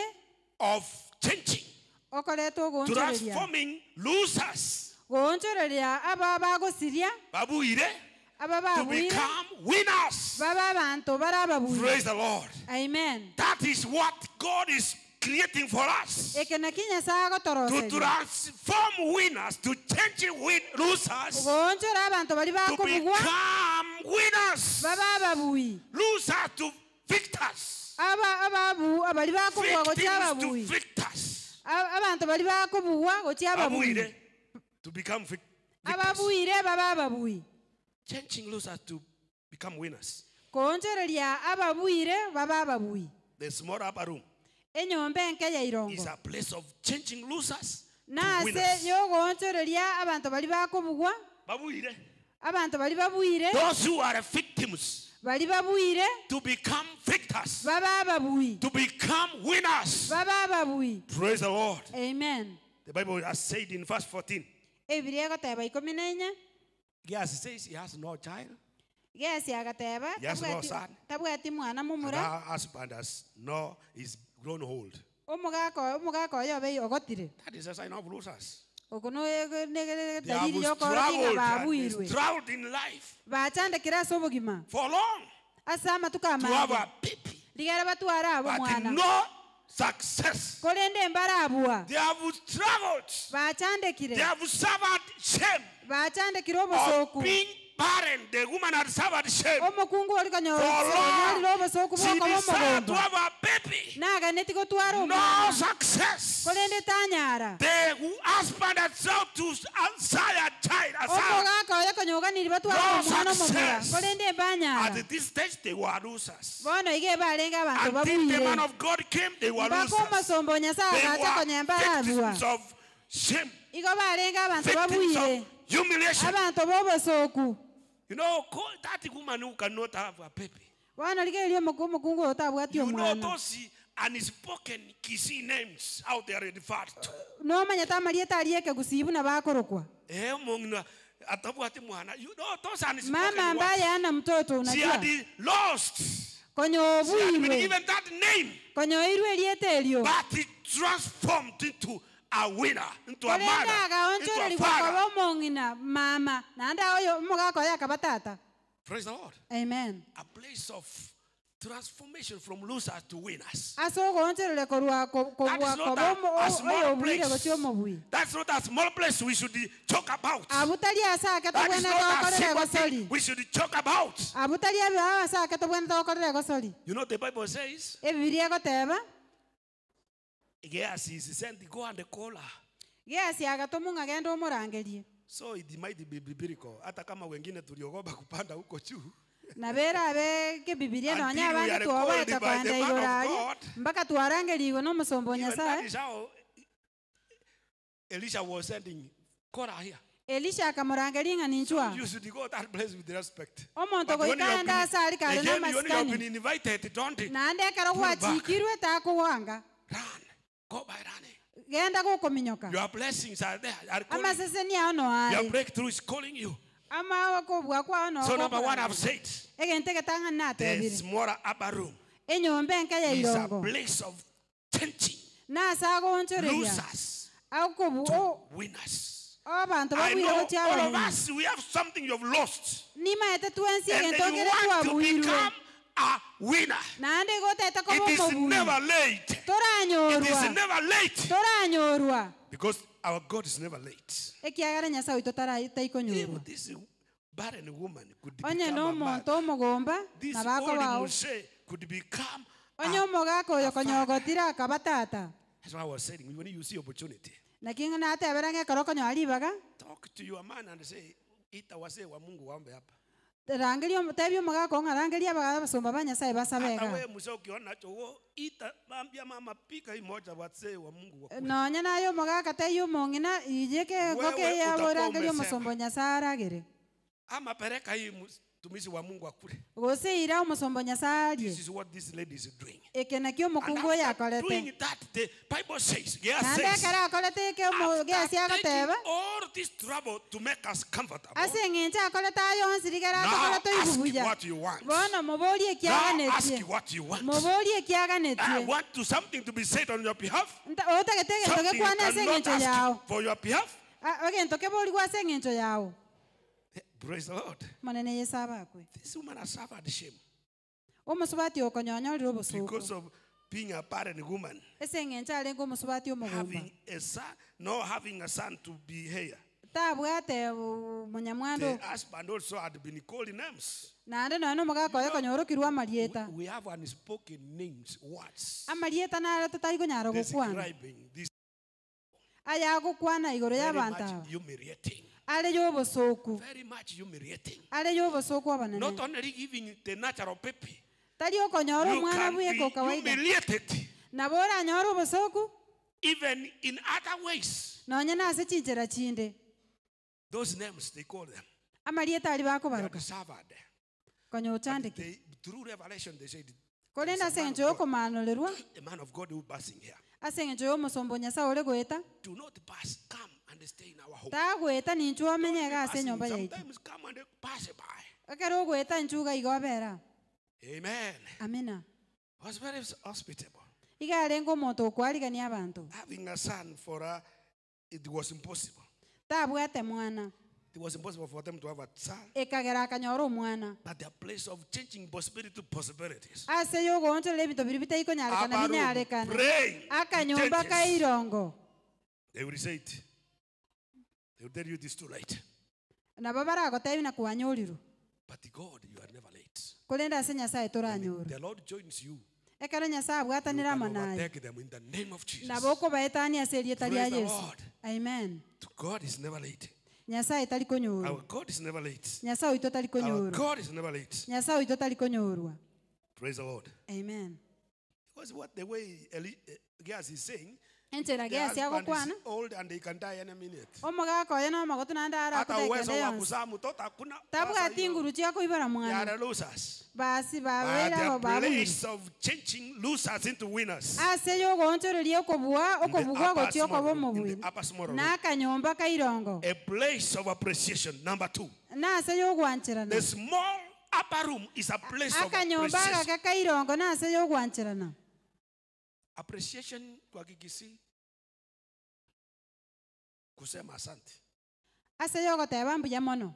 of changing, okoreta ogoonchoreria. transforming losers Goonchoreria aba bagosiria, babuire aba to babuire, become winners. baba abanto bare ababuire. Praise the Lord. Amen. That is what God is creating for us. Eke naki Nyasaye To agotoroseria. transform winners, to change win losers, Goonchora abanto bari to bakobugwa, become winners. baba ababui. Losers to victors. Aba ababu abari bakobugwa gochia Victims to ababui. victors. Abanto bari bakobugwa gochia ababui. Abuire to become victors. Ababuire baba ababui. Changing losers to become winners. Koonchoreria ababuire baba ababui. The small upper room Enyomba enke ya is irongo. a place of changing losers to Nase winners. yogoonchoreria abanto bari bakobugwa, Babuire. abanto bari babuire, Those who are victims bari babuire, to become victors, baba ababui. to become winners. Baba ababui. Praise the Lord. Amen. The Bible has said in verse 14, Ebibiri egoteba ikumi na enye, Gehazi says he has no child, Gesi agateba, Yes, no tabwati son. tabwati mwana and momura, her husband has no, is grown old. omogaka omogaka oyo obe ogotire. That is a sign of losers. Oko no They have dalili yokorokia struggled, and babuirwe. struggled in life Bachandekire ase obogima for long ase amatuko to have amange. a baby, Rigera batware abo but mwana. no success. Korende mbarabua. They have struggled. Bachandekire. They have suffered shame Bachandekire of obosoku. being barren. The woman had suffered shame Omokungu ori for konyorire long. obosoku She bwokoba desired to omogomba. have a baby. Naganeti gotwara No omwana. success. Korende tanyara. The husband had sought to sire a child. A son. Omogaka oyo konyoganiri batwara No omwana omomura. success. Korende mbanyara. At this stage, they were losers. Bono iga ebarenge abanto Until the man babuire. of God came, they were Mpaka losers. omosomba o Nyasaye They agacha were konyemba arabua. victims of shame, Igo barenge abanto victims babuire. of humiliation. Abanto bobosoku. You know, that woman who cannot have a baby. Bono rigereria omokungu oyo tabwati You know omwana. those unspoken Kisii names out there referred to. Nomanyete amarieta aria ekegusii buna bakorokwa. Eh, mong'ina, atabwati mwana. You know those unspoken Mama words. ambaye hana mtoto She unajua. had lost. Konya She had been obuirwe. given that name, Konya oirwe erieta erio. but it transformed into a winner, into a Korende mother, into a agaonchorerigwa koba father. omong'ina mama naende oyo omogaka oyo akaba tata. Praise the Lord. Amen. A place of transformation from losers to winners. Ase ogoonchoreria korwa That kobua is not koba a small oyo obuire place. gochia omobui. That's not a small place we should talk about. Abu tari ase ake That is tobwenerete not a gokorera simple egosori. thing we should talk about. Abu tari abe ase ake tobwenerete gokorera egosori. You know, the Bible says, Ebibiri egoteba Gehazi is sent, go and call her. Geasi agatomwa ng'a genda omorangerie. So it might be biblical. Hata kama wengine tuliogopa kupanda huko juu. Na bera abe kebibiria Until nonya we abande are twoboete called by the koenda man igoro of aria God. mpaka twarangerigwe na omosomba o Even that Nyasaye. is how Elisha was sending, call her here. Elisha akamorangeria ng'a ninchwa. You should go that place with respect. Omonto But when you goika have ende been, ase ari kare again, when you have n'amasikani. been invited, don't Naende ekero pull back. gwachikirwe takogoanga. Run. Go by running. Genda gokominyoka. Your blessings are there. Are calling. you. Amaseseni ao no Your are. breakthrough is calling you. Ama okobua kwao no So number one, gokoranga. I've said, Egento egetang'ani the natebire. smaller upper room Enyomba enke ya is a irongo. place of changing Nase agoonchoreria. losers Akobu to o winners. abanto I babuire know gochia all of ababui. us, we have something you've lost. Nimaete twensi And egento you kere want to twabuirwe. become a winner. Naende gotete koba It is omobui. never late. It is Toranyorwa. never late. Toranyorwa. Because our God is never late. Ekiagera Nyasaye oito If taikonyurwa. this barren woman could Onye become a n'omonto mother, omogomba this na old bakobao. Moshe could become Onye a omogaka oyo a father. konyogotire akaba tata. That's why I was saying, when you see opportunity, Naki natebera ng'ekero okonyora ribaga, talk to your man and say, ita wazee wa Mungu waombe hapa. Rangeria omo- tebia omogaka oo ng'a rangeria aba- abasomba ba Nyasaye basabe Hata igaa. wewe mzee ukiona chogoo ita ambia mama pika hii moja wazee wa Mungu wakule. Nonya naye omogaka teiyo omong'ina iyeke engoko Wewe eye utakuwa orangerie umesema. omosomba o Nyasaye aragere. Ama peleka hii mtumishi wa Mungu akule. Gose ira omosomba o Nyasaye arie. This is what this lady is doing. Eke nakio And omokungu oyo after akorete. doing that, the Bible says, Gehazi Naende says, ekero akorete eke omo- Gehazi after taking agoteba, all this trouble to make us comfortable, ase eng'encho akorete aye onsi rigere now atokore ask toibubuya. what you want. Bono moborie Now ask ekiaganetie. what you want. Moborie I ekiaganetie. want to something to be said on your behalf. Nta- otagete egento Something you gekwana ase cannot eng'encho yao. ask for your behalf. A- egento keborigwe ase eng'encho yao. Praise the Lord. Monene Yesu abakwe. This woman has suffered shame Omosobati okonyonyorire obosuku. because of being a barren woman, Ase eng'encho arenge omosubati omogomba. having a son, not having a son to be here. Tabwate munyamwando The husband also had been called names. naende nonya omogaka oye konyorokirwe amarieta. We have unspoken names, words Amarieta naro totari konyara gokwana. describing this Aya agokwana igoro very y'abanto much aba. humiliating. Are y'obosoku. Very much humiliating. Are y'obosoku Not abanene. only giving the natural baby, Tari okonyora you omwana can be bweka okawaida. humiliated Nabo oranyore obosoku even in other ways. nonya nase chinchera chinde. Those names they call them. Amarieta ari They had bakobaroka. suffered. Konya But ochandeke. they, through revelation, they said, Korende "There's ase a man eng'encho of God, y'okomanorerwa a man of God who passing here. ase eng'encho y'omosomba o Nyasaye ore goeta Do not pass. Come and stay in our home. tagoeta ninchu omenye Don't be iga ase passing. enyomba yaitu. Sometimes come and pass by. Ekero ogoeta inchu iga iga obera. Amen. Amina. Was very hospitable. Iga arenge omonto okwarigania abanto. Having a son for her, it was impossible. Tabwate mwana. It was impossible for them to have a son. Ekagera akanyora omwana. But their place of changing possibility to possibilities. Ase yogoonchorera ebinto biria bitaikonyarekana Abaru binyarekana. praying Akanyomba changes. kairongo. They will say it. They will tell you it is too late. Nabo baragotebia na kwanyorirwe. But God, you are never late. Korende ase Nyasaye toranyorwa. The Lord joins you. Ekero Nyasaye You abwatanire can amo naye. overtake them in the name of Jesus. Nabo okobaetania ase erieta ria Praise the Yesu. Lord. Amen. God is never late. Nyasaye tari konyorwa. Our God is never late. Nyasaye oito tari Our konyorwa. God is never late. Nyasaye oito tari konyorwa. Praise the Lord. Amen. Because what the way Eli, Gehazi is saying, Enchera the Gehazi husband agokwana is old and he can die any minute. omogaka oyo nomogotu naende Hata uwezo arakoteka wa yonsi kuzaa mtoto hakuna. Sasa tabwati hiyo, nguru chiakoibora They mwana are losers. basi But babeire abo the babunire place of changing losers into winners. ase yogoonchoreria okobua In the okobugwa upper gochia small okoba room, in omobui the upper small room. na akanyomba kairongo A place of appreciation. Number two. nase yogwancherana The small upper room is a place of akanyomba appreciation. agake kairongo nase yogwancherana Appreciation kwa Kikisii kusema asante. ase yogoteba mbuya mono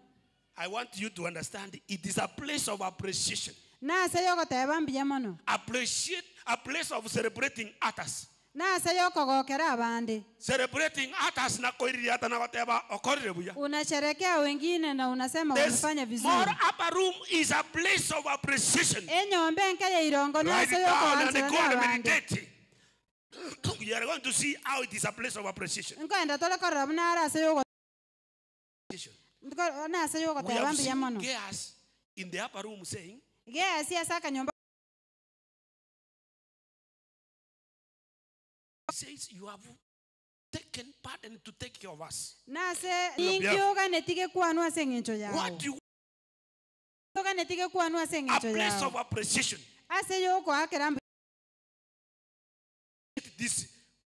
I want you to understand it is a place of appreciation. nase yogoteba mbuya mono Appreciate a place of celebrating others. nase yokogokera abande Celebrating others na koiriata na whatever okorire buya. unasherekea wengine na unasema The wamefanya small vizuri upper room is a place of appreciation. enyomba enke ya irongo Write nase it down and yokoancherana go and abande meditate. You are going to see how it is a place of appreciation. nkoenda tore korora buna are ase yogo nko- nase We yogoteba have mbuya seen mono Gehazi in the upper room saying, Gehazi ase akanyomba says you have taken burden to take care of us. nase Your behalf. ninkioganeti gekwanwa ase eng'encho yao What do you oganeti gekwanwa ase a eng'encho place yao of appreciation? ase yokoakera mbuya This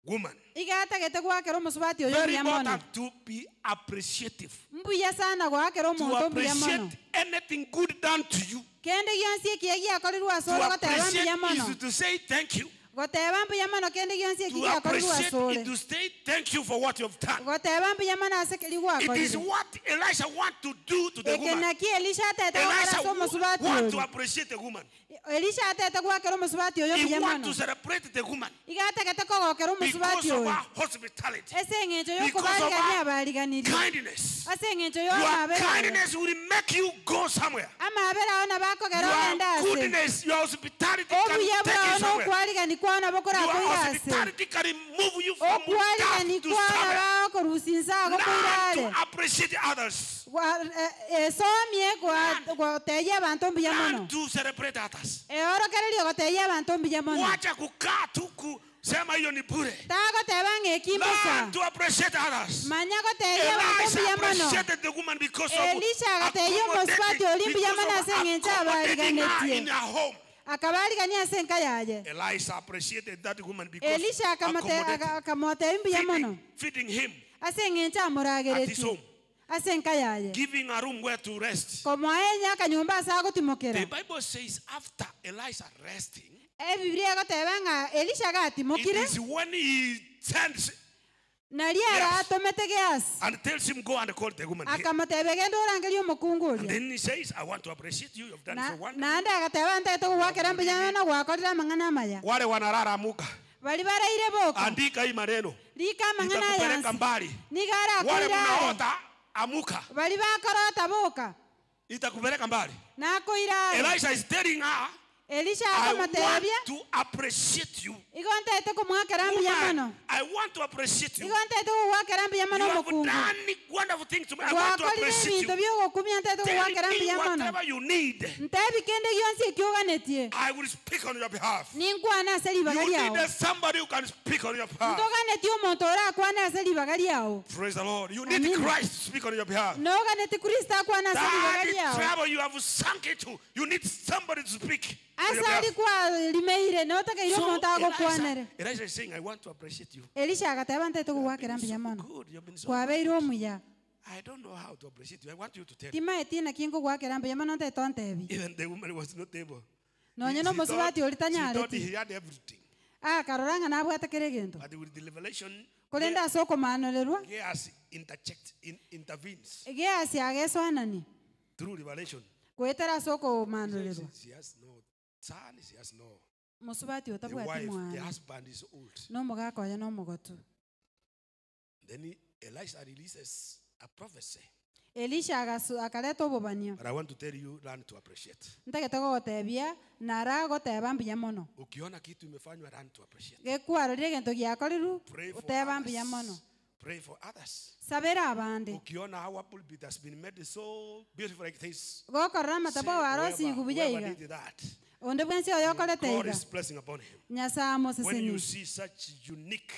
woman. igatagete gwakera omosubati oyo Very mbuya mono important to be appreciative. mbuya sana gwakera To omonto mbuya mono appreciate anything good done to you. kende gionsi ekiya giakorirwe ase To ore goteba appreciate mbuya mono is to say thank you. goteba mbuya mono kende gionsi eki To giakorirwe appreciate ase ore is to say thank you for what you have done. goteba mbuya mono ase keri It is gwakorire what Elisha want to do to the eke woman. naki elisha atete gokora Elisha ase omosubati want to oyo appreciate the woman. elisha atete gwakera omosubati oyo He mbuya want mono to celebrate the woman iga atagete kogokera omosubati because of oyo her hospitality, ase eng'encho Because of yokobarigania her abariganirie kindness. ase eng'encho Your yomabere kindness will make you go somewhere. amabere ao nabakogera ogenda Your ase goodness, your hospitality can obuya take bwao you somewhere. nokwarigani kwana Your bokorakoira ase hospitality can remove you from death okwarigani to kwana service. bakorusia inse Learn agokoirare to appreciate others. Esomie goteyia abanto mbuya mono Learn to celebrate others. eorokereria goteyia abanto mbuya mono Wacha kukaa tu kusema hiyo ni bure. tagoteba ng'eki mbosa Learn to appreciate others. manya goteyia abanto Elisha mbuya mono appreciated the woman because of Elisha agateyia omosubati oria mbuya because mono of ase eng'encho accommodating her abariganetie. in her home. akabarigania ase enka yaye Elisha appreciated that woman because elisha accommodating, akamotebia mbuya mono feeding, feeding him, ase eng'encho At his amorageretie home. ase enka yaye giving a room where to rest. komoa enya akanyomba ase agotimokera The Bible says after Elisha resting, ebiblia egoteba ng'a elisha it gatimokire is when he sends nari Yes. aratomete geasi and tells him, Go and call the woman here. akamotebia genda orangeria omokungu And oria then he says, I want to appreciate you. You've done Na- so wonderful. naende agateba ntagete gogwakera mbuya mono gwakorire amang'ana amaya Wale wanarara amuka. bari baraire boka Andika hii maneno. rika amang'ana Itakupeleka ayansi mbali. niga Wale arakoire are mnaota amuka. bari bakorota boka Itakupeleka mbali. nakoire are Elisha is telling her, elisha I want akamotebia to appreciate you. igo ntagete komwakera mbuya Woman, mono I want to appreciate you. igo ntagete gogwakera mbuya You mono have omokungu done wonderful things to me. I want to gwakorire appreciate ebinto you. biogokumia ntagete Tell gogwakera me mbuya mono whatever you need. ntebi kende gionsi ekioganetie I will speak on your behalf. ninkwana ase ribaga You riao need somebody who can speak on your behalf. ntoganetie omonto orakwana ase ribaga riao Praise the Lord. You need Amina. Christ to speak on your behalf. noganeti kristo akwana ase ribaga That riao trouble you have sunk into, you need somebody to speak. on your ase behalf. ari kwarimeire notakeire So omonto agokwanere Elisha, Elisha is saying, I want to appreciate you. elisha agateba ntagete gogwakera You've been mbuya so mono good. You've been so kwabeire good. omuya I don't know how to appreciate you. I want you to tell me. timaeti naki nkogwakera mbuya mono ntagete ontebi Even the woman was not able. nonye She na omosubati thought- ori She thought tanyareti he had everything. akarora ng'a nabwate kere egento But with the revelation, korende ase okomanorerwa Gehazi interject, in, intervenes geasi agesoanania through revelation. gwetera ase She okomanorerwa she has no son, she has no. mosubati The otabwati wife, the mwana husband is old. nomogaka oye nomogotu Then he, Elisha releases a prophecy. elisha agasu- akareta obobanio But I want to tell you, learn to appreciate. ntagete gogotebia nara goteba mbuya mono Ukiona kitu imefanywa, learn to appreciate. gekwarorire egento giakoriru Pray for oteba mbuya mono others. Pray for others. sabera abande Ukiona our pulpit has been made so beautiful like this. gokorora Say, amatabo warosigu buya whoever iga did that, onde bwensi oyo okorete God iga is blessing upon him. nyasaye When you amoseseni see such unique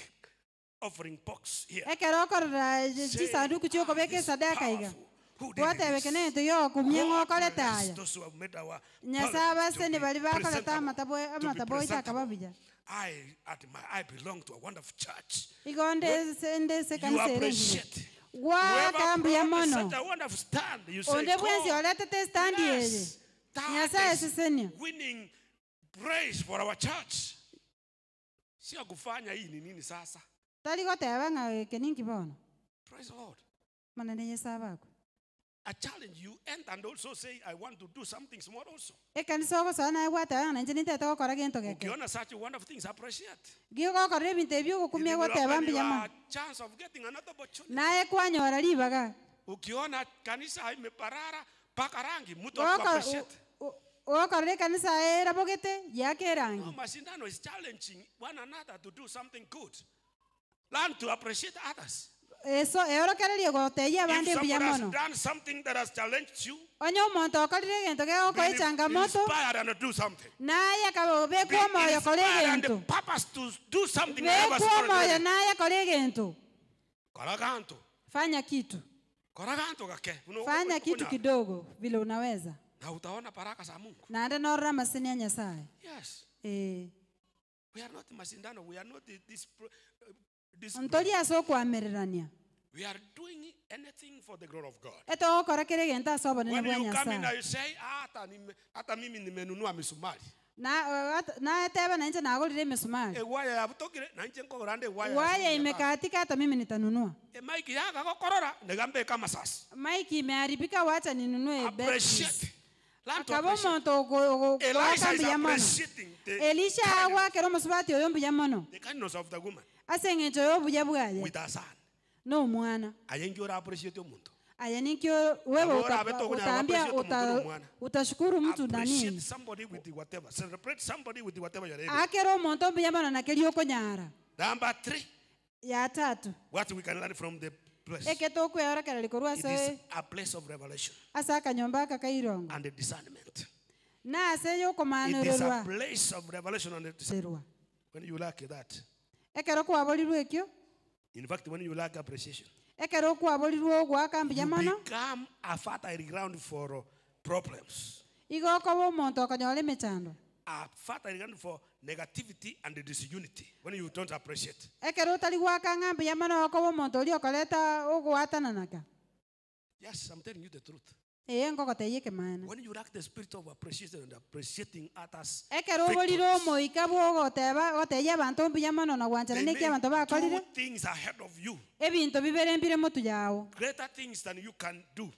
offering box here, ekero okorora say, chisanduku chiokobeka "Ah, this esadaka iga powerful. Who did gwatebeke this?" nento yokumia God ng'okorete bless aya those who have made our nyasaye pulpit to abaseni be bari bakorete presentable, amatabo to be amatabo oita presentable. akababuya I, at my, I belong to a wonderful church. igo ndese ndese You kanisa ere engiya appreciate. gwaka Whoever mbuya brought mono such a wonderful stand, you say, onde bwensi God oretete estandi eye bless that Nyasaye is sesenia. winning praise for our church. Sio kufanya hii ni nini sasa? tari goteba ng'a eke ninki bono Praise the Lord. manene yesu abakwe I challenge you enter and also say, I want to do something small also. ekanisa ogosoa naye gwateba ng'a nainche nintete gokora gento geke Ukiona such wonderful things, appreciate. gigokorera ebinto ebi It ogokumia will goteba open mbuya mono your chance of getting another opportunity. naye kwanyora ribaga Ukiona kanisa imeparara paka rangi, mtu Goko- appreciate. gokorera ekanisa erabogete yaka No, erangi mashindano is challenging one another to do something good. Learn to appreciate others. eso eorokererie goteyia If abande someone mbuya has mono done something that has challenged you, onye omonto okorire egento be gegokoa echangamoto inspired and do something. naye Be akabekwa omoyo kora inspired and egento purpose to do something that never bekwa omoyo started. naye akora egento Kora ganto. fanya kitu Kora ganto gake. Uno- fanya kitu una- kidogo vile unaweza Na utaona baraka za Mungu. naende norora amasini ya nyasaye Yes. Eh. We are not mashindano. We are not this. This ntori ase okwamererania we are doing anything for the glory of God. etogokora kere egento ase obonene When bwa you come in nyasaye and you say, "Ah, hata nime- hata mimi nimenunua misumari. naeteba nainche nagorire emisumari Ewaya yabutokire na nche nkogora nde ewaya. ya waya shilingi mia tano. imekatika hata mimi nitanunua Emaiki yaga gokorora negambeka amasasi. maiki imeharibika wacha ninunue batteries. Appreciate. Learn to akaba appreciate. omonto Elisha ogwaka is mbuya mono appreciating the, elisha agwakera omosubati oyo mbuya mono the kindness of the woman ase eng'encho y'obuya bwaye with her son. n'omwana Ayengi ora appreciate omuntu. Aya ninkio wewe Abora uta, abeto okunyara utaambia appreciate uta, omuntu omwana. utashukuru mtu na Appreciate nini? somebody with whatever. Celebrate somebody with whatever you're able. Akero omonto mbuya mono nakeri okonyara. Number 3, Ya tatu what we can learn from the place. eke tokweorokereri korwa It is ase a place of revelation ase akanyomba aka kairongo and discernment. na ase It is a yokomanorerwa place of revelation and discernment. Rerwa. When you lack that, ekero kwaborirwe ekio in fact, when you lack appreciation, ekero kwaborirwe ogwaka mbuya you mono become a fertile ground for problems, igo okoba omonto okonyora emechando a fertile ground for negativity and disunity when you don't appreciate. ekero otari gwaka ng'a mbuya mono okoba omonto oria okoreta ogwatananaka Yes, I'm telling you the truth. eye ngogoteiya ekemaene When you lack the spirit of appreciation and appreciating others, ekero oborire victories, omoika bwogoteba goteiya abanto mbuya mono na gwanchera they neki may abanto bakorire do things ahead of you, ebinto bibere mbire motu yago greater things than you can do.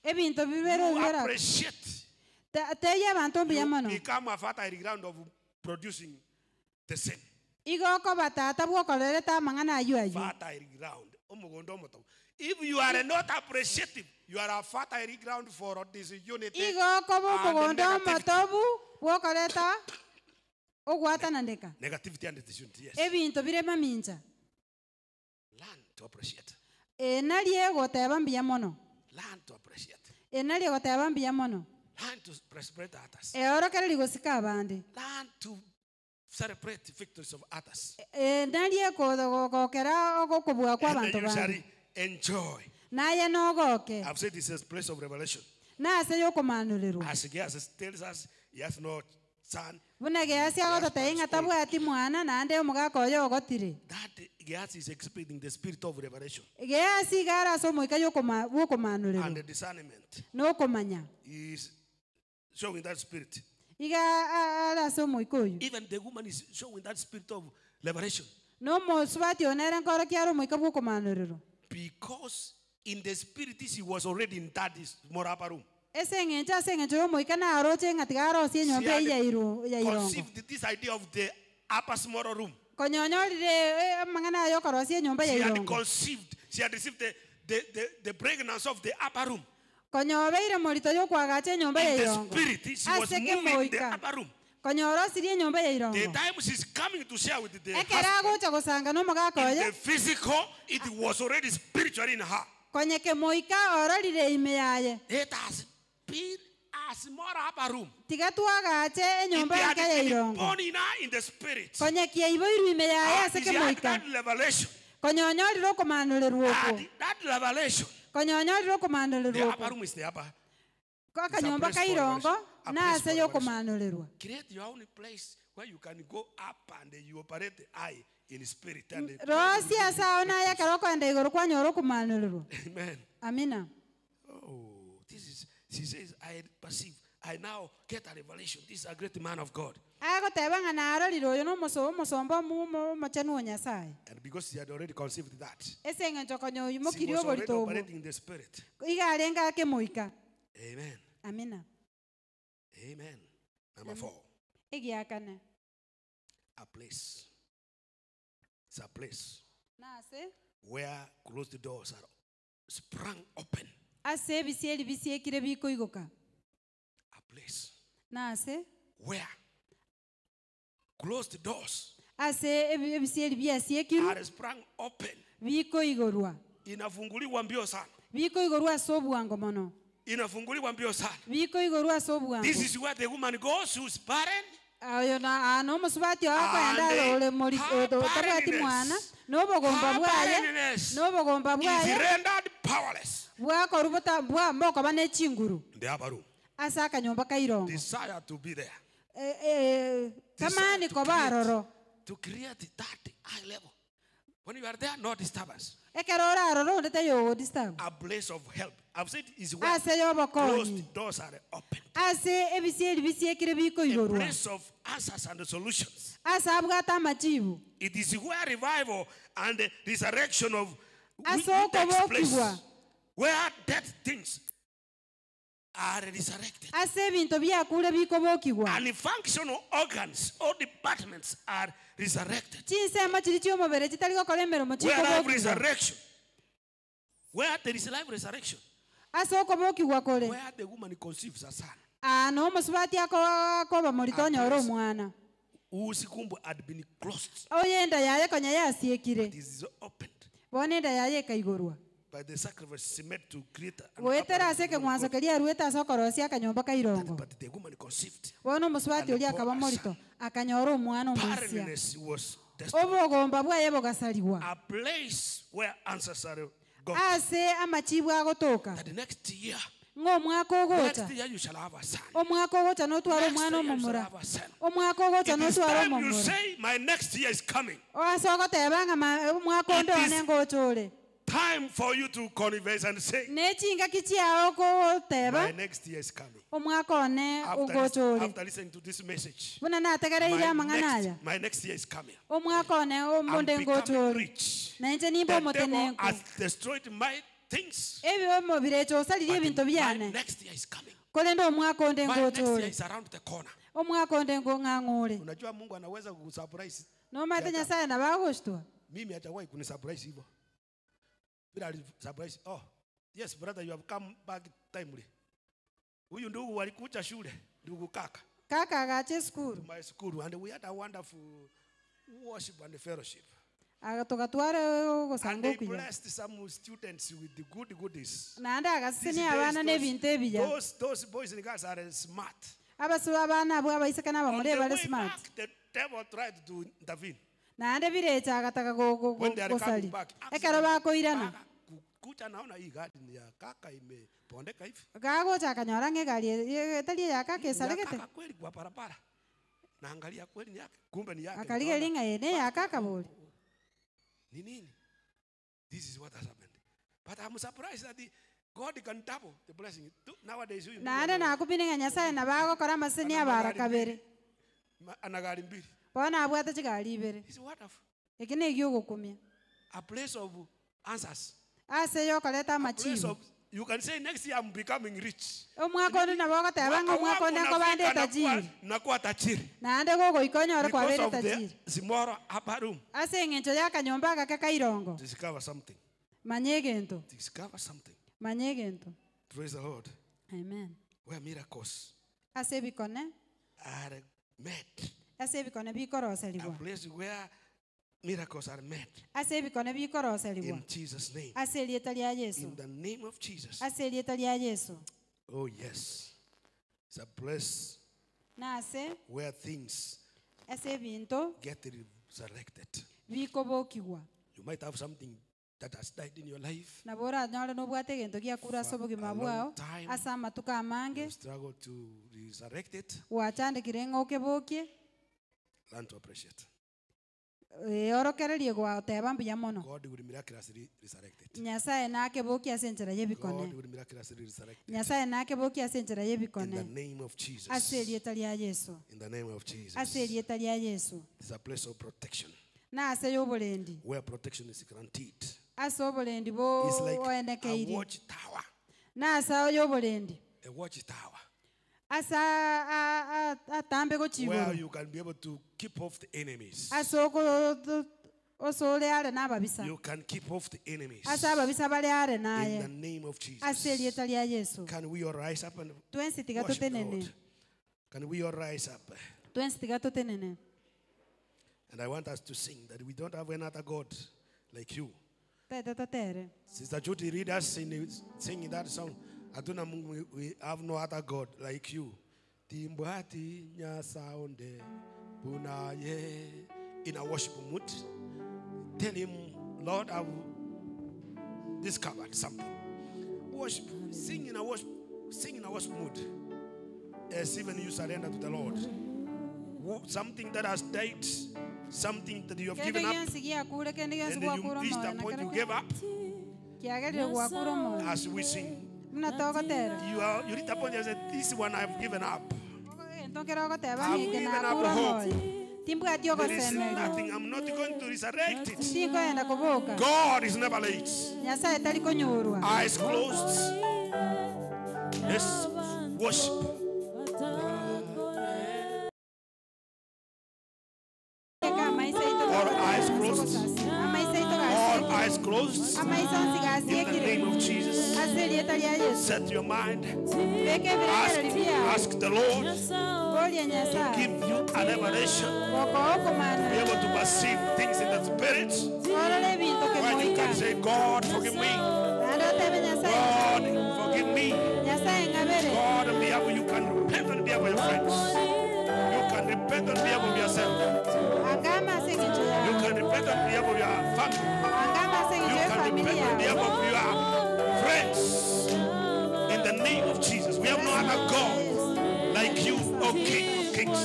ebinto bibere You bibere appreciate. teiya abanto mbuya You mono become a fertile ground of producing the same. igo okoba tata bwokorerete amang'ana aywo aywo Fertile ground. Omugondo omotobo. If you are not appreciative, you are a fertile ground for disunity. igo okoba and omogondo negativity. omotobu bwokoreta ogwatananeka Negativity and disunity, yes. ebinto bire mamincha Learn to appreciate. enarie goteba mbuya mono Learn to appreciate. enarie goteba mbuya mono Learn to celebrate others. eorokereri gosika abande Learn to celebrate victories of others. enarie gokera ogokobua kwa And abanto then you shall bande enjoy. naye nogoke I've said this is a place of revelation. nase yokomanorerwa As Gehazi tells us, he has no son. buna geasi agototebia ng'a tabwati mwana naende omogaka oyo ogotire That Gehazi is exhibiting the spirit of revelation geasi iga are ase omoika bwokomanorerwa and the discernment. nokomanya He is showing that spirit. iga are ase omoika oyo Even the woman is showing that spirit of revelation nomosubati one ere nkorokia are omoika bwokomanorerwa because in the spirit she was already in that small upper room. ase eng'encho ase eng'encho yomoika naroche ng'a tiga arosie She enyomba had eywo ya irongo conceived this idea of the upper small room. konyonyorire amang'ana ayo okorosia enyomba ya She had irongo conceived, she had received the pregnancy of the upper room. konyobeire morito yokwagacha enyomba ya In the irongo spirit, she was ase moving the kemoika upper room. konyorosirie enyomba ya The irongo time she's coming to share with the ekero husband, agocha gosanga nomogaka in oyo the physical, it was already spiritual in her. konye kemoika ororire ime yaye It has been a small upper room. tiga twagache It enyomba had enke ya been irongo born in her in the spirit. konye kiaiboirwe ime yaye Ah, ase she had kemoika that revelation. konyonyorire okomanorerwa okwo That, that revelation. konyonyorire The okomanorerwa upper okwo room is the upper. akanyomba It's a place ka for irongo revelation. A place nase for revelation. yokomanorerwa Create your own place where you can go up and you operate the eye in spirit. And the- rosi ase ao naye ekero okoenda igoro kwanyora okomanorerwa Amen. amina Oh, this is, she says, I perceive, I now get a revelation. This is a great man of God. agoteba ng'a narorire oyo nomoso omosomba omochenu o nyasaye And because she had already conceived that, ase eng'encho konya she oyimokiri was already oborito obwo operating in the spirit. iga arenge akemoika Amen. amina Amen. Number 4, egiakane a place. It's a place nase where closed doors are sprung open. ase ebisieri bisiekire bikoigoka A place nase where closed doors ase ebisieri biasiekiru are sprung open. bikoigorwa Inafunguliwa mbio sana. bikoigorwa ase obwango mono Inafunguliwa mbio sana. bikoigorwa ase obwango This is where the woman goes who's barren. oyo na ano omusubati oyo akoenda And ore mori her otabwati barrenness- mwana n'obogomba her bwaye barrenness n'obogomba is bwaye rendered powerless. bwakorwa buta bwa mokoba n'echinguru In the upper room. ase akanyomba ka irongo Desire to be there. Eh, eh, Desire kamani to koba create- aroro To create that high level. When you are there, no disturbance. ekero ore aroro onde tayogo disturb A place of help. I've said is where ase yobokonyi closed doors are opened. ase ebisieri bisiekire A bikoigorwa place of answers and solutions. ase abwate amachibu It is where revival and the resurrection of Ase takes place. okobokigwa. Where dead things are resurrected. ase ebinto biakure bikobokigwa And functional organs or departments are resurrected. chinsemo chiri chiomobere chitari gokora emeremo Where life chikobokigwa resurrection. Where there is life resurrection. Ase okobokigwa kore where the woman conceives a son, aa no omosubati akoba morito onyore omwana whose womb had been closed, oyo enda yaye konya yasiekire it is opened bono enda yaye ekaigorwa by the sacrifice she made to create an goetera upper ase room ekeng'wanso for God. keria aruete ase okorosia akanyomba kairongo But the woman conceived. bono omosubati oria akaba morito akanyora omwana omoisia Barrenness was destroyed. obogomba bwaye bogasariwa A place where answers are got. ase amachibu agotoka That the next year, ng'a omwaka ogocha next year you shall have a son. omwaka ogocha notwara Next omwana year you shall omomura have a son. omwaka ogocha It is notwara time you omomura say, my next year is coming. ase ogoteba ng'a omwaka onde It is- one ngocha ore Time for you to confess and say, nechingaki chiao my kogoteba next year is coming. omwaka one After, ogocha ore after listening to this message, buna nategereire my amang'ana aya next, my next year is coming. omwaka one I'm omonde ngocha becoming ore rich. nainche nimbe The devil omotenenku has destroyed my things. ebiomo birecha osaririe But ebinto my biane next year is coming. korende omwaka onde My ngocha next year ore is around the corner. omwaka onde ng'ang'ore Unajua Mungu anaweza kukusurprise. nomate nyasaye nabagoshitwa Mimi hajawahi kunisurprise hivyo. Bila alisurprise. Oh, yes brother you have come back timely. Huyu ndugu alikuja shule, ndugu kaka kaka agacha esukuru to my school and we had a wonderful worship and fellowship. Aga tugatwara And ogosanga they okuya blessed some students with the good goodies. naende These agasesenia days, abana n'ebintu ebiya those boys and girls are smart. abasuba abana abwo abaiseke On n'abamura the bari way smart back, the devil tried to intervene. naende birecha agataka When they are coming gosari back, ekero bakoirana Kaka, kucha naona hii gari ni ya kaka imepondeka hivi. gagocha akanyora ng'a egari etari eya kaka Ni ya esaregete kaka kweli kwa barabara. Naangalia kweli ni yake, kumbe ni yake. akarigeria Nikaona, ng'a eye neya kaka bori Ni nini? This is what has happened. But I'm surprised that God can double the blessing. Nowadays huyu ndugu naende nakubini ng'a nyasaye nabagokora amaseseni ana abara magari kabere mbili. Ana gari mbili. bono abwate chigari ibere It's wonderful. eki na ogokumia A place of answers. ase yokoreta A place amachibu of, you can say next year I'm becoming rich. omwaka onde nabo ogoteba ng'a Mwaka omwaka wangu onde nkobande unafika etajiri nakuwa tajiri. naende gogoika onyore Because kwabere of the etajiri small upper room. ase eng'encho ya akanyomba agake kairongo Discover something. manya egento Discover something. manya egento Praise the Lord. amen Where miracles ase ebikone are made. ase ebikone A bikoroserigwa place where miracles are made. ase ebikone bikoroserigwa In Jesus' name. ase erieta ria yesu In the name of Jesus. ase erieta ria yesu Oh, yes. It's a place nase where things ase ebinto get resurrected. bikobokigwa You might have something that has died in your life. nabo oranyore nobwate egento giakure ase For obogima a long bwao time. ase amatuko amange You struggle to resurrect it. gwachandekire ng'a okebokie Learn to appreciate. orokererie gwateba mbuya mono God will miraculously resurrect it. nyasaye nakebokia ase enchera God y'ebikone will miraculously resurrect it. nyasaye nakebokia ase enchera In the y'ebikone name of Jesus. ase erieta ria yesu In the name of Jesus. ase erieta ria yesu It's a place of protection na ase y'oborendi where protection is guaranteed. ase oborendi It's like a boenekeire watchtower. na ase y'oborendi A watchtower ase atambe where gochigoro you can be able to keep off the enemies. ase osore are n'ababisa You can keep off the enemies. ase ababisa bari are In the naye name of ase Jesus. erieta ria yesu Can we all rise up and twensi tiga worship the totenene Lord? Can we all rise up? twensi tiga totenene And I want us to sing that we don't have another God like you. tete totere Sister Judy, read us in singing that song. Hatuna Mungu, we have no other God like you. Timbwati nyasaonde bunaye. In a worship mood, tell him, Lord, I've discovered something. Worship, sing in a worship, sing in a worship mood, as even you surrender to the Lord. Something that has died, something that you have kende given up, gionsi giakure kende gionsi and then you gwakura reached omoyo a point you nakere gave up. kiagerire gwakura omoyo As we sing, muna togotera you reach a point and say, This one I've given up. egento kere ogoteba I've ng'ike given up nakura hope. omoyo timbwati There is ogosemeria nothing. I'm not going to resurrect it. tinkoenda koboka God is never late. nyasaye tari konyorwa Eyes closed. Let's worship. Eka amaisa aito All eyes closed. amaisa aito All gaseke Eyes closed. Amaiso In the nsigasiekire. name of Jesus. Ase erieta ria Yesu. Set your mind. Beka Ask, ebirengereri biao. ask the Lord Boria Nyasaye. give you a revelation. Gokoa okomana. Be able to perceive things in the spirit. Orore ebinto Where you can kemoika. say, God, forgive me. Naende otebe Nyasaye. God, forgive me. Nyasaye ng'abere. God, on behalf of you can repent on behalf of your friends. You can repent on behalf of yourself. Angama ase eng'encho You yao. can repent on behalf of your family. Angama ase You eng'encho ya can family repent on yao. behalf of your friends. In the name of Jesus, we have no other God like you, O King of Kings.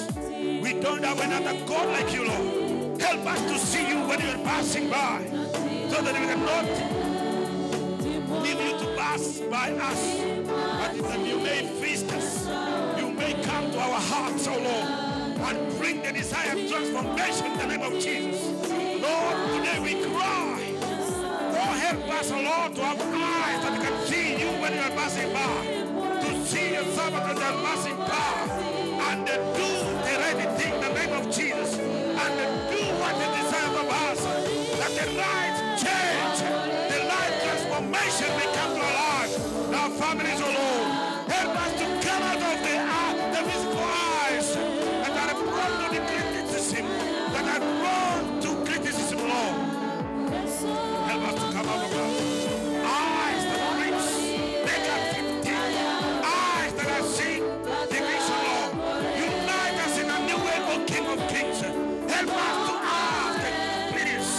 We don't have another God like you, Lord. Help us to see you when you are passing by, so that we cannot leave you to pass by us, but that you may feast us. You may come to our hearts, O Lord, and bring the desired transformation in the name of Jesus. Lord, today we cry. Oh, help us, O Lord, to have eyes that can see you when you are passing by, to see your servant when they are passing by, and to do the right thing in the name of Jesus, and to do what is desired of us, that the right change, the right transformation may come to our lives, our families, O Lord. Help us to come out of the physical eyes that are prone to the criticism, that are prone to criticism, Lord. Help us to come out of that. Eyes that reach negative things, eyes that are seeing division, Lord. Unite us in a new way, O King of Kings. Help us to ask, please,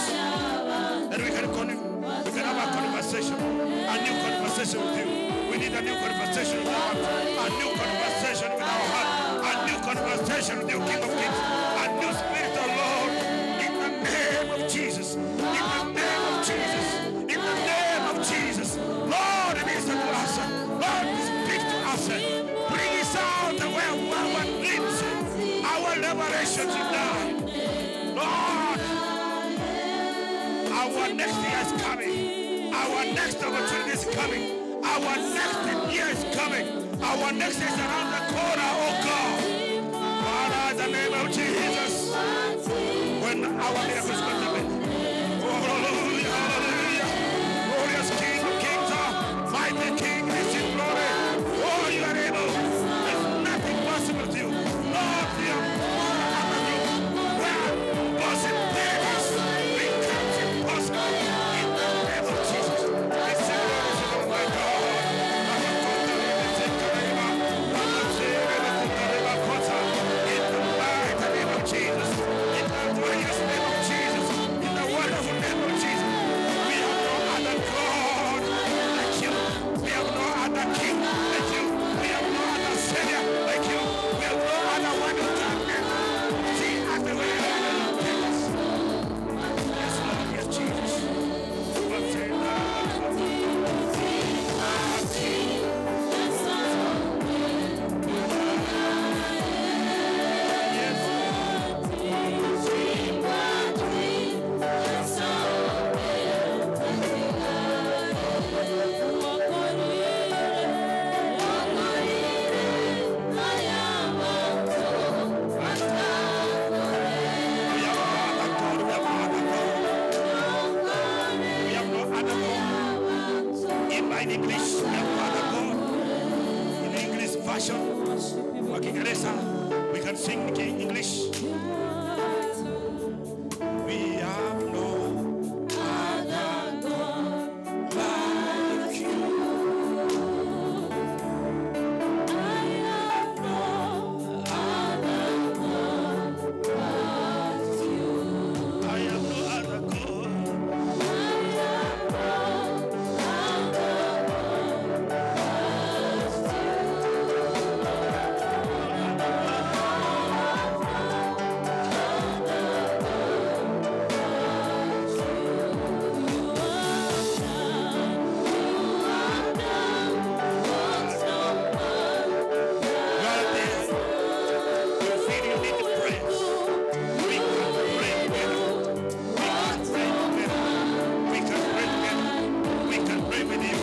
that we can have a conversation, a new conversation with you. We need a new conversation with our heart, a new conversation with our heart, a new conversation with you, King of Kings, a new spirit, O Lord, in the name of Jesus, in the name of Jesus, in the name of Jesus. Lord, minister to us. Lord, speak to us. Bring us out the way of our dreams, our liberation tonight. Lord, our next year is coming. Our next opportunity is coming. Our next year is coming. Our next is around the corner, oh God. Father, in the name of Jesus, when our miracle is going to happen. Oh, hallelujah, hallelujah. Glorious King of Kings, mighty King is in glory. Oh, you are able. There's nothing possible to you. Lord, we are more under you. Where possibilities becomes impossible. In the name of Jesus. Receive glory, oh my God. In the mighty name of Jesus. In the glorious name of Jesus. In the wonderful name of Jesus. We have no other God like you. We have no other King like you. We have no other Savior like you. We have no other one who can see us the way you take us. Yes, Lord, yes, Jesus. We have no other God. We have no other God. We have no other God. In my English, we have no other God. In the English version, kwa Kiingereza, we can sing in English. We have no other God like you. I have no other God. You are there. You feel you need prayers. We can pray together. We can pray together. We can pray together. We can pray with you.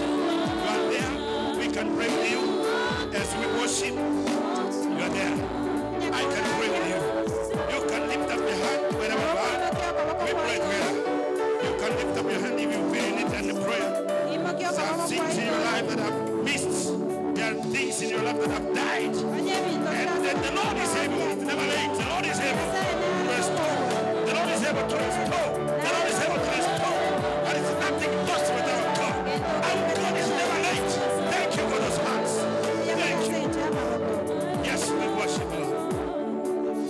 You are there. We can pray with you as we worship. You are there. I can pray with you. You can lift up your hand wherever you are. We pray together. You can lift up your hand if you that have died. And the Lord is able, it's never late. The Lord is able to restore. The Lord is able to restore. The Lord is able to restore. There is nothing lost without God. Our God is never late. Thank you for those hands. Thank you. Yes, we worship Lord.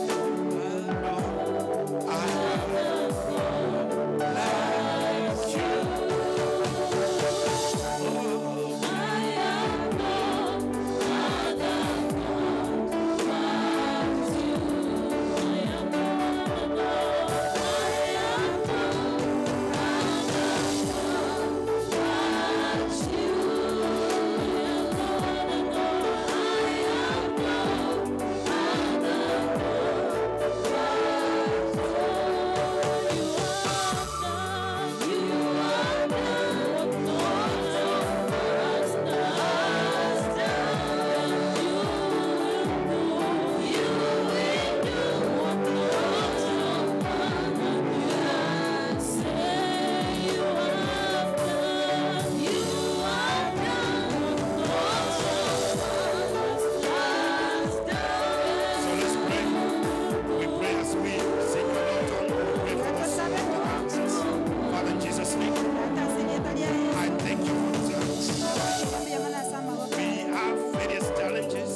So let's pray. We pray as we sing a lot on. We pray for those answers. Father, in Jesus' name, I thank you for those hands. We have various challenges.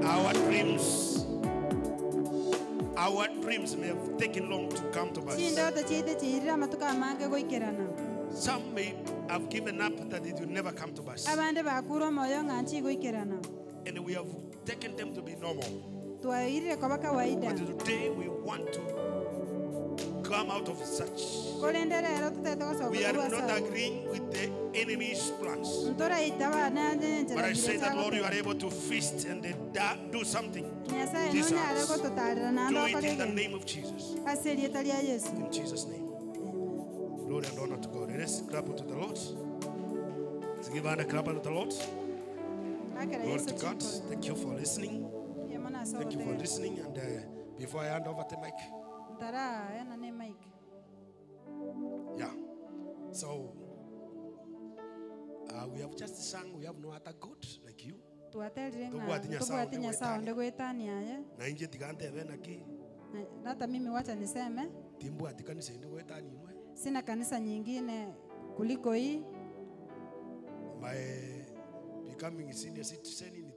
Our dreams, our dreams may have taken long to come to pass. Chindoto chiaite chiirire amatuko amange goikerana. Some may have given up that it will never come to pass. Abande bakure omoyo ng'a nchigoikerana. And we have taken them to be normal. Twairire koba kawaida. But today we want to come out of such. Korende rero totete gosoka We are korwa not ase agreeing with the enemy's plans. ntoraita bana But I enchera say that, Lord, you are able to feast and do something. Nyasaye This nonyare house. gototarera naende Do it in the okorege name of Jesus. ase erieta ria Yesu. In Jesus' name. Glory and honor to God. Let's clap unto the Lord. Let's give a clap unto the Lord. Akera Glory Yesu to God. chikoro. Thank you for listening. Yamana ase Thank you for ogotera. listening. And before I hand over the mic, Ntara ena ne mic. yeah. So we have just sung, we have no other God like you. Twaterire ng'a Tobwati Nyasaye tobwati onde Nyasaye onde goetania. goetania aye. Na inche tiga ntebe naki Na hata mimi wacha niseme timbwati kanisa ende goetania inwe. sina kanisa nyingine kuliko hii. My becoming a senior citizen in